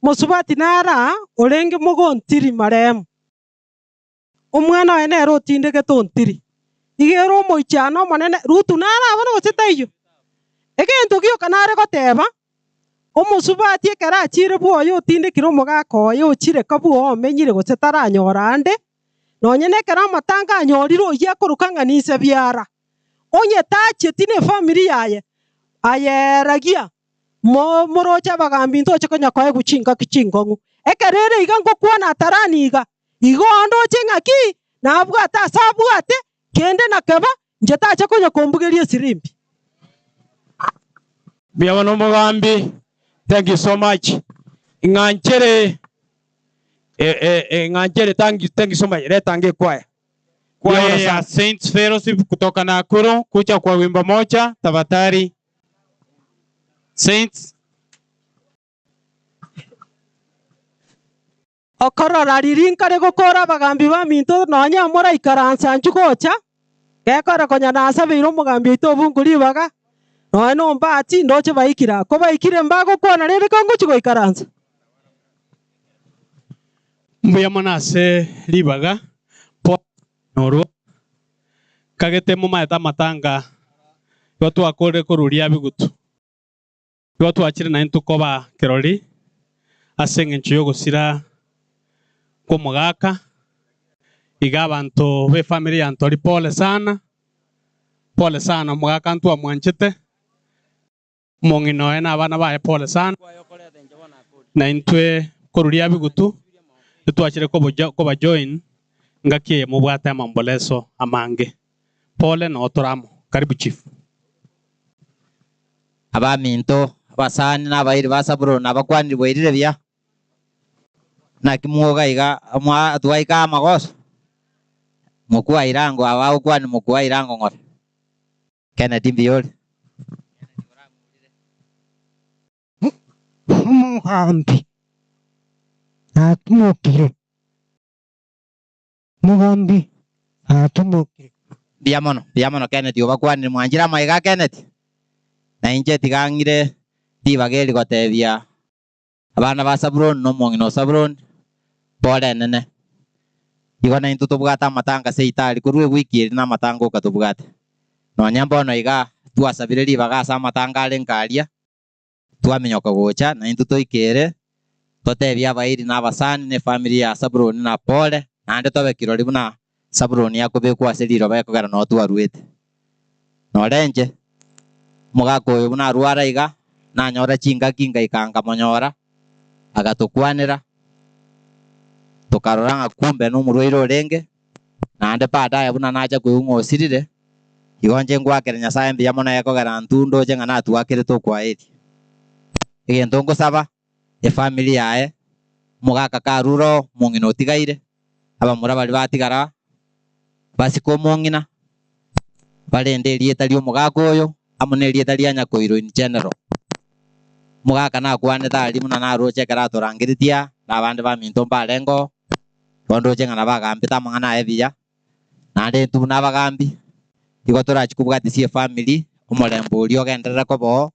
Mosubati nare aa, orenge mogontiri marehemu. Omwana oye nere otindegete ontiri. Iga ere omoichano omonene, Rutu nare abana gose taiyo? Egento gioka nare goteba, omosubati ekero achire bwoye otindekire omogaka oye ochire kabua omenyire gose taranyora ande, nonye nekero amatanga anyorire oyio akoroka ng'a ninse biara, onye tacheti ne efamiri yaye, aye ragia Mo, moroche abagambi ntoche konya koegwa chingaki chinkong'u. Ekero ere iga ngokwana atarani iga, igo ondoche ng'aki nabwate ase abwate, kende nakeba, inche tacha konya kombugeria esirimbi. Mbuya mono omogambi, thank you so much. Ing'anchere eh, eh, eh, ing'anchere thank you, thank you so much. Leta ange ekwaya. Mbuya Kwaya mono ya sana. Saints Fellowship kutoka Nakuru kuja kwa wimbo moja tafadhali. Saints. Okorora riria nkare gokora abagambi baminto nonya moraikaransa inchuo gocha, gekore konya nasabeire omogambi oito obungu ribaga, nonya nombati ndoche baikire aa. Kobaikire mbagokwana rende kongochia goikaransa. Mbuya mono ase ribaga Paul norwa kagete momaete amatanga igo twakorire korwa ria bigutu. Igo twachire naintwe koba kirori ase engencho y'ogosira kw'omogaka. Iga abanto b'efamiri ya Ntori pole sana, pole sana omogaka ntwamwanchete, omong'ina oye na abana baye pole sana. Naintwe korwa ria bigutu ntitwachire koba join ngaki eye mobwate amamboleso amange. Pole noo tore amo. Karibu chief. Abaminto, abasani, na abairi ba Sabuloni nabakwanire bwairire buya. Naki mwoga iga mwa twaika amagoso? Mokwa irango aba agokwania mokwa irango ng'ora. Kennedy mbuya ore? Omogambi natumokire. Omogambi natumokire. Mbuya mono, mbuya mono Kennedy obakwanire mwanchire amaiga a Kennedy? Na inche tiga ng'ire ribaga eri gotebia abana ba Sabuloni na omong'ina o Sabuloni, pole enene. Igo naintwe tobwate amatanga ase eitari korwa ewiki eri namatanga oka tobwate. Nonya mbono igaa twasabire ribaga ase amatanga are nkaria, Twaminyoka gocha, na intwe toikere, totebie abairi na abasani na efamiri ya Sabuloni na pole, naende tobe kirori buna Sabuloni akobekwa ase riroba ekogera noo twaruete. Nore inche, omogaka oyo buna arwara iga, nanyora chingaki ngaika nkamonyora, agatokwanera, tokarora ng'a kumbe nomorwaire orenge. Naende baadaye buna nacha koigwa ng'a osirire, igo inche ngwakere Nyasaye mbuya mono ekogera intwe ndoche ng'a natwakerete okwaeria. Egento ngosaba, efamiri yaye, omogaka karure oo, omong'ina otigaire, abamura baria batigara, basike omong'ina, barende erieta ria omogaka oyo, amo na erieta ria nyakoiro in general. Omogaka nakwanete aria buna naroche ekero atorangeretie aa, na abande baminto mbarenge oo, Bono ndoche ng'a nabagambete amang'ana aye buya, naende intwe buna abagambi, igo torachi kobwatisia efamiri, omorembe oria ogenderere koba oo,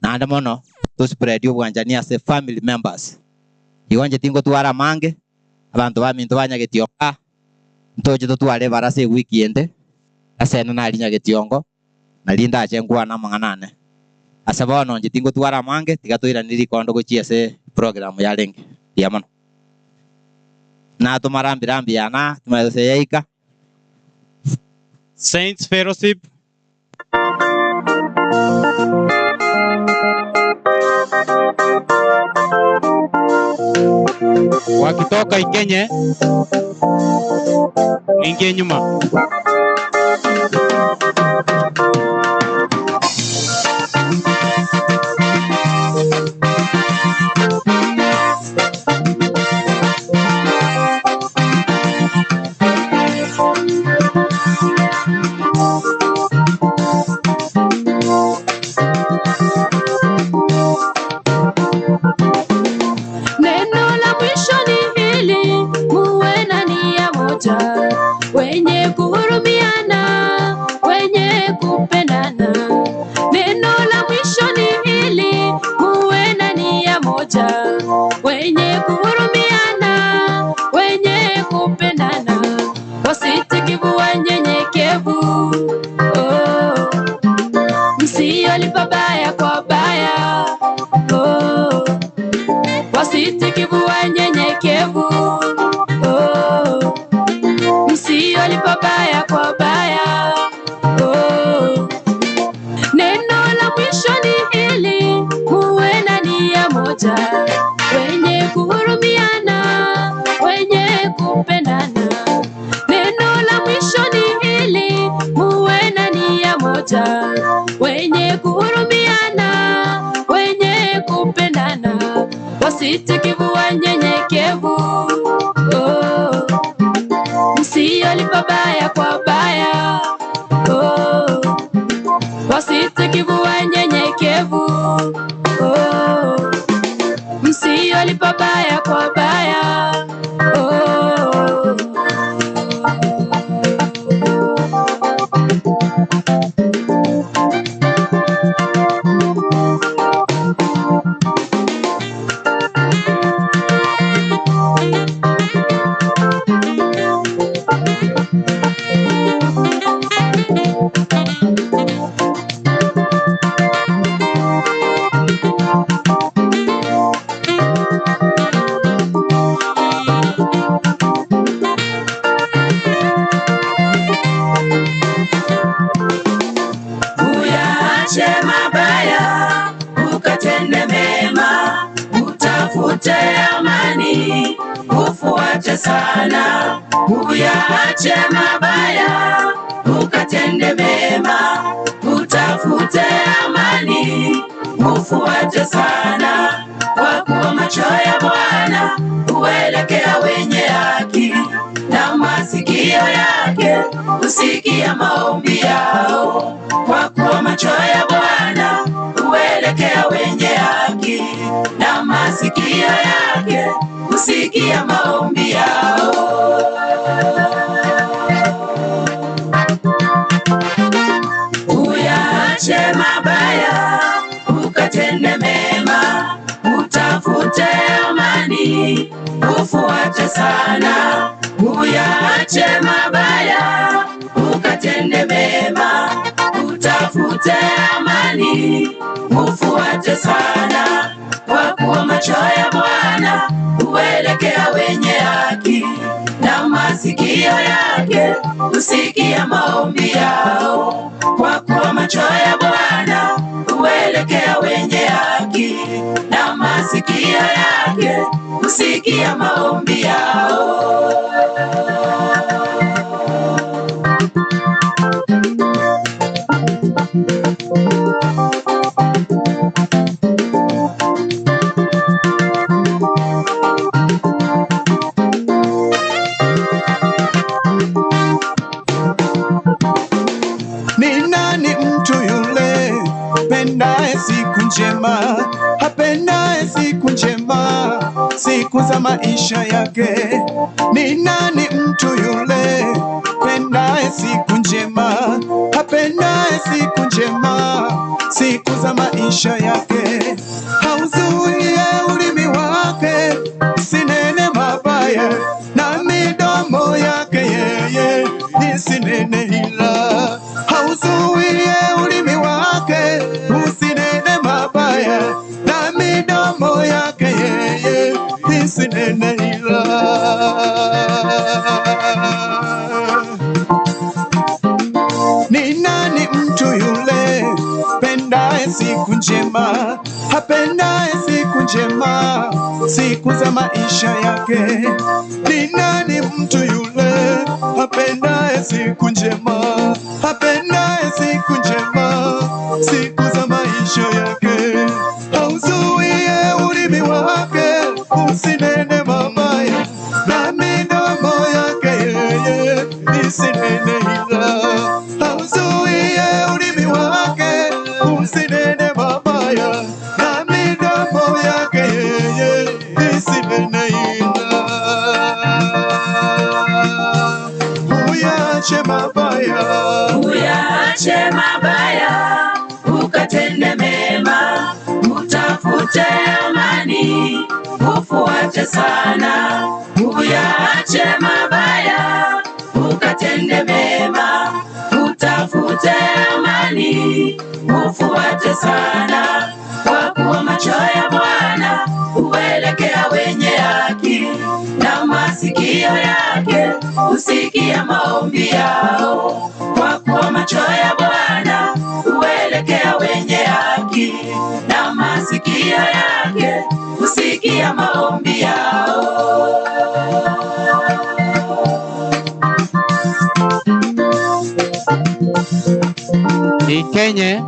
naende mono tospread obwanchani ase family members. Igo inche tingotwara amange, abanto baminto ba Nyagetiongo aa, ntoche totware ebarasa ewiki ende, ase ene naria Nyagetiongo, nario ndache nkwane amang'ana ane. Ase bono inche tingotwara amange, tiga toiranie rikondo gochia ase program yarenge. Mbuya mono. Natoma rambi rambi yana, timanyeti gose yaika. Saints Fellowship. Wakitoka Ikenye, mwingie nyuma. Neno la mwisho ni hili, muwe na nia moja, wenye kuhurumiana, wenye kupendana. Neno la mwisho ni hili, muwe na nia moja, wenye kuhurumiana, wenye kupendana, wasitikivu wanyenyekevu, oh. Msiolipa baya kwa baya, oh. Wasitikivu wanyenyekevu, oh. Msiolipa baya kwa baya, oh. Neno la mwisho ni hili, muwe na nia moja, wenye kuhurumiana, wenye kupendana. Neno la mwisho ni hili, muwe na nia moja, wenye kuhurumiana, wenye kupendana, wasitikivu wanyenyekevu, oh. Msiolipa baya kwa baya, oh. Wasitikivu wanyenyekevu, oh. Msiolipa baya kwa baya, oh. Uyaache mabaya ukatende mema, utafute amani ufuate sana. Uyaache mabaya ukatende mema, utafute amani ufuate sana, kwa kuwa macho ya Bwana huelekea wenye haki na masikio yake husikia maombi yao. Kwa kuwa macho ya Bwana huelekea wenye haki na masikio yake husikia maombi yao. Uyaache mabaya ukatende mema, utafute amani ufuate sana. Uyaache mabaya ukatende mema, utafute amani ufuate sana, kwa kuwa macho ya Bwana huelekea wenye haki na masikio yake husikia maombi yao. Kwa kuwa macho ya Bwana huelekea wenye haki na masikio yake husikia maombi yao. nani mtu yule pendaye siku njema, apendaye siku njema, siku za maisha yake? Ni nani mtu yule pendaye siku njema, apendaye siku njema, siku za maisha yake? Hauzuie ulimi wake usinene mabaya, na midomo yake yeye isinene hila. Hauzuie ulimi wake usinene mabaya, na midomo yake yeye isinene hila. Ni nani mtu yule pendaye siku njema, apendaye siku njema, siku za maisha yake? Ni nani mtu yule apendaye siku njema, apendaye siku njema, siku za maisha yake? Hauzuie ulimi wake usinene mabaya, na midomo yake yeye isinene hila. Hauzuie ulimi wake usinene mabaya, na midomo yake yeye isinene hila. Uyache mabaya, Uyaache mabaya, ukatende mema, utafute amani, ufuate sana. Uyaache mabaya, ukatende mema, utafute amani, ufuate sana. Kwa kuwa macho ya Bwana huelekea wenye haki na masikio yake husikia maombi yao. Kwa kuwa macho ya Bwana huelekea wenye haki na masikio yake husikia maombi yao. Ikenye.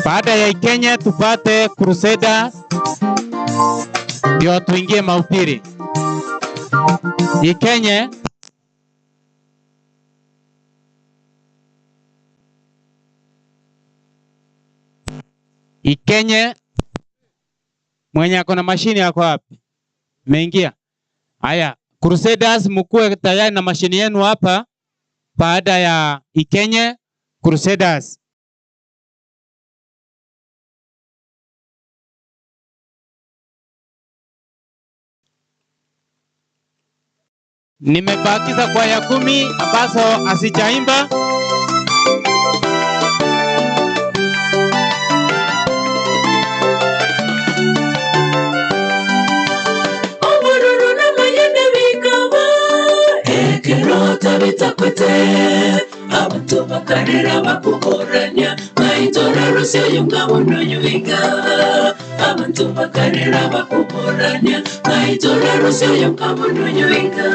Baada ya Ikenye tupate Crusaders ndio tuingie mahubiri. Ikenye. Ikenye, mwenye ako na mashini ako wapi? Meingia. Haya, Crusaders mkuwe tayari na mashini yenu hapa baada ya Ikenye Crusaders. Nimebakiza kwaya 10 ambazo hazijaimba. Obururu n'amayene bikaba ekirota bitakwete abantu bakarira bakuburanya bayitora rusyo yungabona yuiga abantu bakarira bakuburanya bayitora rusyo yungabona yuiga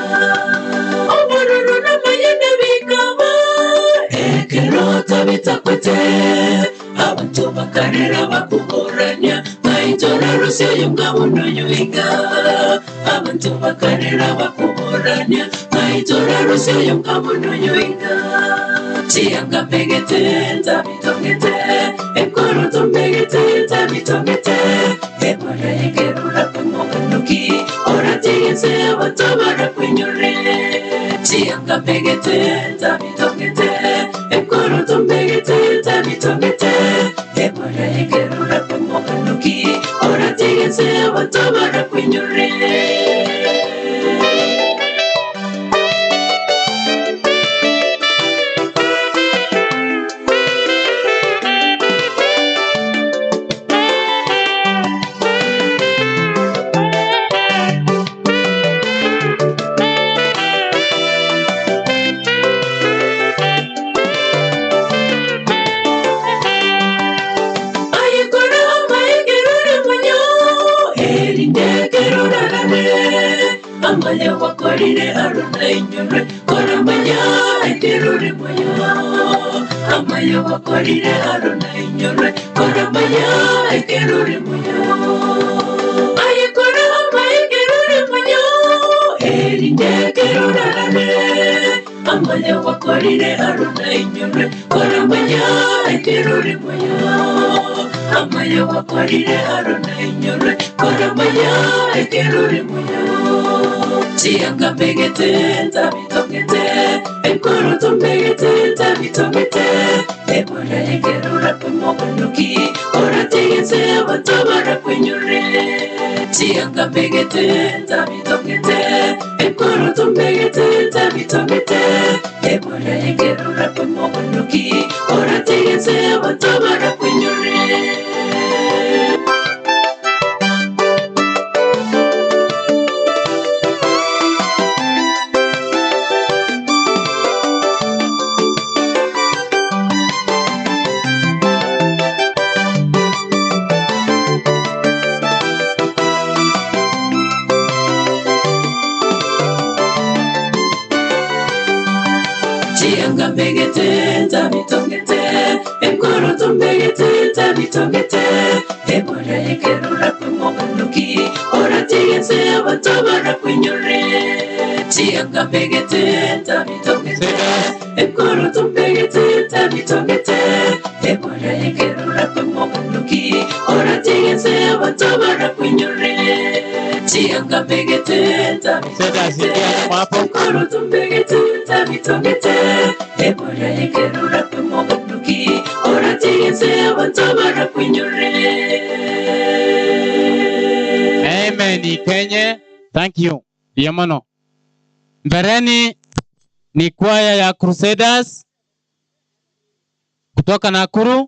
Obururu n'amayene bikaba ekirota bitakwete abantu bakarira bakuburanya bayitora rusyo yungabona yuiga abantu bakarira bakuburanya bayitora rusyo yungabona yuiga Chianga pegete tabitongete ekoro tombegete tabitongete ebora yekerura kwemoganuki oratigese abatobara kwenyure Chianga pegete tabitongete ekoro tombegete tabitongete ebora yekerura kwemoganuki oratigese abatobara kwenyure Ayikora amayegerure munyo erindekerurarane amaya wakorire aruna inyure koramanya ekerure munyo amaya wakorire aruna inyure koramanya ekerure munyo Ayikora amayegerure munyo erindekerurarane Amaya wakorire arona inyure Koramanya ekirori moyo Amaya wakorire arona inyure Koramanya ekirori moyo Chianga mbegete ntabitongete Enkoro tumbegete ntabitongete Ebora ekerora kwemogonoki Orategetse abato barakwenyure Chianga mbegete ntabitongete Enkoro tumbegete ntabitongete Ebora ekerora kwemogonoki Orategetse abato barakwenyure Chianga mbegete ntabitongete Enkoro tumbegete ntabitongete Ebora ekerora kwemogonoki Orategetse abato barakwenyure Chianga mbegete ntabitongete Enkoro tumbegete ntabitongete Ebora ekerora kwemogonoki Orategetse abato barakwenyure Chianga mbegete ntabitongete Enkoro tumbegete ntabitongete Ebora ekerora kwemogonoki Orategetse abato barakwenyure Amen. Kenye. Thank you. Yamono. Mbereni ni kwaya ya Crusaders kutoka Nakuru.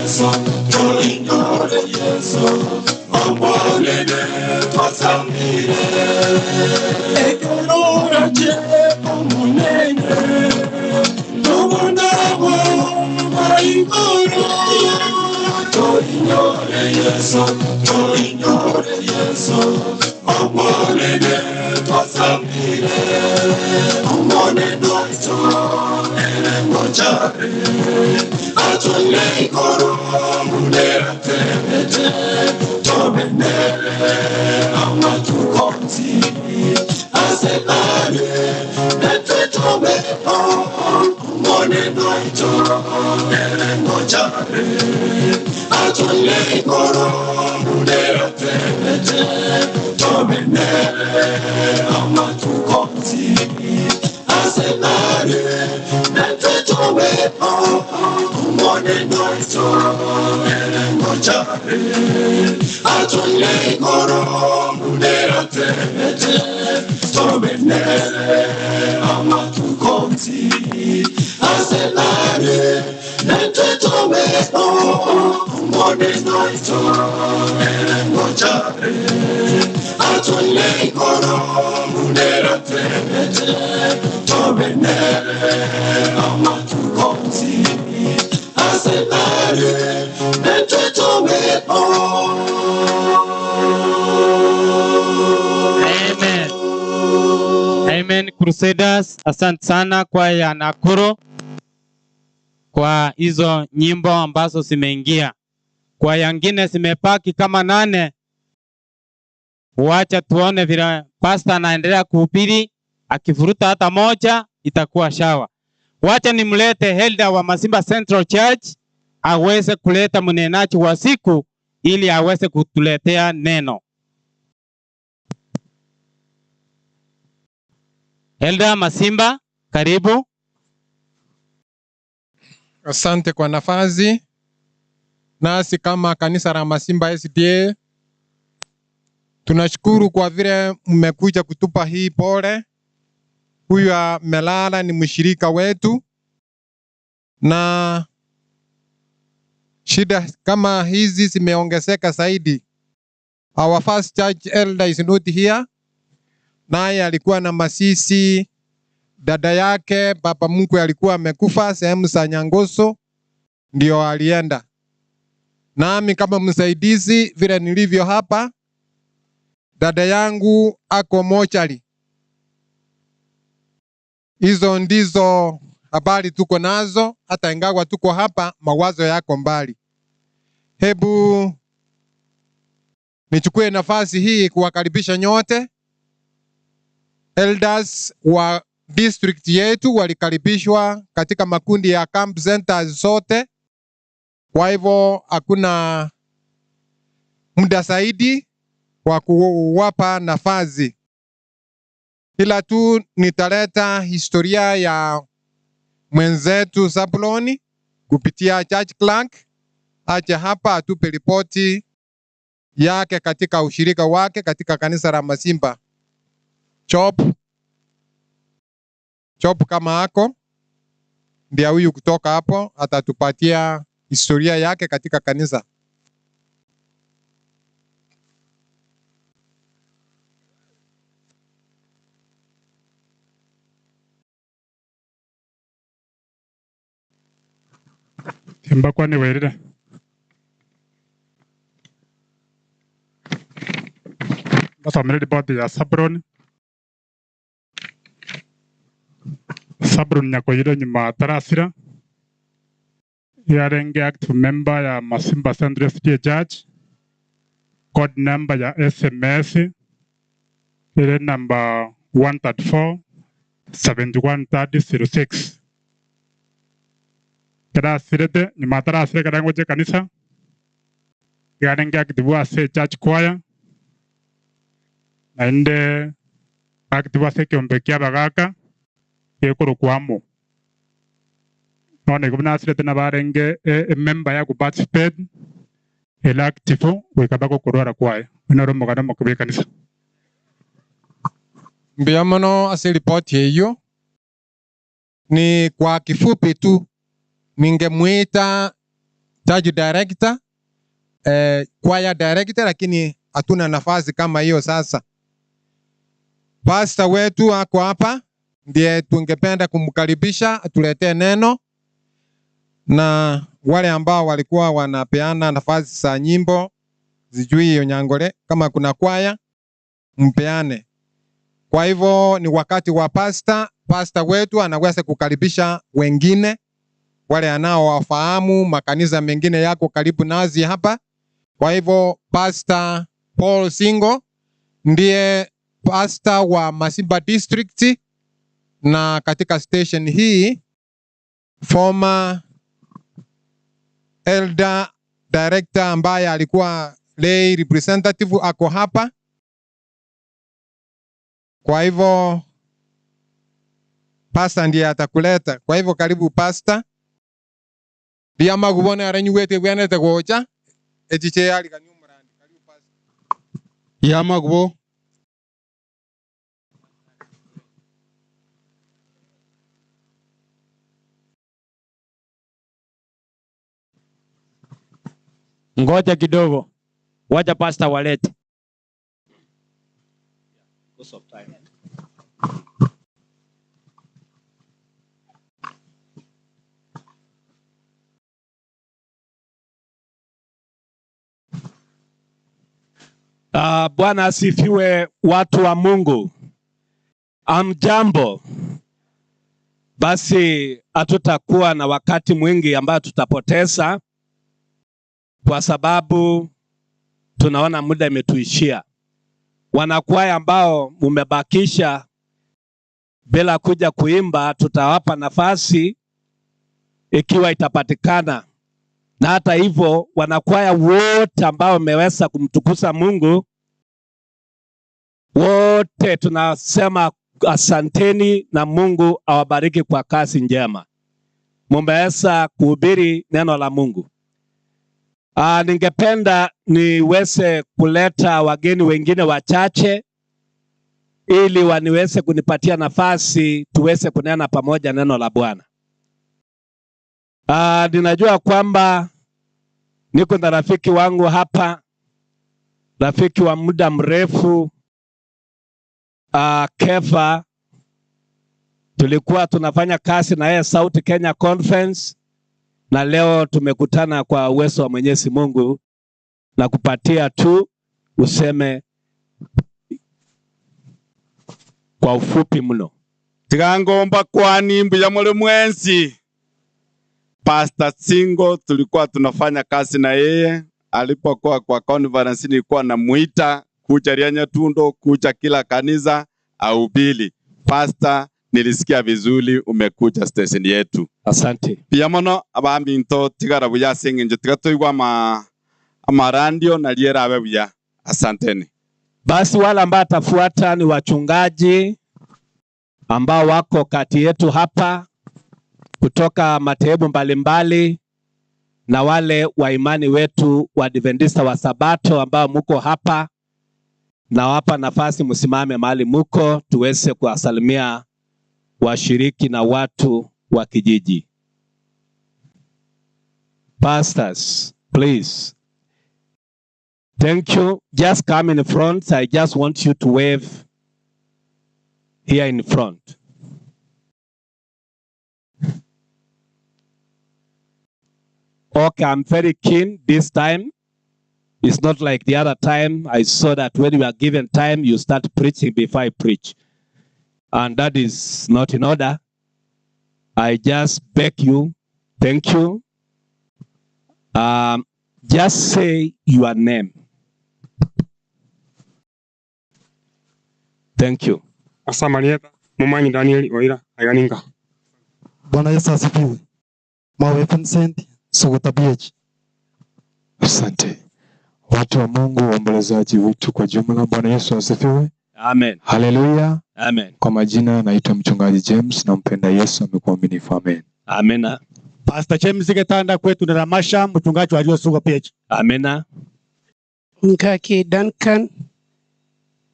Yesu, toinyore Yesu, omonene. twasambire Ekerora che omonene Tobonabo baigoro Toinyore Yesu, toinyore Yesu Omonene twasambire Omonene oito erengo chare Atwile ikoro munera temete Tomenere amatukonzi Aselare netwe tobeho Omonene oito erengo chare Atwile ikoro munera temete Tomenere amatukonzi Aselare netwe tobeho Omonene oito erengo chare Atwile ikoro munera temete Tomenere amatukonzi Aselare netwe tobeho Omonene oito erengo chare Atwile ikoro munera temete Tomenere amatukonzi Aselare netwe tobeho Amen. Amen. Crusaders, asante sana kwa ya Nakuru kwa hizo nyimbo ambazo zimeingia. Kwa yangine zimepaki kama nane. Wacha tuone vile pastor anaendelea kuhubiri, akivuruta hata moja itakuwa shawa. Wacha nimlete Helda wa Masimba Central Church aweze kuleta mnenaji wa siku ili aweze kutuletea neno. Helda Masimba, karibu. Asante kwa nafasi. Nasi kama kanisa la Masimba SDA tunashukuru kwa vile mmekuja kutupa hii pole. Huyu amelala ni mshirika wetu, na shida kama hizi zimeongezeka zaidi. Our first church elder is not here, naye alikuwa na masisi dada yake baba mkwe alikuwa amekufa sehemu za Nyangoso, ndio alienda. Nami kama msaidizi vile nilivyo hapa, dada yangu ako mochari. Hizo ndizo habari tuko nazo, hata ingawa tuko hapa, mawazo yako mbali. Hebu nichukue nafasi hii kuwakaribisha nyote elders wa district yetu walikaribishwa katika makundi ya camp centers zote. Kwa hivyo hakuna muda zaidi wa kuwapa nafasi, ila tu nitaleta historia ya mwenzetu Zabuloni kupitia church clerk, aje hapa atupe ripoti yake katika ushirika wake katika kanisa la Masimba Chop Chop kama ako ndiye huyu kutoka hapo atatupatia historia yake katika kanisa. Timbakwa niwerire basomere ripoti ya Sabron Sabron Nyakoyire nyuma atarasira yarenge active member ya Masimba Central SDA Church code number ya SMS ire number 134 713006 kerasirete nyuma atarasire kerangoche kanisa yarenge active ase church choir naende active ase ekiombe kia abagaka gekorokwamo none igo nasirete nabarenge emember ya kuparticipate ere active goika bagokorwara kwaye noro omogano omoke bwa ekanisa. Mbuya mono ase ripoti hiyo. Ni kwa kifupi tu, ningemuita church director, choir director, lakini hatuna nafasi kama hiyo sasa. Pasta wetu ako hapa, ndiye tungependa kumkaribisha atuletee neno, na wale ambao walikuwa wanapeana nafasi za nyimbo, sijui Onyangore kama kuna kwaya mpeane. Kwa hivyo ni wakati wa pasta. Pasta wetu anaweza kukaribisha wengine wale anaowafahamu, makanisa mengine yako karibu nasi hapa. Kwa hivyo Pastor Paul Singo ndiye pastor wa Masimba District, na katika station hii former elder director ambaye alikuwa lay representative ako hapa. Kwa hivyo pastor ndiye atakuleta. Kwa hivyo karibu pastor. Ria magubone arenyuwete bwenete gocha echiche yarigani omorandi. Karibu pastor. Ya magubo Ngoja kidogo, wacha pastor walete. Bwana asifiwe watu wa Mungu. Amjambo. Basi hatutakuwa na wakati mwingi ambao tutapoteza kwa sababu tunaona muda imetuishia. Wanakwaya ambao mumebakisha bila kuja kuimba, tutawapa nafasi ikiwa itapatikana. Na hata hivyo, wanakwaya wote ambao wameweza kumtukuza Mungu, wote tunasema asanteni na Mungu awabariki kwa kazi njema. Mumeweza kuhubiri neno la Mungu. Ningependa niweze kuleta wageni wengine wachache ili waniweze kunipatia nafasi tuweze kunena pamoja neno la Bwana. Ninajua kwamba niko na rafiki wangu hapa, rafiki wa muda mrefu, Kefa. Tulikuwa tunafanya kazi na yeye South Kenya Conference, na leo tumekutana kwa uwezo wa Mwenyezi Mungu na kupatia tu useme kwa ufupi mno. Tigangomba kwani mbuya muli mwensi. Pastor Singo tulikuwa tunafanya kazi na yeye alipokuwa kwa conference, nilikuwa namuita kuja Rianyatundo, kuja kila kanisa ahubiri. Pastor, nilisikia vizuri umekuja station yetu. Asante. Pia mono abambi nto tigara buya singinje tigatoigwa ama amarandio na liera abe buya. Asanteni. Basi wale ambao atafuata ni wachungaji ambao wako kati yetu hapa kutoka madhehebu mbalimbali na wale wa imani wetu wa Adventista wa Sabato ambao muko hapa, na wapa nafasi msimame mahali muko tuweze kuwasalimia washiriki na watu wa kijiji. Pastors, please. Thank you. Just come in front. I just want you to wave here in front. Okay, I'm very keen this time. It's not like the other time. I saw that when you are given time, you start preaching before I preach. And that is not in order. I just beg you, thank you. Just say your name. Thank you. Asamarieta, Mumanyi Daniel Oira, Ayaninga. Bwana Yesu asifiwe. Mawe Vincent Sugota BH. Asante watu wa Mungu, waombolezaji wetu kwa jumla, Bwana Yesu asifiwe. Amen. Haleluya. Amen. Kwa majina naitwa mchungaji James, nampenda Yesu, amekuwa mwaminifu. Amen. Amina. Pastor James Getanda kwetu na Ramasha, mchungaji wa Aliosuga PH. Amina. Mkaki Duncan,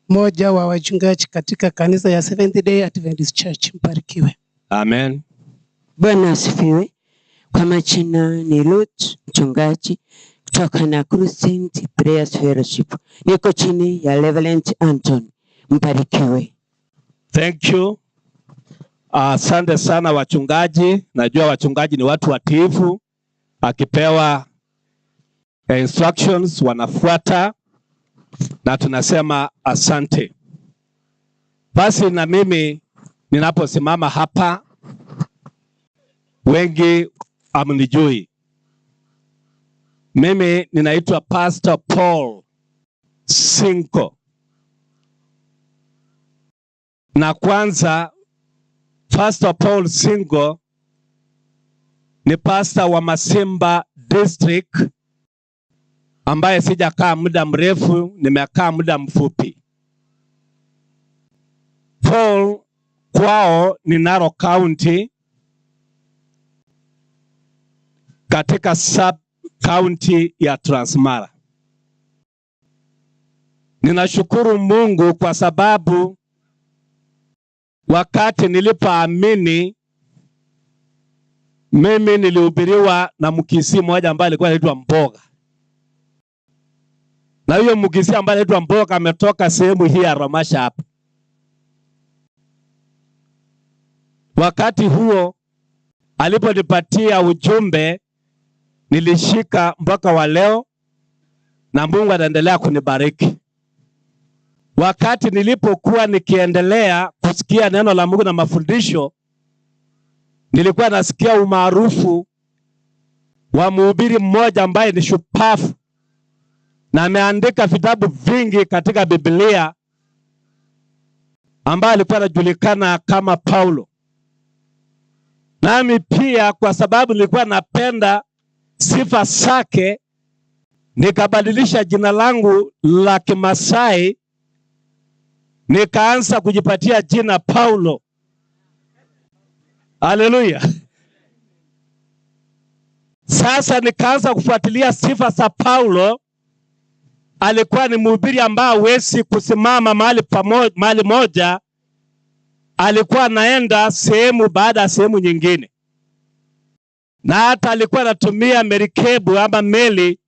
mmoja wa wachungaji katika kanisa ya Seventh Day Adventist Church. Mbarikiwe. Amen. Bwana asifiwe. Kwa majina ni Ruth, mchungaji kutoka Nakuru Saint Prayers Fellowship. Niko chini ya Reverend Anton. Mbarikiwe. Thank you. Asante sana wachungaji. Najua wachungaji ni watu watiifu, akipewa instructions wanafuata, na tunasema asante. Basi na mimi ninaposimama hapa, wengi hamnijui. Mimi ninaitwa Pastor Paul Sinko, na kwanza Pastor Paul Singo ni pastor wa Masimba District ambaye sijakaa muda mrefu, nimekaa muda mfupi. Paul kwao ni Narok County katika sub county ya Transmara. Ninashukuru Mungu kwa sababu wakati nilipoamini mimi nilihubiriwa na mkisi mmoja ambaye alikuwa anaitwa Mboga, na huyo mkisi ambaye anaitwa Mboga ametoka sehemu hii ya Ramasha hapa. Wakati huo aliponipatia ujumbe nilishika mpaka wa leo, na Mungu anaendelea kunibariki. Wakati nilipokuwa nikiendelea kusikia neno la Mungu na mafundisho, nilikuwa nasikia umaarufu wa mhubiri mmoja ambaye ni shupavu na ameandika vitabu vingi katika Biblia, ambaye alikuwa anajulikana kama Paulo. Nami pia kwa sababu nilikuwa napenda sifa zake, nikabadilisha jina langu la Kimasai, nikaanza kujipatia jina Paulo. Haleluya! Sasa nikaanza kufuatilia sifa za Paulo. Alikuwa ni mhubiri ambaye hawezi kusimama mahali pamo, mahali moja, alikuwa anaenda sehemu baada ya sehemu nyingine, na hata alikuwa anatumia merikebu ama meli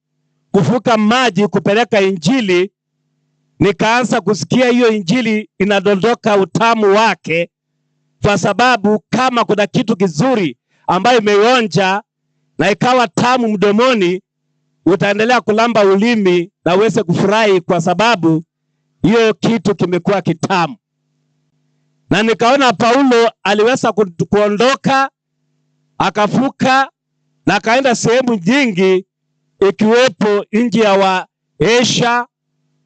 kuvuka maji kupeleka Injili. Nikaanza kusikia hiyo Injili inadondoka utamu wake, kwa sababu kama kuna kitu kizuri ambayo imeonja na ikawa tamu mdomoni, utaendelea kulamba ulimi na uweze kufurahi, kwa sababu hiyo kitu kimekuwa kitamu. Na nikaona Paulo aliweza kuondoka akavuka na akaenda sehemu nyingi, ikiwepo nchi ya wa Asia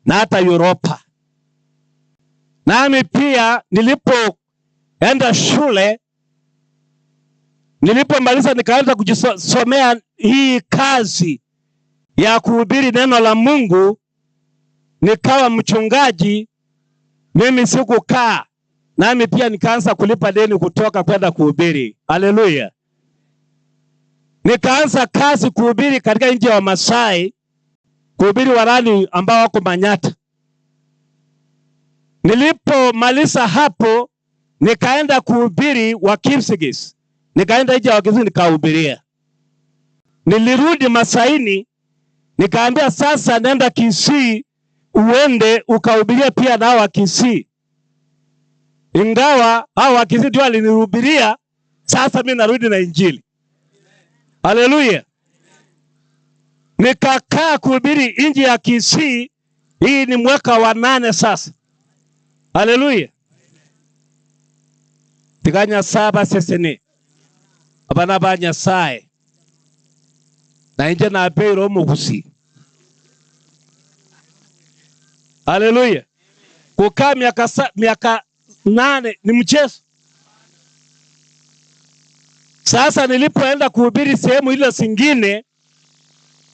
na hata Europa. Nami pia nilipoenda shule, nilipomaliza nikaanza kujisomea hii kazi ya kuhubiri neno la Mungu, nikawa mchungaji. Mimi sikukaa, nami pia nikaanza kulipa deni kutoka kwenda kuhubiri. Haleluya! Nikaanza kazi kuhubiri katika nchi ya Wamasai, kuhubiri warani ambao wako Manyata. Nilipomaliza hapo, nikaenda kuhubiri Wakipsigis, nikaenda nchi ya Wakipsigis nikahubiria. Nilirudi Masaini, nikaambia sasa nenda Kisii, uende ukahubiria pia na hawa Kisii. Ingawa hawa Wakisii ndio walinihubiria, sasa mimi narudi na Injili. Haleluya! Nikakaa kuhubiri nchi ya Kisii. Hii ni mwaka wa 8 sasa. Haleluya! Tiganya saba sesene abana ba Nyasaye na inje nabeire omugusi. Haleluya! Kukaa miaka 8 ni mchezo. Sasa nilipoenda kuhubiri sehemu ile zingine,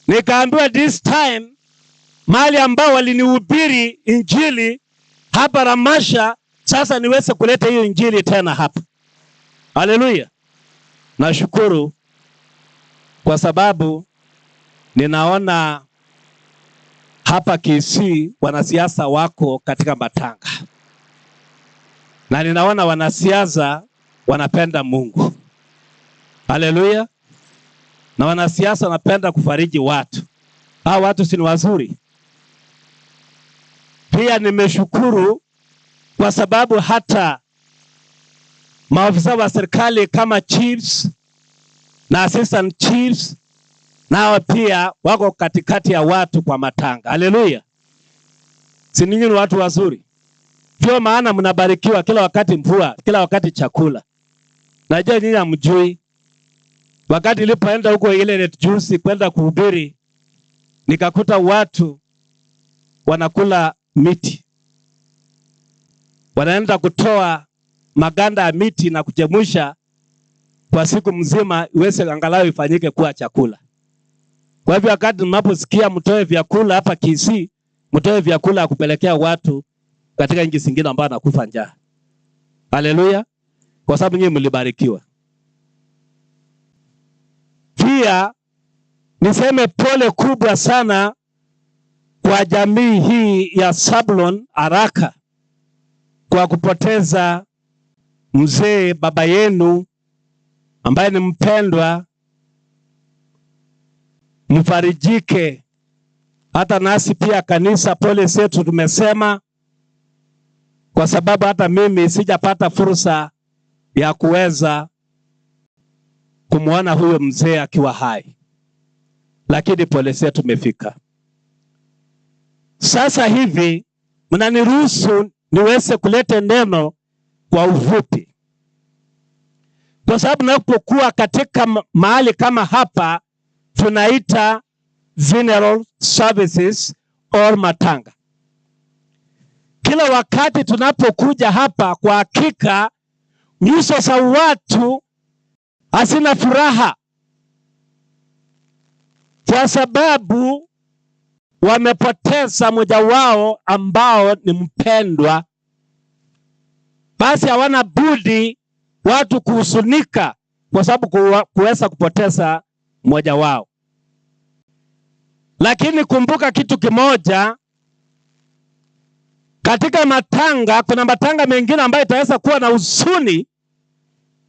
nikaambiwa this time mahali ambao walinihubiri injili hapa Ramasha, sasa niweze kuleta hiyo injili tena hapa. Haleluya! Nashukuru kwa sababu ninaona hapa Kisii wanasiasa wako katika matanga, na ninaona wanasiasa wanapenda Mungu. Haleluya! Na wanasiasa wanapenda kufariji watu. Hao watu si ni wazuri? Pia nimeshukuru kwa sababu hata Maofisa wa serikali kama chiefs na assistant chiefs nao pia wako katikati ya watu kwa matanga. Haleluya! Si ninyi ni watu wazuri? Ndio maana mnabarikiwa kila wakati, mvua kila wakati, chakula. Najua nyinyi hamjui. Wakati nilipoenda huko ile juzi kwenda kuhubiri, nikakuta watu wanakula miti, wanaenda kutoa maganda ya miti na kuchemusha kwa siku mzima iweze angalau ifanyike kuwa chakula. Kwa hivyo wakati mnaposikia mtoe vyakula hapa Kisii, mtoe vyakula ya kupelekea watu katika nchi zingine ambao wanakufa njaa. Haleluya! Kwa sababu nyinyi mlibarikiwa. Pia niseme pole kubwa sana kwa jamii hii ya Sablon Araka kwa kupoteza mzee baba yenu ambaye ni mpendwa. Mfarijike. Hata nasi pia kanisa, pole zetu tumesema, kwa sababu hata mimi sijapata fursa ya kuweza kumwona huyo mzee akiwa hai, lakini pole zetu tumefika. Sasa hivi mnaniruhusu niweze kuleta neno kwa ufupi, kwa sababu napokuwa katika mahali kama hapa tunaita funeral services or matanga. Kila wakati tunapokuja hapa, kwa hakika nyuso za watu hazina furaha, kwa sababu wamepoteza mmoja wao ambao ni mpendwa. Basi hawana budi watu kuhuzunika kwa sababu kuweza kupoteza mmoja wao. Lakini kumbuka kitu kimoja, katika matanga kuna matanga mengine ambayo itaweza kuwa na huzuni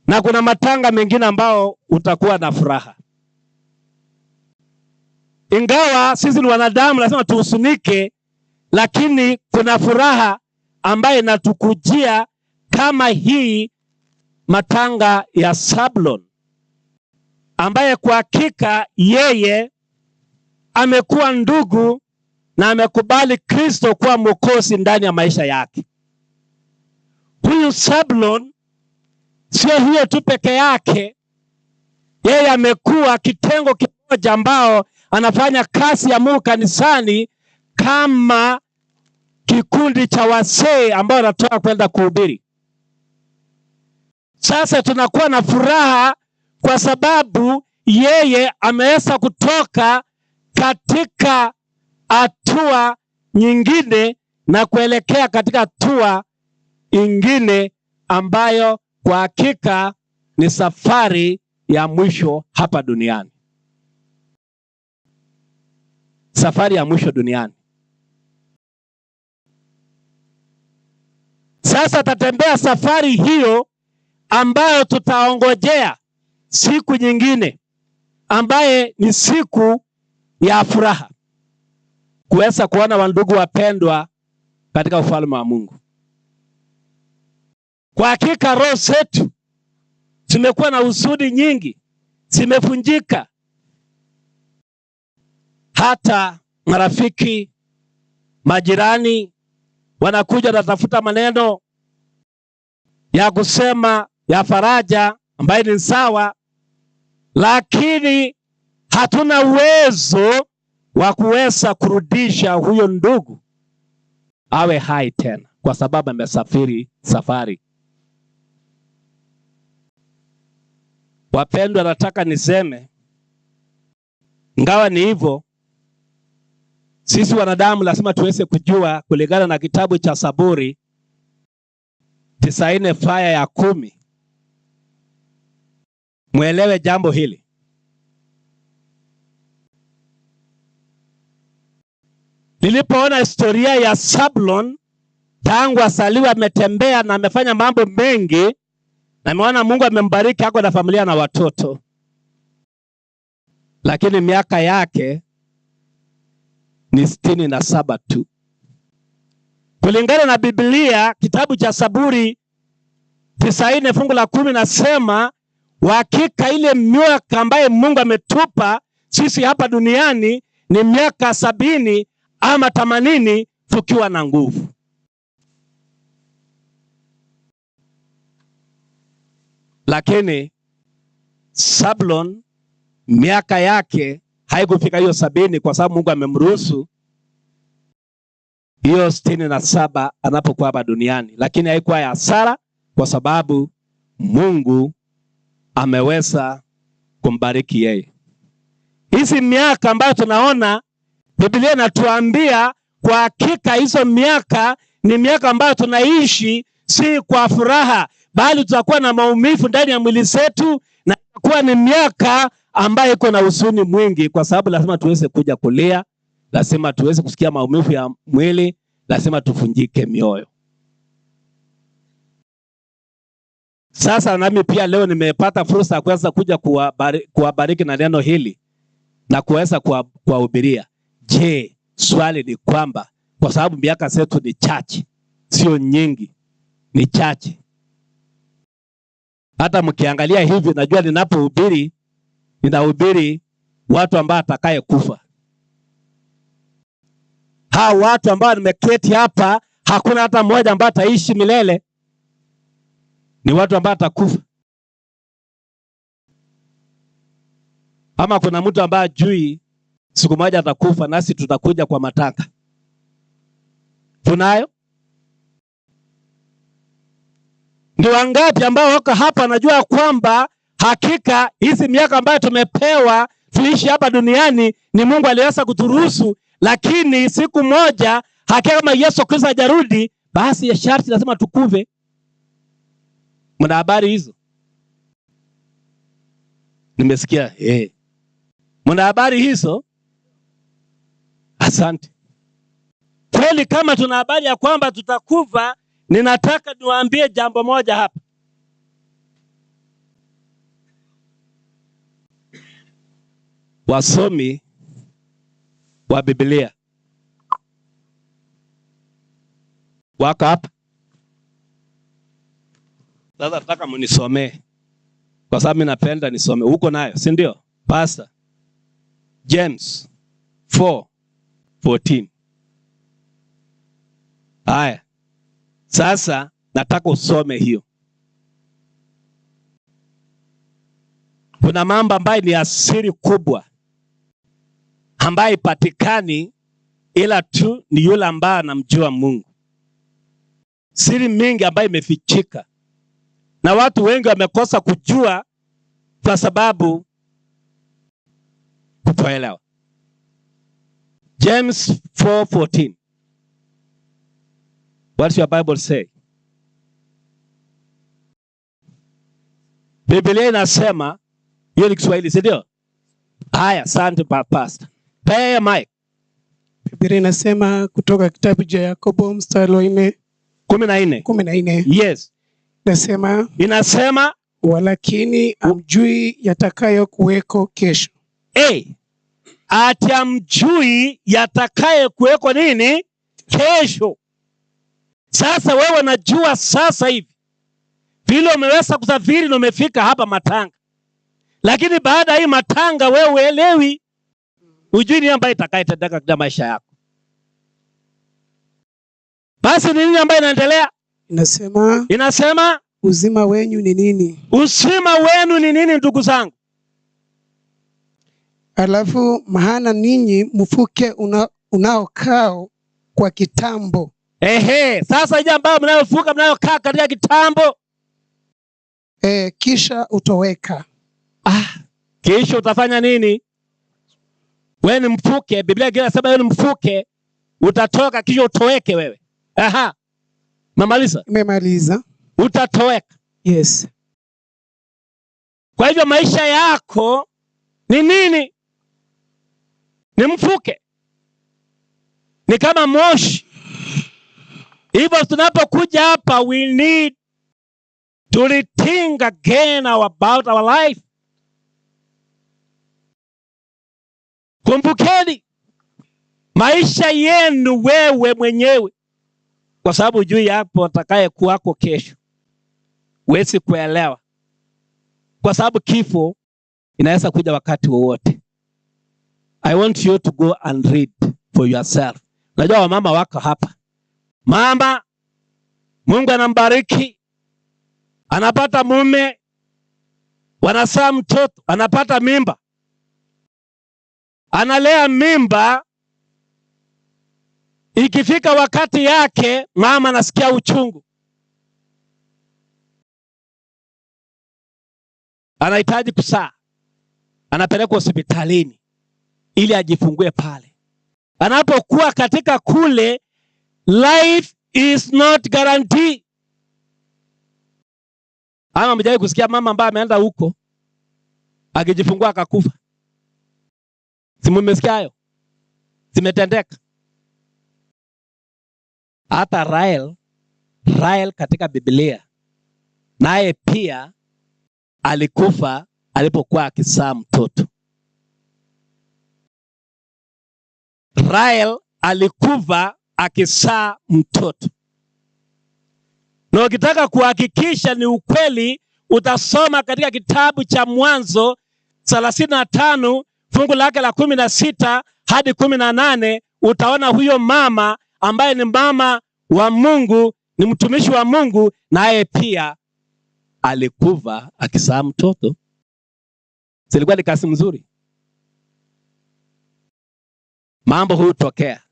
na kuna matanga mengine ambao utakuwa na furaha. Ingawa sisi ni wanadamu lazima tuhuzunike, lakini kuna furaha ambayo inatukujia kama hii matanga ya Sablon, ambaye kwa hakika yeye amekuwa ndugu na amekubali Kristo kuwa Mwokozi ndani ya maisha yake. Huyu Sablon sio hiyo tu peke yake, yeye amekuwa kitengo kimoja ambao anafanya kazi ya Mungu kanisani kama kikundi cha wasee ambao wanatoka kwenda kuhubiri. Sasa tunakuwa na furaha kwa sababu yeye ameweza kutoka katika hatua nyingine na kuelekea katika hatua ingine ambayo kwa hakika ni safari ya mwisho hapa duniani. Safari ya mwisho duniani. Sasa tatembea safari hiyo ambayo tutaongojea siku nyingine ambaye ni siku ya furaha, kuweza kuona wandugu wapendwa katika ufalme wa Mungu. Kwa hakika roho zetu zimekuwa na huzuni nyingi, zimevunjika. Hata marafiki, majirani wanakuja wanatafuta maneno ya kusema ya faraja ambayo ni sawa, lakini hatuna uwezo wa kuweza kurudisha huyo ndugu awe hai tena, kwa sababu amesafiri safari. Wapendwa, nataka niseme, ingawa ni hivyo, sisi wanadamu lazima tuweze kujua kulingana na kitabu cha Saburi 90 faya ya 10. Mwelewe jambo hili. Nilipoona historia ya Sablon tangu asaliwe, ametembea na amefanya mambo mengi, na nimeona Mungu amembariki, ako na familia na watoto, lakini miaka yake ni 67 tu. Kulingana na Biblia, kitabu cha Saburi Tisaini fungu la kumi nasema hakika ile miaka ambaye Mungu ametupa sisi hapa duniani ni miaka sabini ama 80 tukiwa na nguvu. Lakini Sablon miaka yake haikufika hiyo 70 kwa sababu Mungu amemruhusu hiyo 67 anapokuwa hapa duniani, lakini haikuwa ya hasara kwa sababu Mungu ameweza kumbariki yeye. Hizi miaka ambayo tunaona Biblia inatuambia kwa hakika hizo miaka ni miaka ambayo tunaishi si kwa furaha, bali tutakuwa na maumivu ndani ya mwili zetu, na itakuwa ni miaka ambayo iko na huzuni mwingi, kwa sababu lazima tuweze kuja kulia, lazima tuweze kusikia maumivu ya mwili, lazima tufunjike mioyo. Sasa nami pia leo nimepata fursa ya kuweza kuja kuwabariki na neno hili na kuweza kuwahubiria. Je, swali ni kwamba kwa sababu miaka zetu ni chache, sio nyingi, ni chache. Hata mkiangalia hivi, najua ninapohubiri, ninahubiri watu ambao atakaye kufa. Hawa watu ambao nimeketi hapa, hakuna hata mmoja ambaye ataishi milele. Ni watu ambao atakufa. Ama kuna mtu ambaye ajui siku moja atakufa, nasi tutakuja kwa matanga. Tunayo? Ni wangapi ambao wako hapa wanajua kwamba hakika hizi miaka ambayo tumepewa tuishi hapa duniani ni Mungu aliweza kuturuhusu, lakini siku moja hakika kama Yesu Kristo hajarudi, basi ya sharti lazima tukuve. Mna habari hizo? Nimesikia. Mna habari hizo? Asante. Kweli kama tuna habari ya kwamba tutakufa, ninataka niwaambie jambo moja hapa. Wasomi wa Biblia wako hapa. Sasa nataka mnisomee kwa sababu mimi napenda nisome. Uko nayo, si ndio? Pastor James 4:14. Haya. Sasa nataka usome hiyo. Kuna mambo ambayo ni asiri kubwa ambayo haipatikani ila tu ni yule ambaye anamjua Mungu. Siri mingi ambayo imefichika na watu wengi wamekosa kujua kwa sababu kutoelewa. James 4:14. What's your Bible say? Biblia inasema, hiyo ni Kiswahili, si ndio? Haya, asante pastor. Pea mic. Biblia inasema kutoka kitabu cha Yakobo mstari wa nne. 14. 14. Yes. Inasema, Inasema walakini amjui yatakayo kuweko kesho. Ati amjui yatakaye kuweko nini? Kesho. Sasa wewe unajua sasa hivi vile umeweza kusafiri na umefika hapa Matanga, lakini baada ya hii Matanga wewe uelewi, hujui nini ambayo itakayotendeka katika maisha yako. Basi ni nini ambayo inaendelea? Inasema, Inasema uzima wenyu ni nini? Uzima wenu ni nini ndugu zangu? Alafu maana ninyi mfuke unaokao kwa kitambo. Ehe, sasa ile ambayo mnayofuka mnayokaa katika kitambo. Kisha utoweka. Kisha utafanya nini? Wewe ni mfuke, Biblia inasema wewe ni mfuke, utatoka kisha utoweke wewe. Aha. Umemaliza? Nimemaliza. Utatoweka. Yes. Kwa hivyo maisha yako ni nini? Ni mfuke. Ni kama moshi. Hivyo tunapokuja hapa we need to rethink again about our life. Kumbukeni maisha yenu wewe mwenyewe, kwa sababu juu yapo atakaye kuwako kesho. Huwezi kuelewa, kwa sababu kifo inaweza kuja wakati wowote. I want you to go and read for yourself. Najua wamama wako hapa. Mama, Mungu anambariki, anapata mume, wanazaa mtoto, anapata mimba, analea mimba. Ikifika wakati yake, mama anasikia uchungu, anahitaji kuzaa, anapelekwa hospitalini ili ajifungue pale. Anapokuwa katika kule, life is not guarantee. Ama mjawahi kusikia mama ambaye ameenda huko akijifungua akakufa? Si mmesikia hayo? Zimetendeka. Hata Rael katika Biblia naye pia alikufa alipokuwa akizaa mtoto. Rael alikufa akizaa mtoto. Na ukitaka kuhakikisha ni ukweli, utasoma katika kitabu cha Mwanzo 35 fungu lake la 16 hadi 18. Utaona huyo mama ambaye ni mama wa Mungu, ni mtumishi wa Mungu, naye pia alikufa akizaa mtoto. Zilikuwa ni kazi mzuri. Mambo hutokea.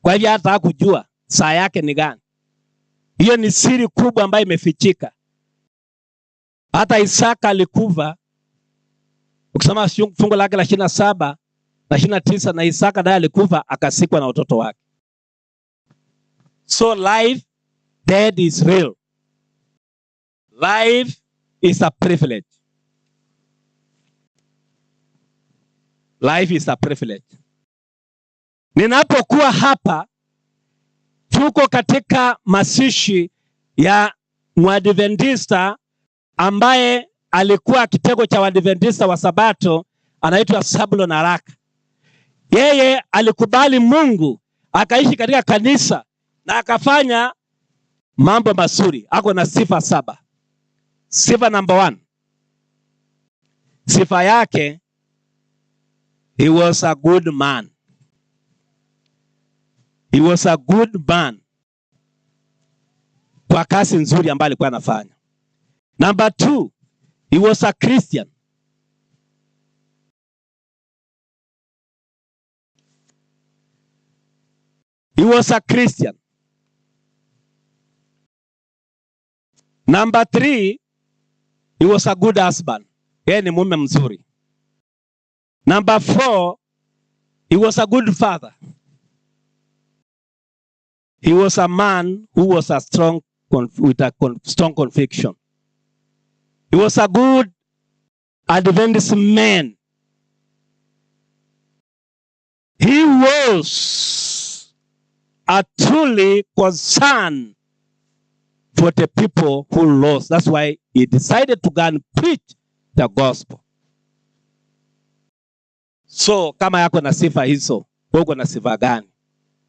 Kwa hivyo hata hakujua saa yake ni gani. Hiyo ni siri kubwa ambayo imefichika. Hata Isaka alikufa. Ukisoma fungu lake la 27 na 29, na Isaka naye alikufa akasikwa na watoto wake. So life, death is real. Life is a privilege. Life is a privilege. Ninapokuwa hapa, tuko katika mazishi ya Mwadventista ambaye alikuwa kitengo cha Waadventista wa Sabato, anaitwa Sabulon Araka. Yeye alikubali Mungu, akaishi katika kanisa na akafanya mambo mazuri. Ako na sifa 7. Sifa number 1. Sifa yake, he was a good man. He was a good man kwa kazi nzuri ambayo alikuwa anafanya. Number 2, he was a Christian. He was a Christian. Number 3, he was a good husband. Yeye ni mume mzuri. Number 4, he was a good father. He was a man who was a strong with a strong conviction. He was a good Adventist man. He was a truly concerned for the people who lost. That's why he decided to go and preach the gospel. So kama yako na sifa hizo, wewe uko na sifa gani?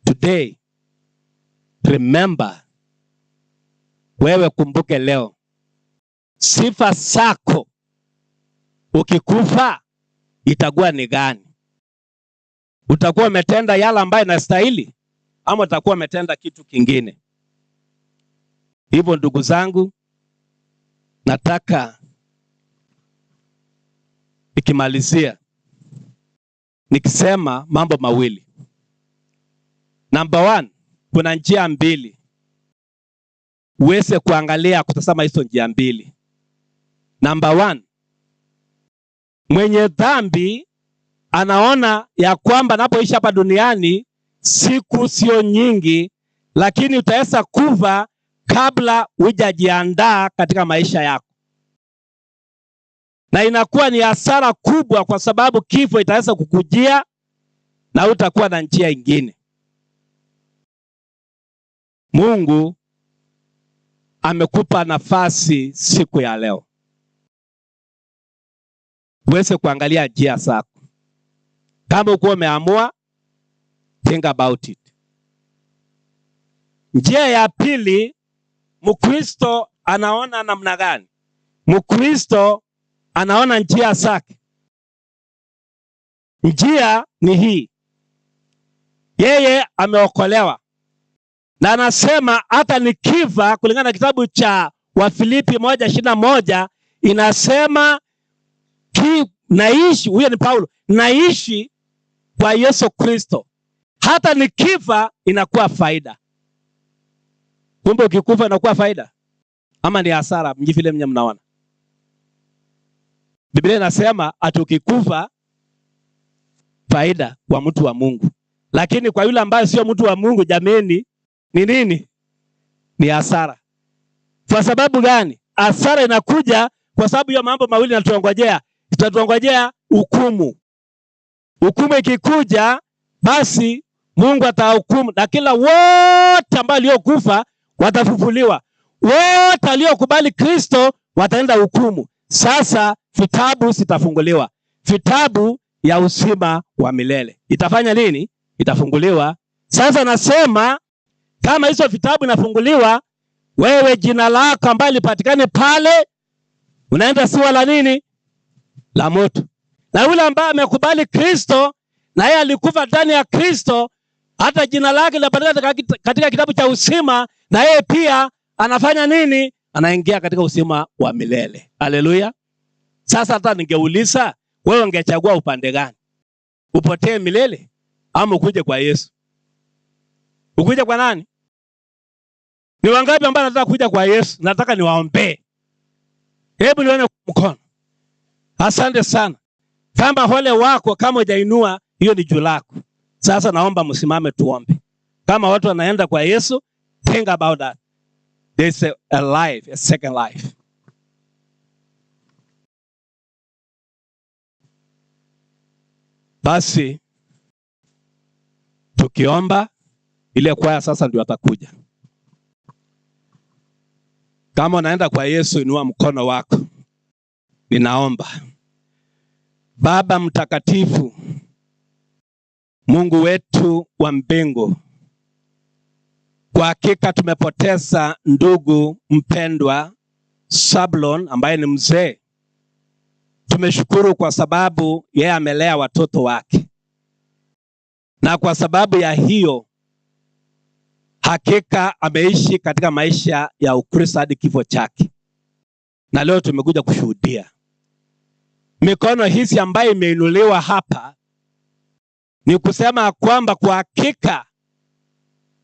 Today, remember, wewe kumbuke leo, sifa zako ukikufa itakuwa ni gani? Utakuwa umetenda yale ambayo inastahili ama utakuwa umetenda kitu kingine? Hivyo ndugu zangu, nataka nikimalizia nikisema mambo mawili. Number 1, kuna njia mbili. Uweze kuangalia kutazama hizo njia mbili. Number 1, mwenye dhambi anaona ya kwamba anapoishi hapa duniani siku sio nyingi, lakini utaweza kufa kabla hujajiandaa katika maisha yako. Na inakuwa ni hasara kubwa, kwa sababu kifo itaweza kukujia na utakuwa na njia ingine. Mungu amekupa nafasi siku ya leo uweze kuangalia njia zako. Kama uko umeamua, think about it. Njia ya pili, Mkristo anaona namna gani? Mkristo anaona njia zake. Njia ni hii, yeye ameokolewa na anasema hata nikifa, kulingana na kitabu cha Wafilipi 1:21 inasema ki, naishi, huyo ni Paulo, naishi kwa Yesu Kristo, hata nikifa inakuwa faida. Kumbe ukikufa inakuwa faida ama ni hasara? Mji vile mnye mnaona Biblia inasema ati ukikufa faida kwa mtu wa Mungu, lakini kwa yule ambaye sio mtu wa Mungu, jameni, ni nini? Ni hasara. Kwa sababu gani? Hasara inakuja kwa sababu hiyo mambo mawili inatuongojea. Itatuongojea hukumu. Hukumu ikikuja, basi Mungu atahukumu, na kila wote ambao waliokufa watafufuliwa, wote waliokubali Kristo wataenda hukumu. Sasa vitabu zitafunguliwa, vitabu ya uzima wa milele itafanya nini? Itafunguliwa. Sasa nasema kama hizo vitabu inafunguliwa, wewe jina lako ambaye lipatikane pale, unaenda siwa la nini? La moto. Na yule ambaye amekubali Kristo na yeye alikufa ndani ya Kristo, hata jina lake linapatikana katika kitabu cha uzima, na yeye pia anafanya nini? Anaingia katika uzima wa milele. Haleluya! Sasa hata ningeuliza wewe, ungechagua upande gani? Upotee milele ama ukuje kwa Yesu? Ukuje kwa nani? Ni wangapi ambao nataka kuja kwa Yesu? Nataka niwaombee. Hebu nione mkono. Asante sana. Kama hole wako kama hujainua, hiyo ni juu lako. Sasa naomba msimame tuombe. Kama watu wanaenda kwa Yesu, think about that. There's a life, a second life. Basi tukiomba ile kwaya sasa ndio atakuja. Kama unaenda kwa Yesu, inua mkono wako. Ninaomba. Baba mtakatifu, Mungu wetu wa mbingu, kwa hakika tumepoteza ndugu mpendwa Sablon ambaye ni mzee. Tumeshukuru kwa sababu yeye amelea watoto wake, na kwa sababu ya hiyo hakika ameishi katika maisha ya Ukristo hadi kifo chake, na leo tumekuja kushuhudia mikono hizi ambayo imeinuliwa hapa, ni kusema kwamba kwa hakika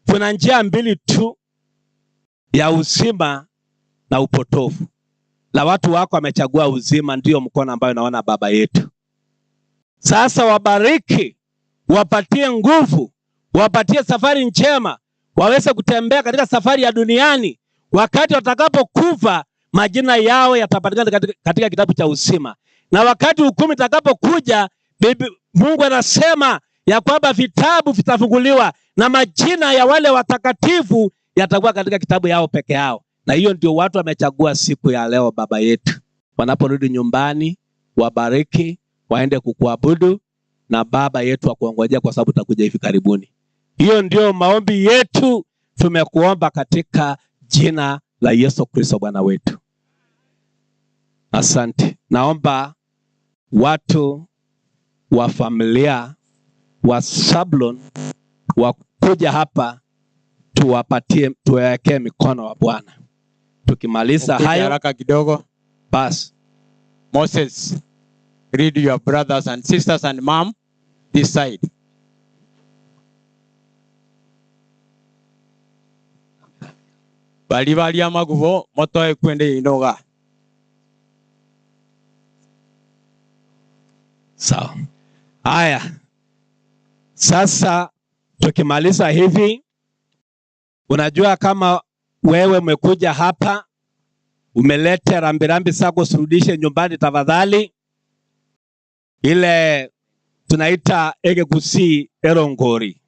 kuna njia mbili tu ya uzima na upotofu, na watu wako wamechagua uzima, ndiyo mkono ambayo naona Baba yetu. Sasa wabariki, wapatie nguvu, wapatie safari njema, waweze kutembea katika safari ya duniani. Wakati watakapokufa, majina yao yatapatikana katika kitabu cha uzima, na wakati hukumu itakapokuja, Mungu anasema ya kwamba vitabu vitafunguliwa na majina ya wale watakatifu yatakuwa katika kitabu yao peke yao. Na hiyo ndio watu wamechagua siku ya leo, Baba yetu. Wanaporudi nyumbani, wabariki, waende kukuabudu, na Baba yetu akuongojea kwa sababu utakuja hivi karibuni. Hiyo ndio maombi yetu, tumekuomba katika jina la Yesu Kristo Bwana wetu. Asante. Naomba watu wa familia wa Sablon wakuja hapa tuwawekee mikono wa Bwana. Tukimaliza Ukuje hayo haraka kidogo. Bas. Moses, read your brothers and sisters and mom this side. Bali bali amagubo motoe kwende inoga. Sawa. Haya. Sasa tukimaliza hivi, unajua kama wewe umekuja hapa umeleta rambirambi zako, usirudishe nyumbani tafadhali. Ile tunaita egekusi erongori.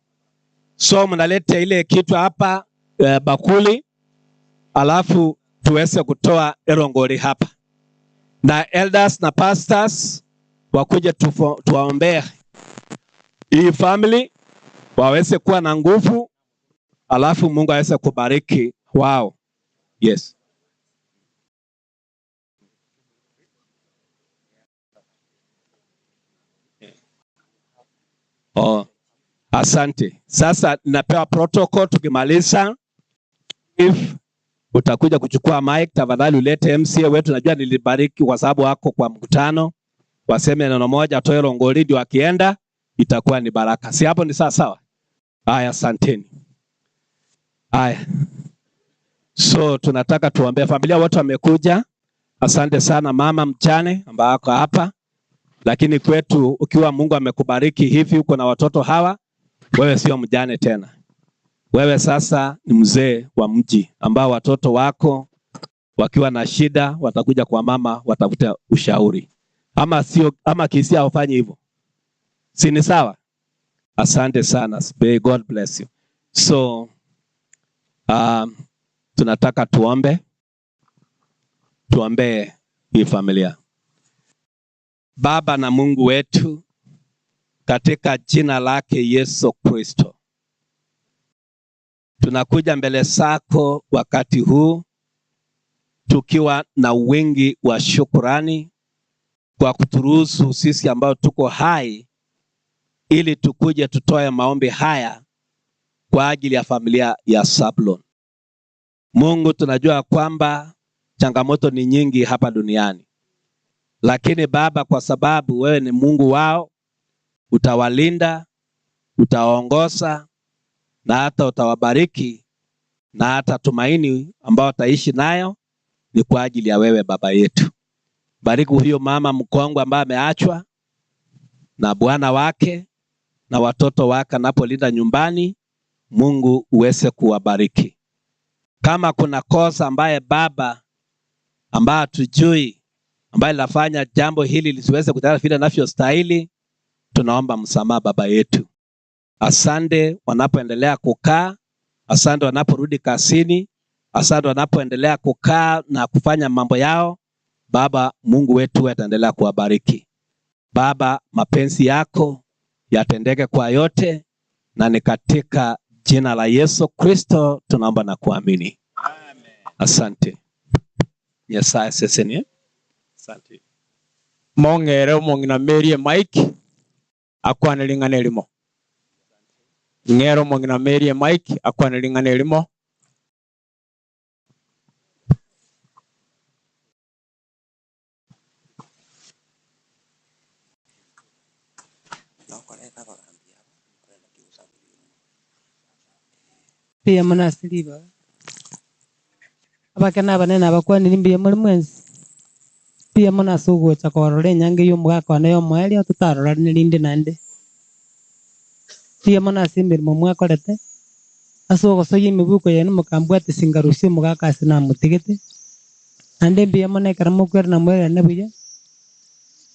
So mnaleta ile kitu hapa bakuli, alafu tuweze kutoa erongori hapa. Na elders na pastors wakuje tuwaombee hii family waweze kuwa na nguvu, alafu Mungu aweze kubariki wao. Yes. Oh, asante. Sasa napewa protocol tukimaliza. If utakuja kuchukua mic, tafadhali ulete MCA wetu. Najua nilibariki kwa sababu wako kwa mkutano, waseme neno moja, atoe rongoli, ndio akienda itakuwa ni baraka. Si hapo ni sawa sawa? Haya, asanteni. Haya, so tunataka tuombee familia wote wamekuja. Asante sana mama mchane ambaye ako hapa, lakini kwetu ukiwa Mungu amekubariki hivi, uko na watoto hawa, wewe sio mjane tena. Wewe sasa ni mzee wa mji ambao watoto wako wakiwa na shida watakuja kwa mama watafute ushauri, ama sio? Ama kisia hawafanyi hivyo, si ni sawa? Asante sana, may God bless you. So tunataka tuombe, tuombee hii familia. Baba na Mungu wetu, katika jina lake Yesu Kristo, tunakuja mbele zako wakati huu tukiwa na wingi wa shukurani kwa kuturuhusu sisi ambao tuko hai ili tukuje tutoe maombi haya kwa ajili ya familia ya Zablon. Mungu, tunajua kwamba changamoto ni nyingi hapa duniani, lakini Baba, kwa sababu wewe ni Mungu wao, utawalinda, utawaongoza na hata utawabariki, na hata tumaini ambao wataishi nayo ni kwa ajili ya wewe Baba yetu. Bariki huyo mama mkongwe ambaye ameachwa na bwana wake na watoto wake anapolinda nyumbani. Mungu uweze kuwabariki. Kama kuna kosa ambaye Baba ambaye hatujui ambaye linafanya jambo hili lisiweze kutenda vile linavyostahili, tunaomba msamaha Baba yetu. Asante wanapoendelea kukaa, asante wanaporudi kazini, asante wanapoendelea kukaa na kufanya mambo yao. Baba Mungu wetu ataendelea kuwabariki. Baba, mapenzi yako yatendeke kwa yote, na ni katika jina la Yesu Kristo tunaomba na kuamini. Amen. Asante. Nyasaye seseni. Asante. Mong'ere omong'ina Mary Mike akwane ring'ana erimo. Ng'ere omong'ina Mary Mike akwane ring'ana erimo. Mbuya mono ase ribaga. Abake na abanene abakwanire mbuya more mwensi. Mbuya mono ase ogocha korora enyangi ya omogaka one ya omoerio totarorane rinde naende. Mbuya mono ase emeremo mwakorete, ase ogosoyia emibuko yenu mokambwatisia nkarusia omogaka ase namotigete. Naende mbuya mono ekero mokwerana mwerane buya,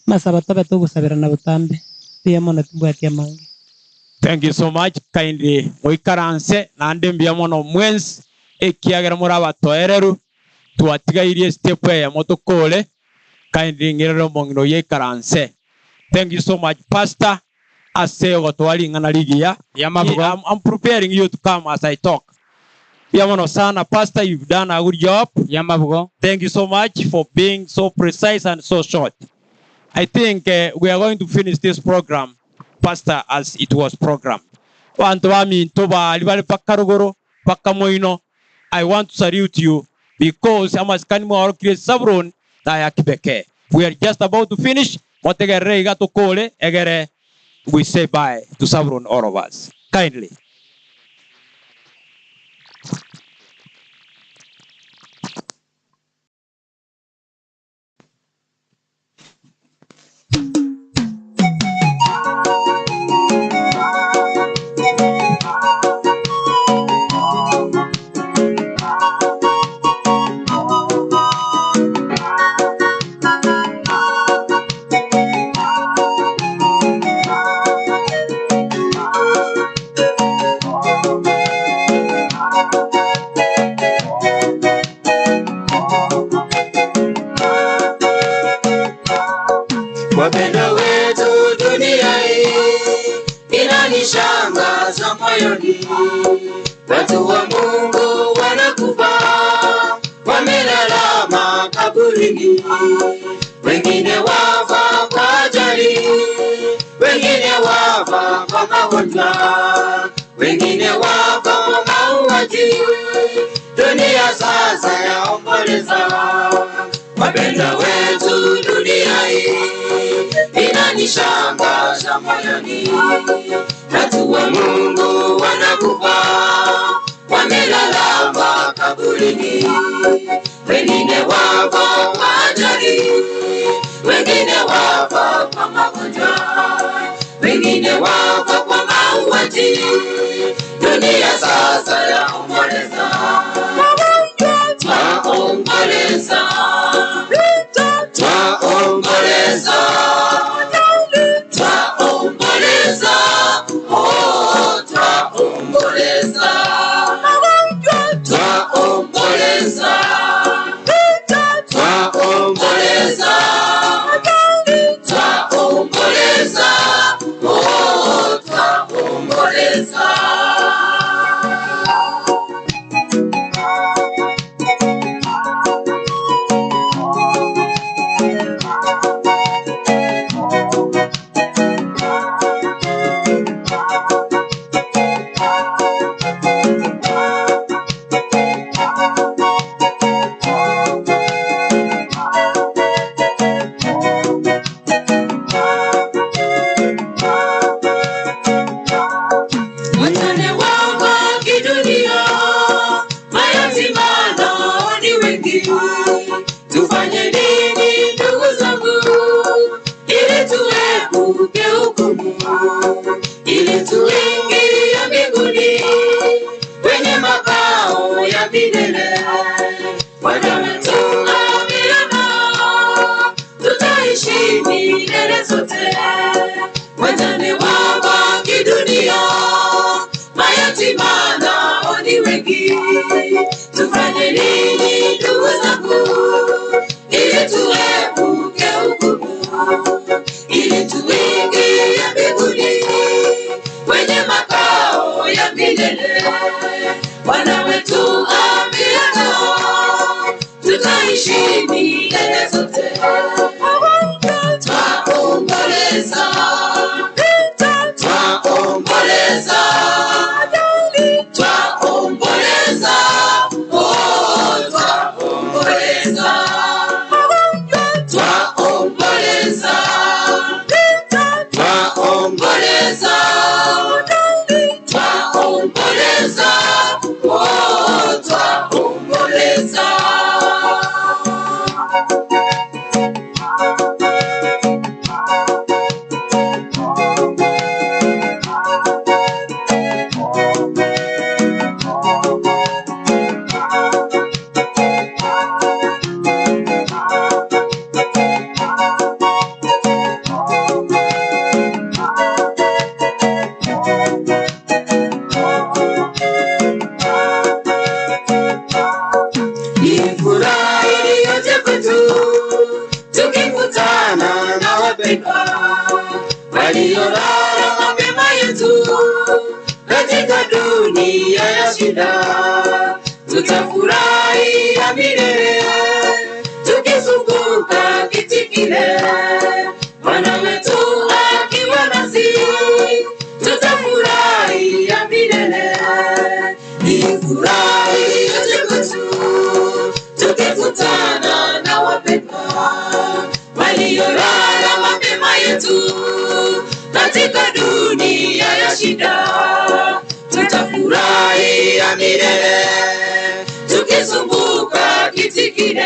amasabo tobe togosaberana botambe. Mbuya mono timbwati amange. Thank you so much. Kindly moikaranse naende mbuya mono mwensi ekiagera muri abatoereru twatigairie step eyemo tokore. Kindly ng'erere omong'ina oyio aikaranse. Thank you so much pastor ase ogotoa ring'ana rigiya. Yamabuga. I'm preparing you to come as I talk. Mbuya mono sana pastor, you've done a good job. Yamabugo. Thank you so much for being so precise and so short. I think we are going to finish this program, pastor, as it was programmed. Bantu ba minto bali bali paka ruguru, paka moino. I want to salute you because amasikani mwaorokire Zablon na ya kipekee. We are just about to finish. Motegerere iga tukore egere we say bye to Zablon, all of us. Kindly. Wapendwa wetu, dunia hii inanishangaza moyoni. Watu wa Mungu wanakufa, wamelala makaburini. Wengine wafa kwa ajali, wengine wafa wafa kwa magonjwa, wengine wafa kwa mauaji. Dunia sasa yaomboleza wapendwa wetu. Dunia hii inanishangaza moyoni, watu wa Mungu wanakufa, wamelala makaburini, wengine wafa kwa ajali, wengine wafa kwa magonjwa, wengine wafa kwa mauaji. Dunia sasa yaomboleza, twaomboleza, twaomboleza, twaomboleza, oh, twaomboleza, twaomboleza, twaomboleza, twaomboleza, oh, twaomboleza. Wajane wabaki dunia, mayatima nao ni wengi. Tufanye nini ndugu zangu, ili tuepuke hukumu, ili tuingie mbinguni kwenye makao ya milele. Bwana wetu ameona, tutaishi milele zote. Wajane wabaki dunia, mayatima nao ni wengi. Tufanye nini ndugu zangu, ili tuepuke hukumu, ili tuingie mbinguni kwenye makao ya milele. Bwana wetu ameona, tutaishi milele zote. Twaomboleza, twaomboleza, twaomboleza, oh, twaomboleza, twaomboleza, twaomboleza, twaomboleza, oh, twaomboleza. Ni furaha iliyoje kwetu tukikutana na wapendwa waliolala mapema yetu katika dunia ya shida, tutafurahia milele tukizunguka kiti kile, Bwana wetu akiwa nasi, tutafurahia milele. Ni furaha iliyoje kwetu tukikutana na wapendwa waliolala mapema yetu katika dunia ya shida, tutafurahia milele tukizunguka kiti kile,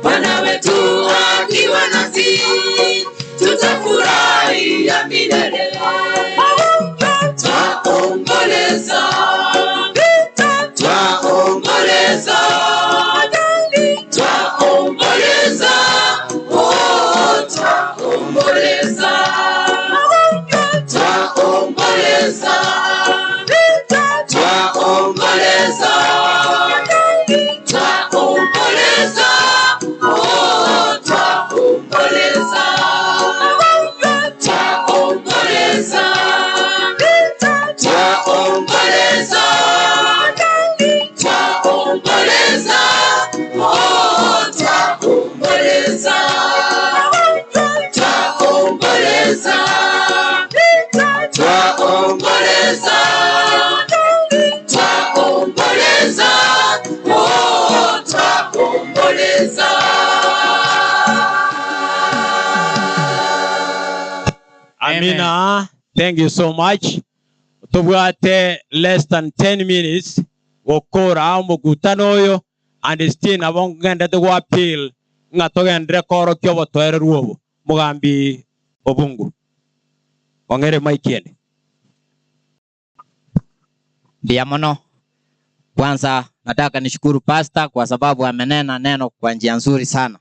Bwana wetu akiwa nasi, tutafurahia milele. Twaomboleza, twaomboleza, twaomboleza, oh, twaomboleza, twaomboleza, twaomboleza, twaomboleza, Amina. Thank you so much. Tobwate less than 10 minutes gokora omokutano oyo and still nabo ngendete go appeal ng'a togenderere koorokia obotoereru obo. Mogambi Obungu. Ong'ere mic ende. Mbuya mono. Kwanza nataka nishukuru pastor kwa sababu amenena neno kwa njia nzuri sana,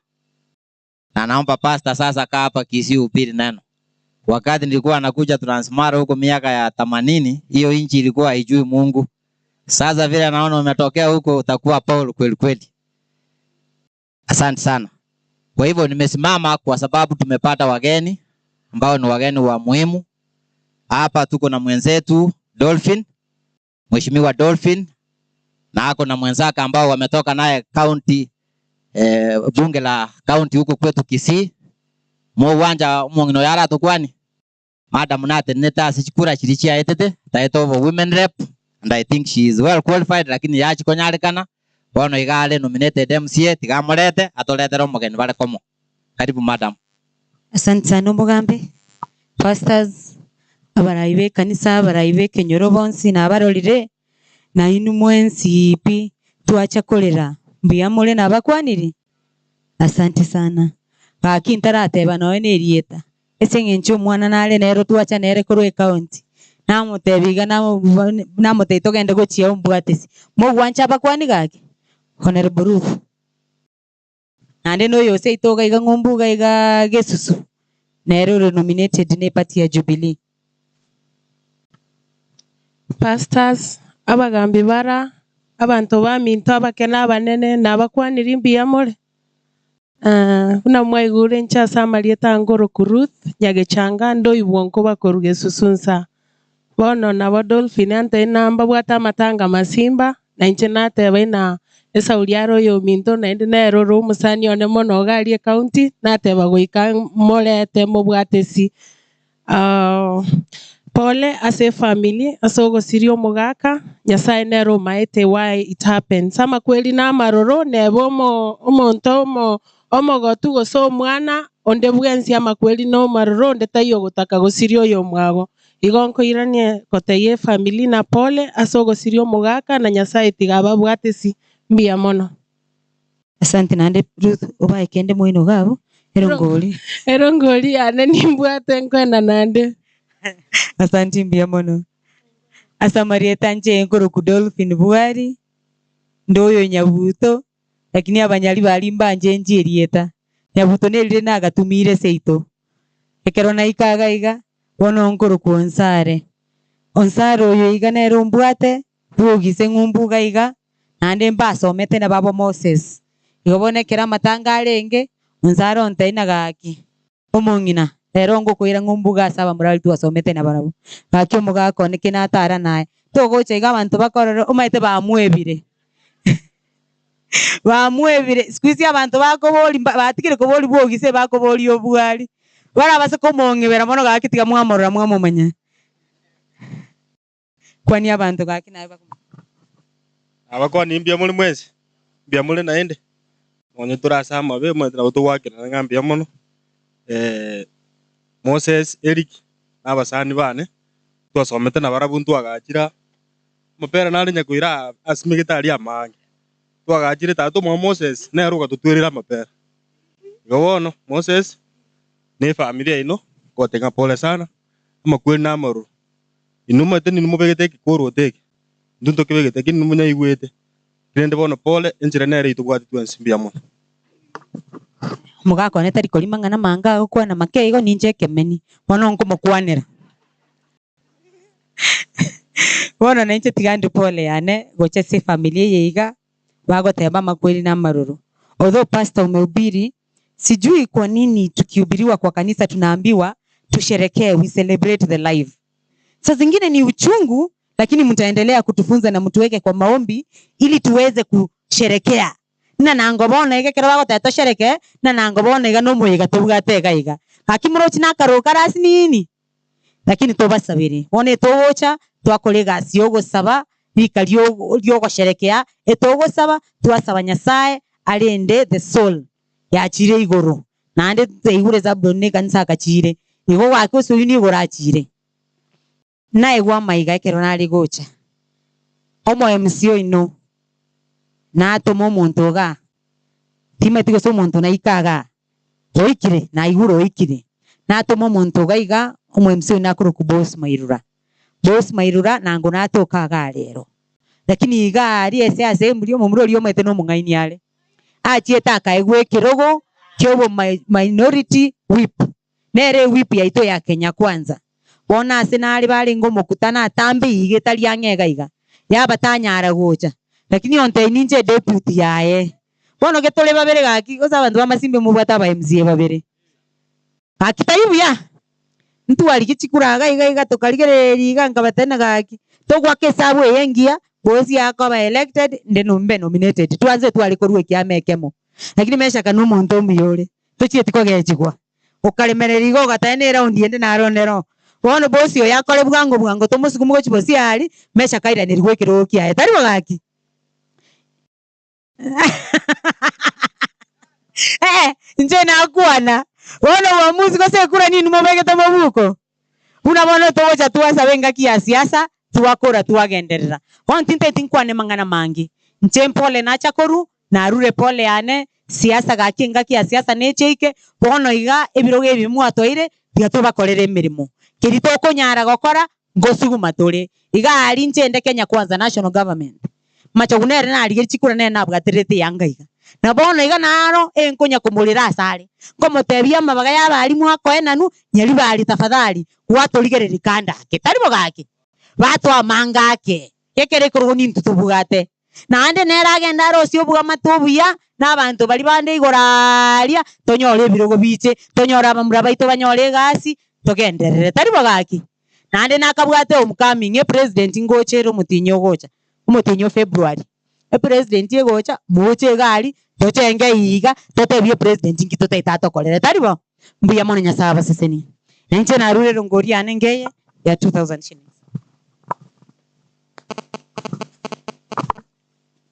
na naomba pastor sasa kaa hapa Kisii uhubiri neno. Wakati nilikuwa nakuja Transmara huko miaka ya 80, hiyo nchi ilikuwa haijui Mungu. Sasa vile naona umetokea huko, utakuwa Paul kweli kweli. Asante sana. Kwa hivyo nimesimama kwa sababu tumepata wageni ambao ni wageni wa muhimu. Hapa tuko na mwenzetu Dolphin, Mheshimiwa Dolphin, na ako na mwenzake ambao wametoka naye county bunge la county huko kwetu Kisii. Mu uwanja mung'ino yara tukwani. Madam nate neta sichikura chiri chiaetete title of women rep and I think she is well qualified, lakini yachikonyarikana bono igare nominated MCA tigamorete atoretere omogeni bare komo. Karibu madam. Asante sana omogambi, pastors, abarai ba ekanisa, abarai ba ekenyoro bonsi nabarorire, nainwe mwensi pi twacha korera mbuya more nabakwanire? Asante sana. Gaki ntarateba nonya na erieta, ase eng'encho omwana nare nere twacha nere korwa ecounty, namotebia iga namotebia togende gochia ombwatisi. Mogwancha abakwani gaki? Honorable Ruth. Naende na oyo seito iga iga ng'umbu iga iga Gesusu, nere ore nominated na eparty ya Jubilee. Pastors, abagambi bara, abanto baminto abake na abanene, nabakwaniri mbuya more. Buna mwaigure inche ase amarieta angoroku Ruth, Nyagechanga, ndoibwo nkoba korwa Gesusu nsa. Bono nabo Dolphin ante nambabwate amatanga masimba, na inche nateba ina esauri are oyominto naende nere ore omosani one mono iga aria ecounty, nateba goika morete mobwate si. Pole ase efamily ase ogosiria omogaka, Nyasaye nere omaete why it happens. Amakweri na amaroro neba omo omonto omo omogotu gose omwana onde bwensi amakweri na omaroro onde taiyo ogotaka gosiria oyomwago. Igo nkoiranie gotebia efamily na pole ase ogosiria omogaka na Nyasaye tiga ababwate si. Mbuya mono. Asante naende Ruth obae kende moino iga abwo, erongori. Erongori yane nimbwate nkoenda naende. Asante mbuya mono. Ase amarieta inche nkorokwa Dolphin Bwari, nde oyo Nyabuto, lakini abanyari baria mbanchenchie erieta. Nyabuto nerire nagatumire seito. Ekero naika iga iga, bono nkorokwa Onsare. Onsare oyo iga nere ombwate, bwogise ng'umbu iga iga, naende mbasomete na babo Moses. Igo bono ekero amatanga arenge, Onsare ontebia ng'a gaki, omong'ina, rero ngokoira ng'umbu iga ase abamura baria twasomete nabarabwo. Gaki omogaka one ki natara naye, togocha iga abanto bakorora omanyete bamwebire. Bamwebire, siku hizi abanto bakobori mba batigire kobori bwogise bakoboria obwari. Barabase komong'ebera mono gaki tiga mwamorora mwamomanya. Kwania abanto gaki naye bakomanya. Abakwani mbuya more mwensi, mbuya more naende, nonye tore ase amabe omanyete nabo togoakerana ng'a mbuya mono. Moses, Eric, na abasani bane, twasomete nabarabwo ntwagachire aa, amapera nare nyakoira aa asimegete aria amange, twagachire tata omwabo Moses nere ogatotwerera amapera. Igo bono Moses na efamiri yaino, ngoteba ng'a pole sana, amakweri na amaroro. Inwe omanyete ninwe mobegete ekekoroto eke, intwe ntokebegete lakini inwe monyaigwete. Rende bono pole, enchera nere eyio tobwate twensi. Mbuya mono. Omogaka one tari korima ng'a namanga agokwana make igo ninche ekemeni, bono nkomokwanera. Bono nainche tiga ndue pole yane gocha ase efamiri eye iga, bagoteba amakweri na amaroro. Although pastor umehubiri, sijui kwa nini tukihubiriwa kwa kanisa tunaambiwa tusherekee, we celebrate the life. Saa zingine ni uchungu, lakini mtaendelea kutufunza na mtuweke kwa maombi ili tuweze kusherekea. Na nango bono iga ekero bagoteba tosherekee, na nango bono iga na omoyega tobwate iga iga. Gaki morochi na akarogo kare ase nini? Lakini tobasabere. Bono etogocha, twakora egasi ya ogosaba, rika riogosherekea, etogosaba, twasaba Nyasaye arende the soul yachire igoro. Naende twaigure Zabuloni na ekanisa agachire. Igo gwake ase oyio nigo orachire. Naegwe amaiga ekero nare gocha. Omo MC oino natome omonto igaa, timanyeti gose omonto naika igaa, oikire naigure oikire, natome omonto iga iga omo MC oino akorokwa Boss Mairura. Boss Mairura nango natoka igaa rero. Lakini igaa aria ase assembly omomura oria omanyete nomong'aini are, achiete akaegwa ekerogo kia obo minority whip. Nere ewhip yaito ya Kenya Kwanza. Bono ase nare barenge omokutano atambe iga etari ang'e iga iga, yaba tanyara gocha. Lakini ontebia ninche edeputy yaye. Bono getore babere gaki, gose abanto b'amasimba mobwate aba MCA babere. Gaki tari buya? Ntwarigia chikura iga iga iga tokarigereria iga nkabatebia gaki, togoaka esabu eye engiya, bosi akoba elected, inde mbe nominated, twanse tware korwa ekiama ekemo. Lakini Meshaka na omonto omuya ore. Tochieti kogechigwa. Okaremereria igo ogataya ne eraundi ende naro nero. Bono bosi oyo akore bwango bwango tomosukume gochia bosio aria, Meshaka airanerigwe ekerogo kiaye. Tari bo gaki? Eh, inche nakwana. Bono uamuzi gose ekura ninwe mobegete mobuko? Buna bono togocha twasaba engaki ya siasa, twakora twagenderera. Bono tintageti nkwane mang'ana mange. Inche mpole nacha korwa, Narure pole yane, siasa gaki engaki ya siasa neche eike, bono iga ebirogo ebi mwatoire tiga tobakorere emeremo. Keria tokonyara gokora ngosuguma tore. Iga aria inche inde Kenya Kwanza National Government. Machogu nere narigerie chikura nere nabwatererete eyanga iga. Na bono iga naro enkonya komorera asare. Nkomotebia amabaga ya abarimu akoenanwa, Nyaribari tafadhali gwatorigereria kando ake. Tari bo gaki? Batoa amanga ake. Ekero ekorogo nintwe tobwate. Naende nere agende arosie oboamate obuya nabanto baria bande igoro aaria, tonyore ebirogo biche, tonyore abamura baito banyore egasi, togenderere. Tari bo gaki? Naende nakabwate homecoming, epresident ngocha ere omotienyi ogocha, omotienyi o February. Epresident egocha, moche iga aria, tochenge iga, totebie epresident nki totaete atokorere. Tari bo? Mbuya mono Nyasae abasesenie. Na inche narure erongori yane ngeye ya 2000 shillings.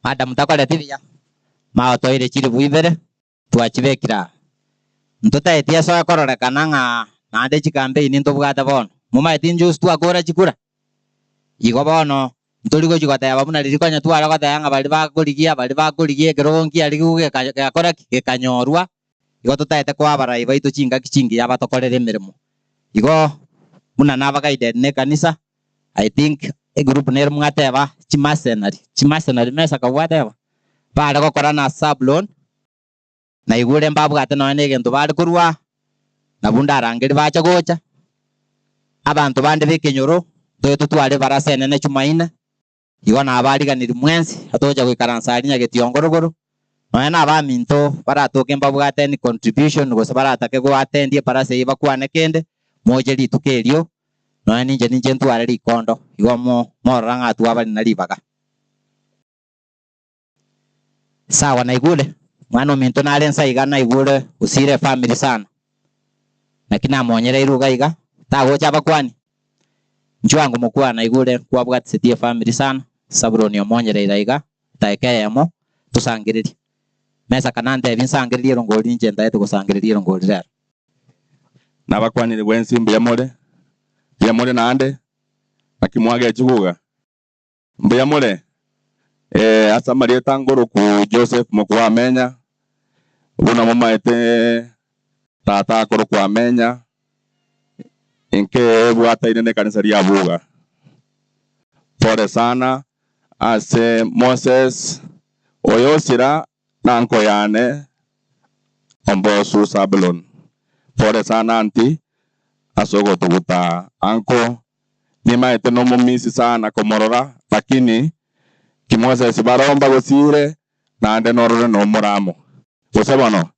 Madam takoreti buya, magotoire chilifu ibere twachibekire aa. Ntotaeti esoe kororekana ng'a naende chikampeini ntobwate bono. Momaeti injuzi twakora chikura? Igo bono ntori gochi goteba buna riria konya tware goteba ng'a baria bakorigia baria bakorigia ekerogo nkiarigigwe geka gegakora ki? Gekanyorwa. Igo totaete koa abarai baito chingaki chingiya batokorere emeremo. Igo buna naba guided na ekanisa, I think egroup nere mwateba chimercenary, chimercenary mesa kobwateba, bare gokora na Zablon, naigure mbabwate nonya na egento bare korwa, nabwo ndarangerie bache gocha, abanto bande b'ekenyoro, ntoe totware ebarasa enene Chumaine, igo nabariganirie mwensi, atogocha goikaransa aria Nyagetiongo rogoro, nonya na abaminto baratoke mbabwate any contribution gose baratake go attend ebarasa eyio bakwane kende, moche rituko erio, Nonya ninche ninche ntware rikondo, igo morora ng'a twabare na ribaga. Sawa naigure, mwana ominto nare nsa iga naigure osire efamiri sana. Naki namonyereirwe iga iga, tagocha abakwani? Inchuo ango mokwana naigure nkwabwatisetie efamiri sana, Sabuloni omonyereire aiga, edaika eyemo, tosangererie. Mesa kanantebi nsangererie erongori ninche ntaete gosangereria erongori rero. Nabakwanire bwensi mbuya more, mbuya more naende, naki mwagechiguga? Mbuya more? Ee, ase amarieta ngoroku Joseph Mokwamenya, buna momaete tata akorokwa Amenya, inke ebwataine nekanisa ria Buga. Pole sana ase Moses oyo osira Nanko yane ombosu Sabulon, pole sana aunty ase ogotuguta uncle, nimaete nomomisi sana komorora lakini ki Moses baromba gosire naende norore nomoramo. Gose bono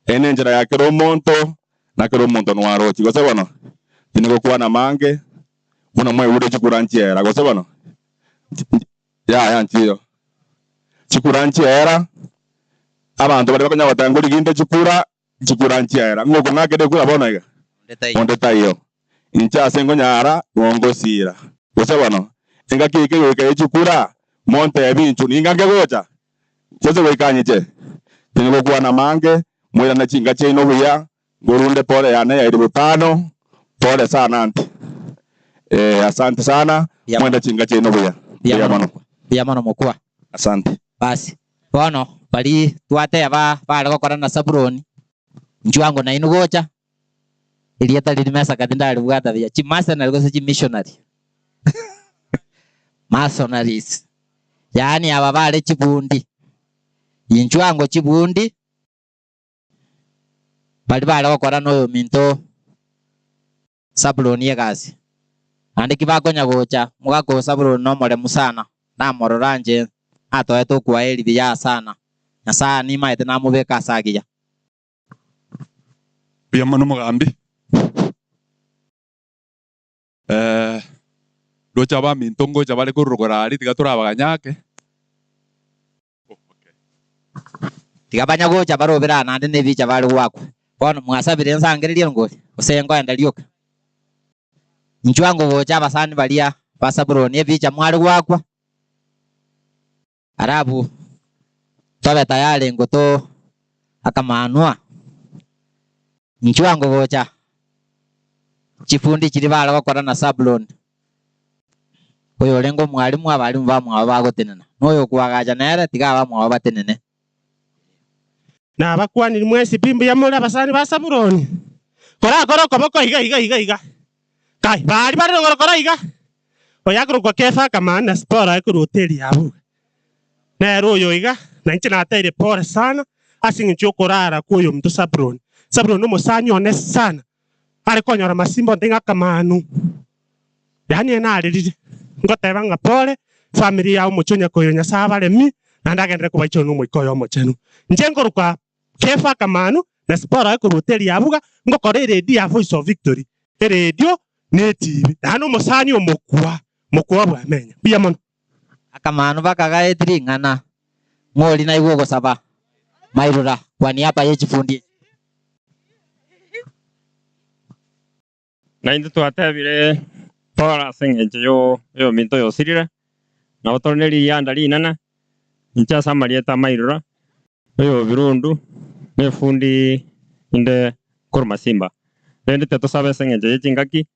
eye nenchera ya kera omonto na kera omonto nwarochi gose bono tinigokwana mange buna mwaigure chikura nchiera gose bono Yaya nchiyo chikura nchiera, abanto baria bakonya goteba ngorigi inde chikura, chikura nchiera. Ng'o okong'akera ekura bono iga? Onde taiyo. Inche ase nkonyara ng'o ngosiira. Gose bono, engaki eke goika ye chikura, montebi inchuo ninganke gocha? Gose goika nyiche? Tinigokwana mange, moirane chinka chiaino buya, Nkorunde pole yane ya elifu tano, Pole sana aunty. Eh, asante sana. Mwende chinka chiaino buya. Mbuya mono. Mbuya mono mokwa. Asante. Basi bono baria twateba bare gokora na Sabuloni, inchuo ango nainwe gocha, erieta riria mesaka tindaribwata buya, chimercenary gose chimissionary mercenaries, yaani aba bare chibundi, inchuo ango chibundi, baria bare gokora na oyominto Sabuloni egasi. Naende ki bakonya gocha, omogaka o Sabuloni nomoremu sana, namorora inche natoete okwaeri buya sana. Nyasae nimaete namobeke ase agiya. Mbuya mono omogambi. Eh, roche abaminto ngocha bare korwa rogoro aria tiga torabaganye ake. Tiga banya gocha barobere aa naende nebicha bare goakwa. Bono mwasabire nsangererie ngori, gose nkoenda rioka? Inchuo ango gocha abasani baria ba Sabuloni ebicha mware goakwa, Alafu tobe tayari ngoto akamanwa. Inchuo ango gocha chifundi chiria bare gokora na Sabuloni. Oyorenge omwalimu, abalimu bamwabo bagotenena, na oyokoagacha nere, tiga abamwabo batenene. Nabakwanire mwensi pi mbuya more abasani ba Sabuloni? Korakore okoboko iga iga iga iga. Kai, baria bare rogoro kora iga. Oyo akorokwa Kefa akamanya na Sipora aye korwa hoteli ya Abuga. Nere oyo iga, na inche nateire pole sana ase eng'encho y'okorara kwa oyominto Sabuloni. Sabuloni nomosani one sana, are konyora masimba onde ng'a akamanu. Yaani ere narerire, ngoteba ng'a pole, family yao omochie o Nyakoyo Nyasae abaremi, naende agenderere kobaichorwa n'Omoika oye Omochenu. Inche nkorokwa Kefa akamanu, na Sipora aye korwa hoteli ya Abuga, ngokora eredio ya Voice of Victory, eredio na etibi, naende omosani omokwa, mokwa bw'amenya. Mbuya mono. Akamanu bakagaeti ring'ana, ng'o oria naigwe ogosaba mairora kwa niaba ye chifundi echi? Na intwe twatebire pore ase engencho y'oyominto oyosirire, nabo tore ne rigianda rinene, inche ase amarieta amairura, oyobirundu, na efundi inde korwa Masimba. Rende tetosabe ase engencho ye chingaki,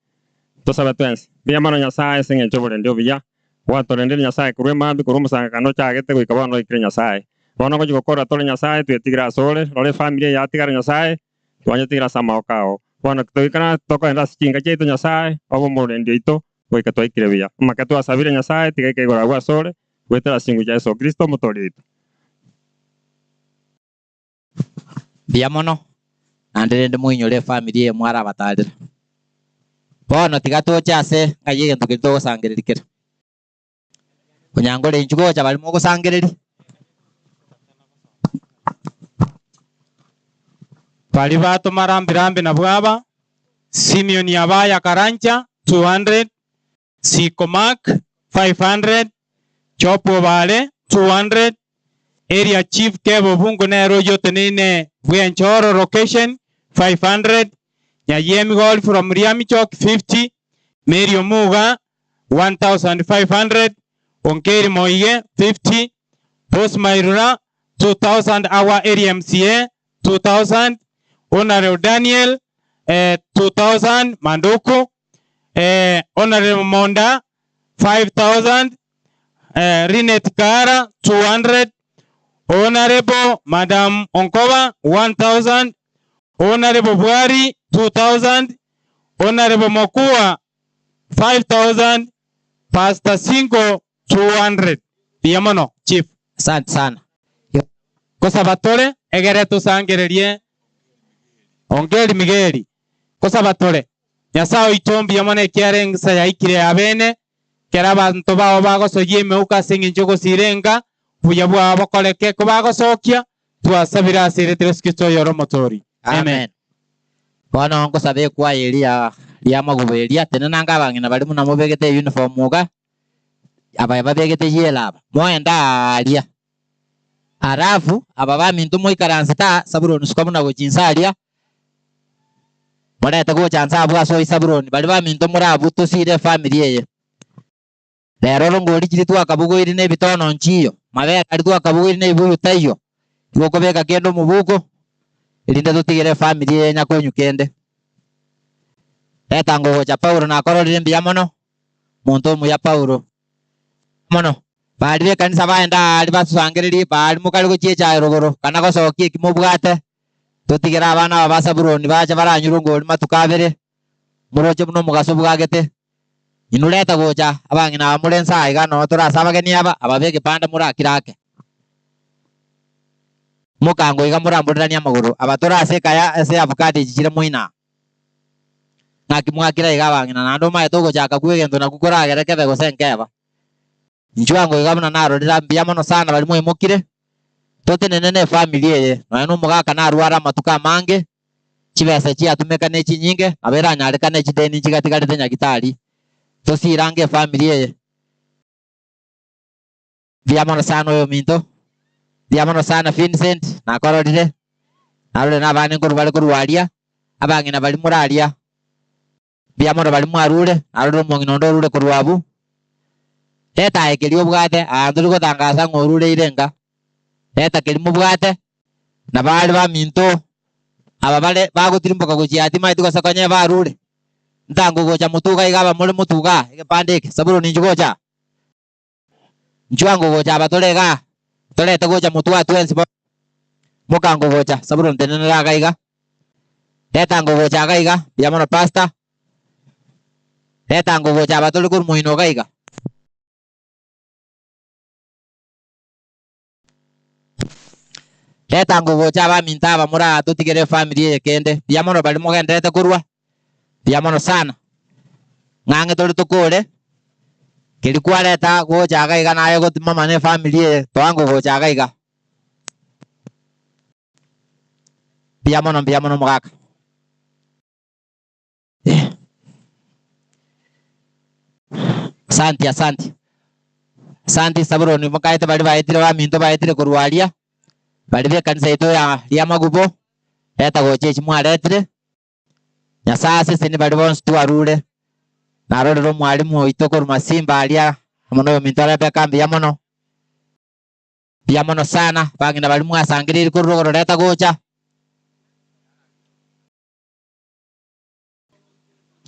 tosabe twensi. Mbuya mono Nyasae ase engencho y'oborendi obuya, gwatorendire Nyasae korwa emambia, korwa omosangekano ochagete goika bono oikire Nyasae. Bono ngochia gokora tore Nyasae, twetigire asore, rora efamiri eye yatigara Nyasae, Twanyetigire ase amaboko ao. Bono toikana tokoenda ase chinka chiaito Nyasae, obe omorendi oito, goika twaikire buya. Amake twasabire Nyasae, tiga ike igoro agwo asore, goetera ase chingucho chia Yeso Kristo, Omotoori oito. Mbuya mono, naende rende moinyore efamiri eye mwarabatarera. Bono tiga toche ase ng'ai egento keria togosangereria kere. Onyangore inchuo gocha baria mogosangereria. Baria batoma rambi-rambi nabwo aba, Simeon Abaya Karanja, 200, Siko Mark, 500, Job Obare, 200, Area Chief Kevo Obungu nere oyio oteneine bw'Enchoro Location, 500, Nyayiemi Goli from Riamichok, 50, Mary Omuga, 1,500, Onkeri Moige, 50, Bos Mairura, 2,000, our area MCA, 2,000, Honorable Daniel, eh, 2,000, Manduku, eh, Honorable Monda, 5,000, eh, Rinet Kara, 200, Honorable Madam Onkoba, 1,000, Honorable Bwari, 2,000, Honorable Mokua, 5000 Pastor Singo 200 Mbuya mono Chief. Asante sana. Nkosaba tore egere tosangererie Ongeri Migeri. Nkosaba tore. Nyasae oito mbuya mono ekiagera ensa yaikire yabene, ekero abanto bao bagosoyia emeuko ase engencho y'ogosiira enka, obuya bwao bokoreke kobagosokia, twasabire ase erieta ria Yeso Kristo oyore Omotoori. Amen. Bono nkosaba ekwaya eria ri'amaguba eria, tenena ange abang'ina baria buna mobegete eyuniform iga, abaye babegete yellow aba, moende aaria. Alafu aba baminto moikaransete aa, Sabuloni suka buna gochia inse aria, morete gocha nse abwo ase oi Sabuloni, baria baminto more abwo tosire efamiri eye. Rero rongori chiria twakabugoire na ebitono nchiyo, mabere aria twakabugoire na ebibuyu taiyo, igo okobeka kende omobuko, erinde totigere efamiri eye nyakonywa kende. Reta ngogocha Paulo nakororire mbuya mono, monto omuya Paulo. Mono. Baria b'ekanisa baenda aria basusangererie, baria mokare gochia echae rogoro, kana gosokia eki mobwate, totigere abana aba ba Sabuloni bache baranyurwe ngori matuko abere, moroche buna omogaso bwagete. Inwe reta gocha, abang'ina aba more nse aa iga noo tore ase abageni aba, aba b'egebanda morakire ake. Mokango iga moramboreranie amagoro, aba tore ase ekaya ase avocado echi chire moino aa. Ng'aki mwakire iga abang'ina, naende omaete ogochaka kw'egento nakwo koragere kebe gose nkeba. Inchuo ango iga buna narorire mbuya mono sana baria mwaimokire, totenene ne efamiri eye, nonya na omogaka narware amatuko amange, chibesa chiatumeka ne chinyinge, nabo eranyarekane chideni nchigatigarete nyagitari. Tosirange efamiri eye. Mbuya mono sana oyominto, mbuya mono sana Vincent, nakororire, narorire na abande nkorwa bare korwa aria, abang'ina baria more aria, mbuya mono baria mwarure, narorire omong'ina onde orure korwa abwo. Reta aye keria obwate, aa ntori gotangasa ng'a orureire enka, reta keria mobwate, na baria baminto aba bare bagotirimboka gochia timaeti gose konya barure, ntango gocha motuga iga aba more motuga aa, egepande eke, Sabuloni inchuo gocha aa. Inchuo gocha aba tore igaa, torete gocha motwe aa twensi bono. Mokango gocha, Sabuloni tenenera iga iga, reta gocha iga iga, mbuya mono pastor, reta gocha aba tore korwa moino iga iga. Reta gocha abaminto aba more aa totigere efamiri eye kende, mbuya mono baria mogendererete korwa, mbuya mono sana. Ng'ang'e tore tokore, keria kwareta gocha iga iga naye gotimama na efamiri eye, toango gocha iga iga. Mbuya mono mbuya mono omogaka. Asanti asanti. Asanti Sabuloni mokaete baria baetire baminto baetire korwa aria, baria ba ekanisa yaito ya Riamagubo, reta gocha echi mwaretire, Nyasae asesenie baria bonsi twarure, narorire omwalimu oito korwa Masimba aria, amo na oyominto Rebecca mbuya mono, mbuya mono sana, bang'ina baria mwasangereiri korwa rogoro reta gocha.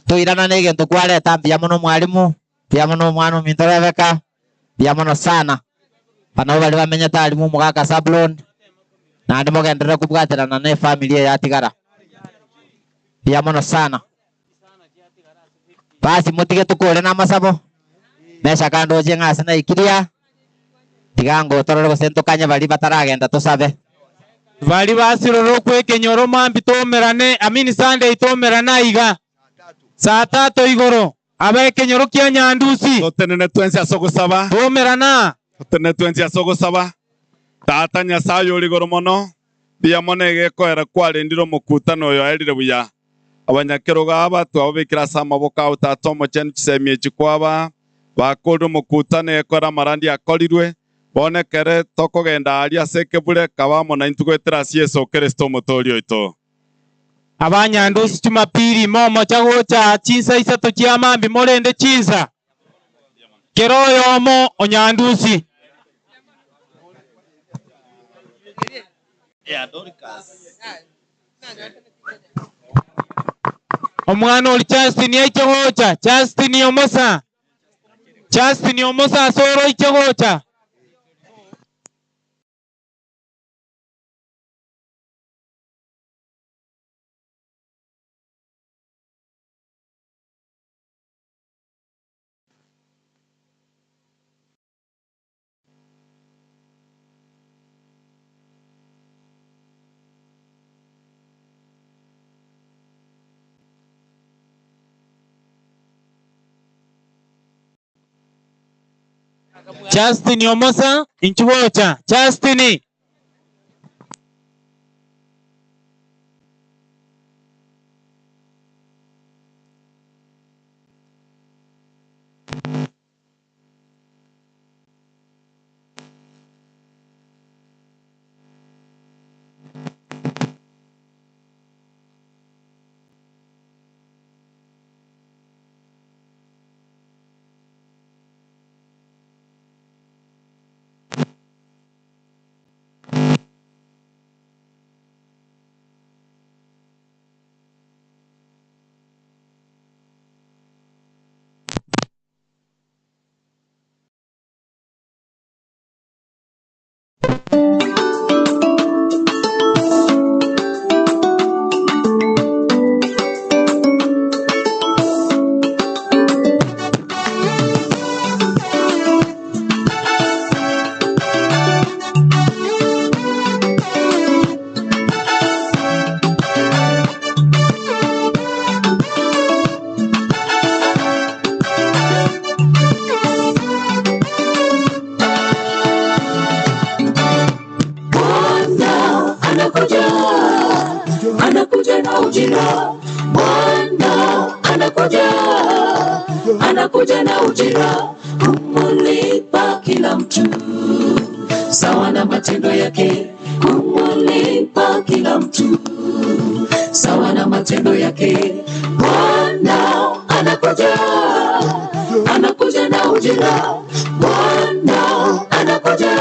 Toirana na egento kwareta mbuya mono omwalimu, mbuya mono omwana ominto Rebecca, mbuya mono sana. Aba nabo baria bamenyete aria mwa omogaka Zabulon, naende mogenderere kobwaterana na efamiri eye yatigara. Mbuya mono sana. Basi motige tokore na amasabo, Meshaka ndoche ng'a ase naikiria, tiga ngotorore gose ntokanye baria bataragenda tosabe. Baria basirore okwa ekenyoro mambia toumerane, I mean Sunday toumerane aiga saa tatu igoro, aba ekenyoro kia Nyandusi. Totenene twensi ase ogosaba. Toumerana. Totenene twensi ase ogosaba. Tata Nyasae oyore igoro mono, mbuya mono egekoera kwarendire omokutano oyo oerire buya. Abanyakerogo aba twababekire ase amaboko ao Tata Omochenu chisemi echi kwabaa, bakorire omokutano egekora amarandi akorirwe, bono ekere tokogenda aaria ase ekebure, kaba amo naintwe goetera ase Yeso Kristo Omotoori oito. Abanyandusi Jumapili momocha gocha chinsa isato chia mambia morende chinsa, kera oyomo onyandusi. Omwana oria Justin aiche gocha, Justin omosa, Justin omosa ase ore oiche gocha. Justin omosa, inchu gocha, Justin. anakuja na ujira. Bwana anakuja, anakuja na ujira, kumulipa kila mtu sawa na matendo yake, kumulipa kila mtu sawa na matendo yake. Bwana anakuja, anakuja na ujira. Bwana anakuja,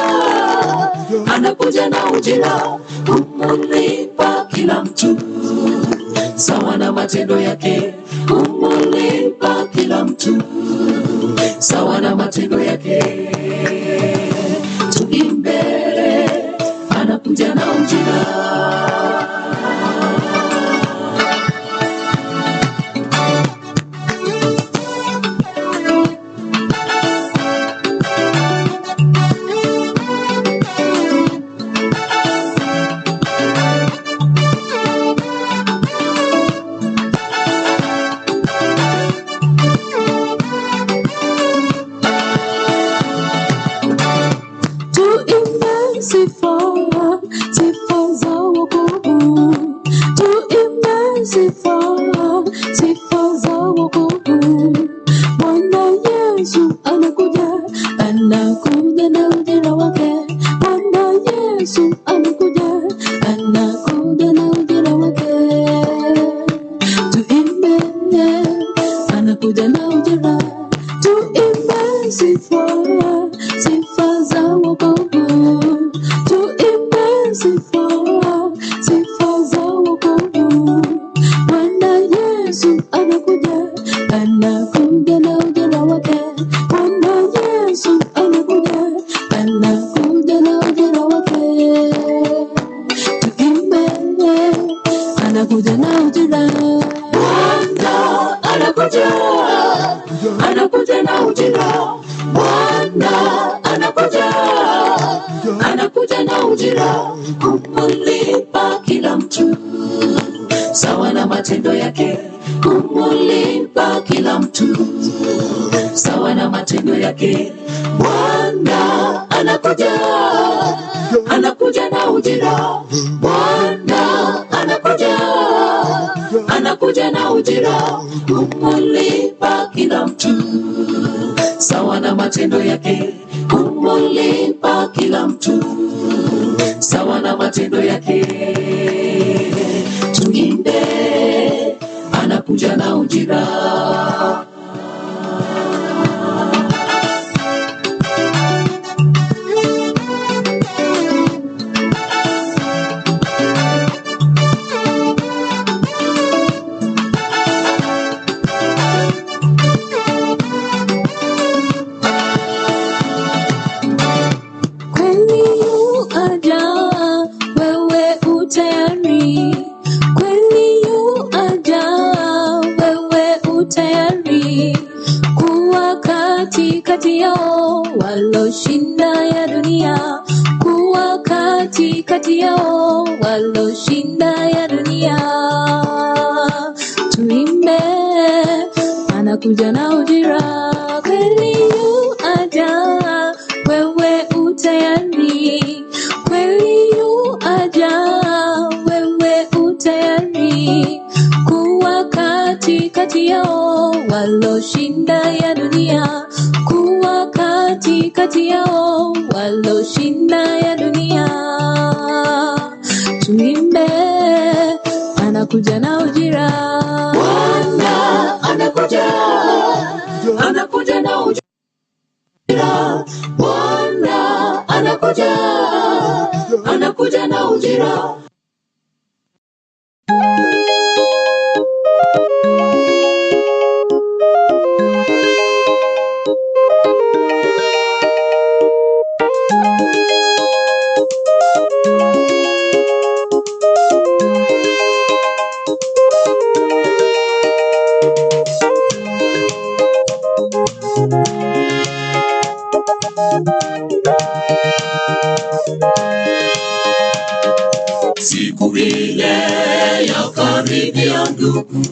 anakuja na ujira, kumulipa kila mtu sawa na matendo yake, kumulipa kila mtu sawa na matendo yake. Tuimbe, anakuja na ujira. Tuimbe sifa, sifa za wokovu. Tuimbe sifa, sifa za wokovu. Bwana Yesu anakuja, anakuja na ujira wake. Bwana Yesu anakuja, anakuja na ujira wake. Tuimbe, anakuja na ujira. Tuimbe sifa, sifa za wokovu. Tuimbe sifa, sifa za wokovu. Bwana Yesu anakuja, anakuja na ujira wake. Bwana Yesu anakuja, anakuja na ujira wake. Tuimbe, anakuja na ujira. Bwana anakuja, anakuja na ujira. Bwana anakuja, anakuja na ujira, kumulipa kila mtu sawa na matendo yake, kumulipa kila mtu sawa na matendo yake. Bwana anakuja, anakuja na ujira. Bwana anakuja, anakuja na ujira, kumulipa kila mtu sawa na matendo yake, kumulipa kila mtu sawa na matendo yake. Tuimbe, anakuja na ujira. Kweli yu aja, wewe utayari. Kweli yu aja, wewe utayari. Kuwa katikati yao waloshinda ya dunia, kuwa katikati yao waloshinda ya dunia. Tuimbe, anakuja na ujira. Kweli yu aja, wewe utayari. Kweli yu aja, wewe utayari. Kuwa katikati yao waloshinda ya dunia, kuwa katikati yao waloshinda ya dunia. Tuimbe, anakuja na ujira. Bwana anakuja, anakuja na ujira. Bwana anakuja, anakuja na ujira. Siku ile ya karibia ndugu,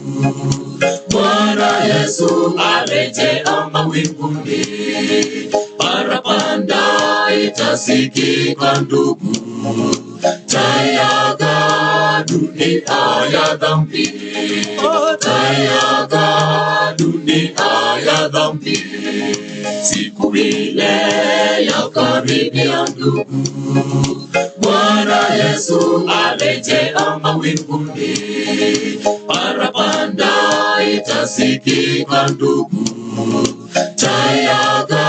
Bwana Yesu arejea mawinguni, parapanda itasikika ndugu, taiaga dunia. dunia ya dhambi, tutaiaga dunia ya dhambi. Siku ile ya karibia ndugu, Bwana Yesu arejea mawinguni, parapanda itasikika ndugu, taiaga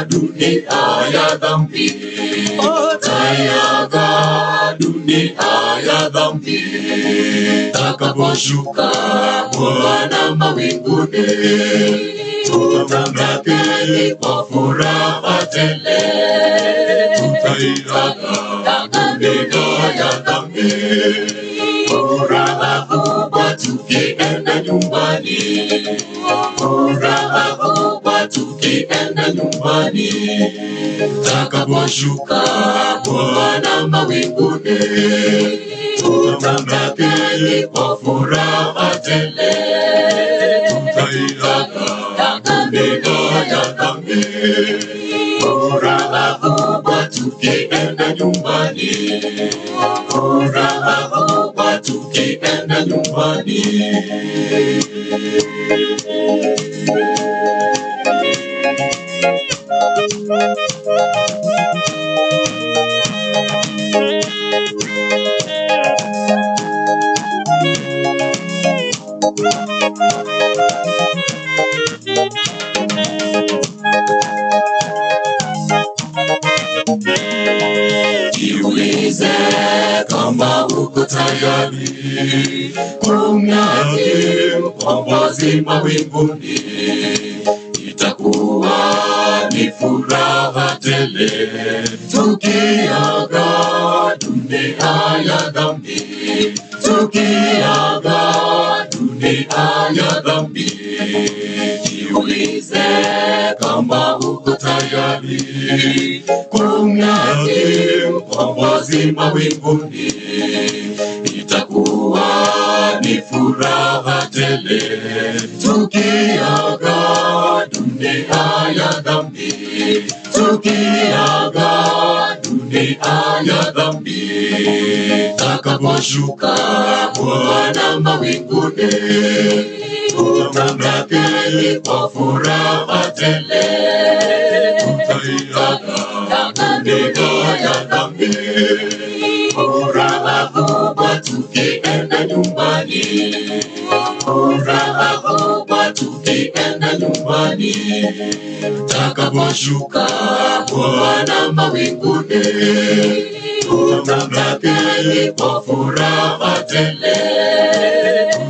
dunia ya dhambi, taiaga dunia ya dhambi. Takaposhuka Bwana mawinguni, tutamlaki kwa furaha tele, tutaiaga dunia ya dhambi. Furaha kubwa tukienda nyumbani, furaha kubwa tukienda nyumbani. Takaposhuka Bwana mawinguni, tutamlaki kwa furaha tele, tutaiaga dunia ya dhambi. Furaha kubwa tukienda nyumbani, furaha kubwa tukienda nyumbani. Jiulize kama uko tayari kumlaki mkombozi mawinguni, itakuwa ni furaha tele tukiaga dunia ya dhambi, tukiaga dunia ya dhambi. Jiulize kama uko tayari kumlaki mkombozi mawinguni, itakuwa ni furaha tele tukiaga dunia ya dhambi, tukiaga dunia ya dhambi. Takaposhuka Bwana mawinguni, tutamlaki kwa furaha tele, tutaiaga dunia ya dhambi. Furaha kubwa tukienda nyumbani, furaha kubwa tukienda nyumbani. Takaposhuka Bwana mawinguni, tutamlaki kwa furaha tele,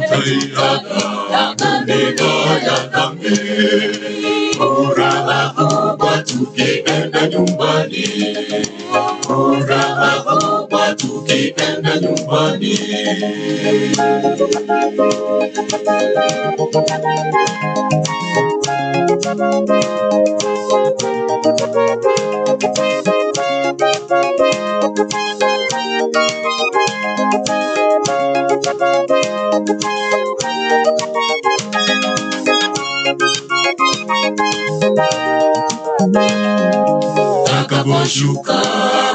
tutaiaga dunia ya dhambi. Furaha kubwa tukienda nyumbani, furaha kubwa tukienda nyumbani. Takaposhuka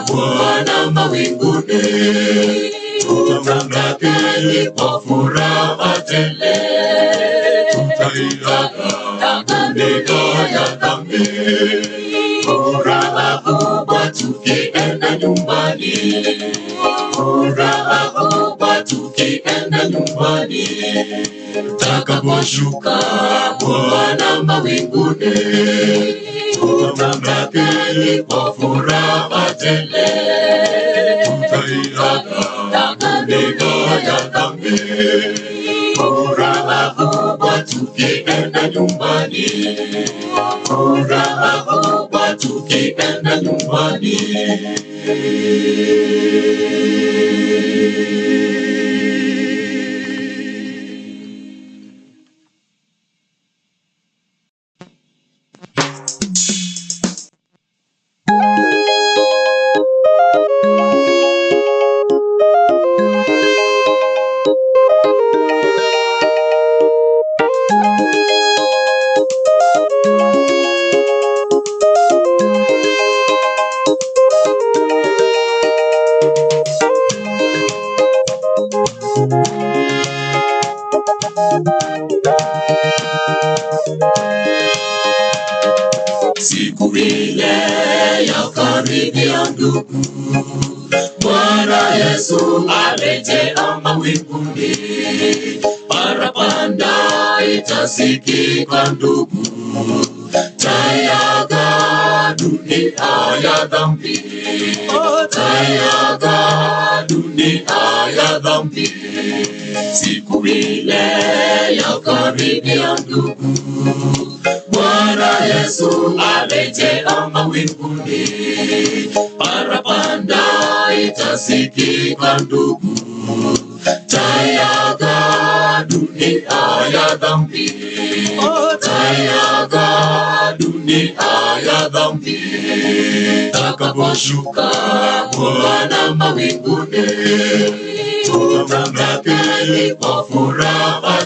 Bwana mawinguni, tutamlaki kwa furaha tele, tutaiaga dunia ya dhambi. Furaha kubwa tukienda nyumbani, furaha kubwa tukienda nyumbani. Takaposhuka Bwana mawinguni, tutamlaki kwa furaha tele, tutaiaga dunia ya dhambi. Furaha kubwa tukienda nyumbani, furaha kubwa tukienda nyumbani. Siku ile ya karibia ndugu, Bwana Yesu arejea mawinguni, parapanda itasikika ndugu, tayaga dunia ya dhambi, tayaga dunia ya dhambi. Siku ile ya karibia ndugu, Bwana Yesu arejea mawinguni, parapanda itasikika ndugu, tayaga dunia ya dhambi, tayaga dunia ya dhambi. Takaposhuka Bwana mawinguni, tutamlaki kwa furaha.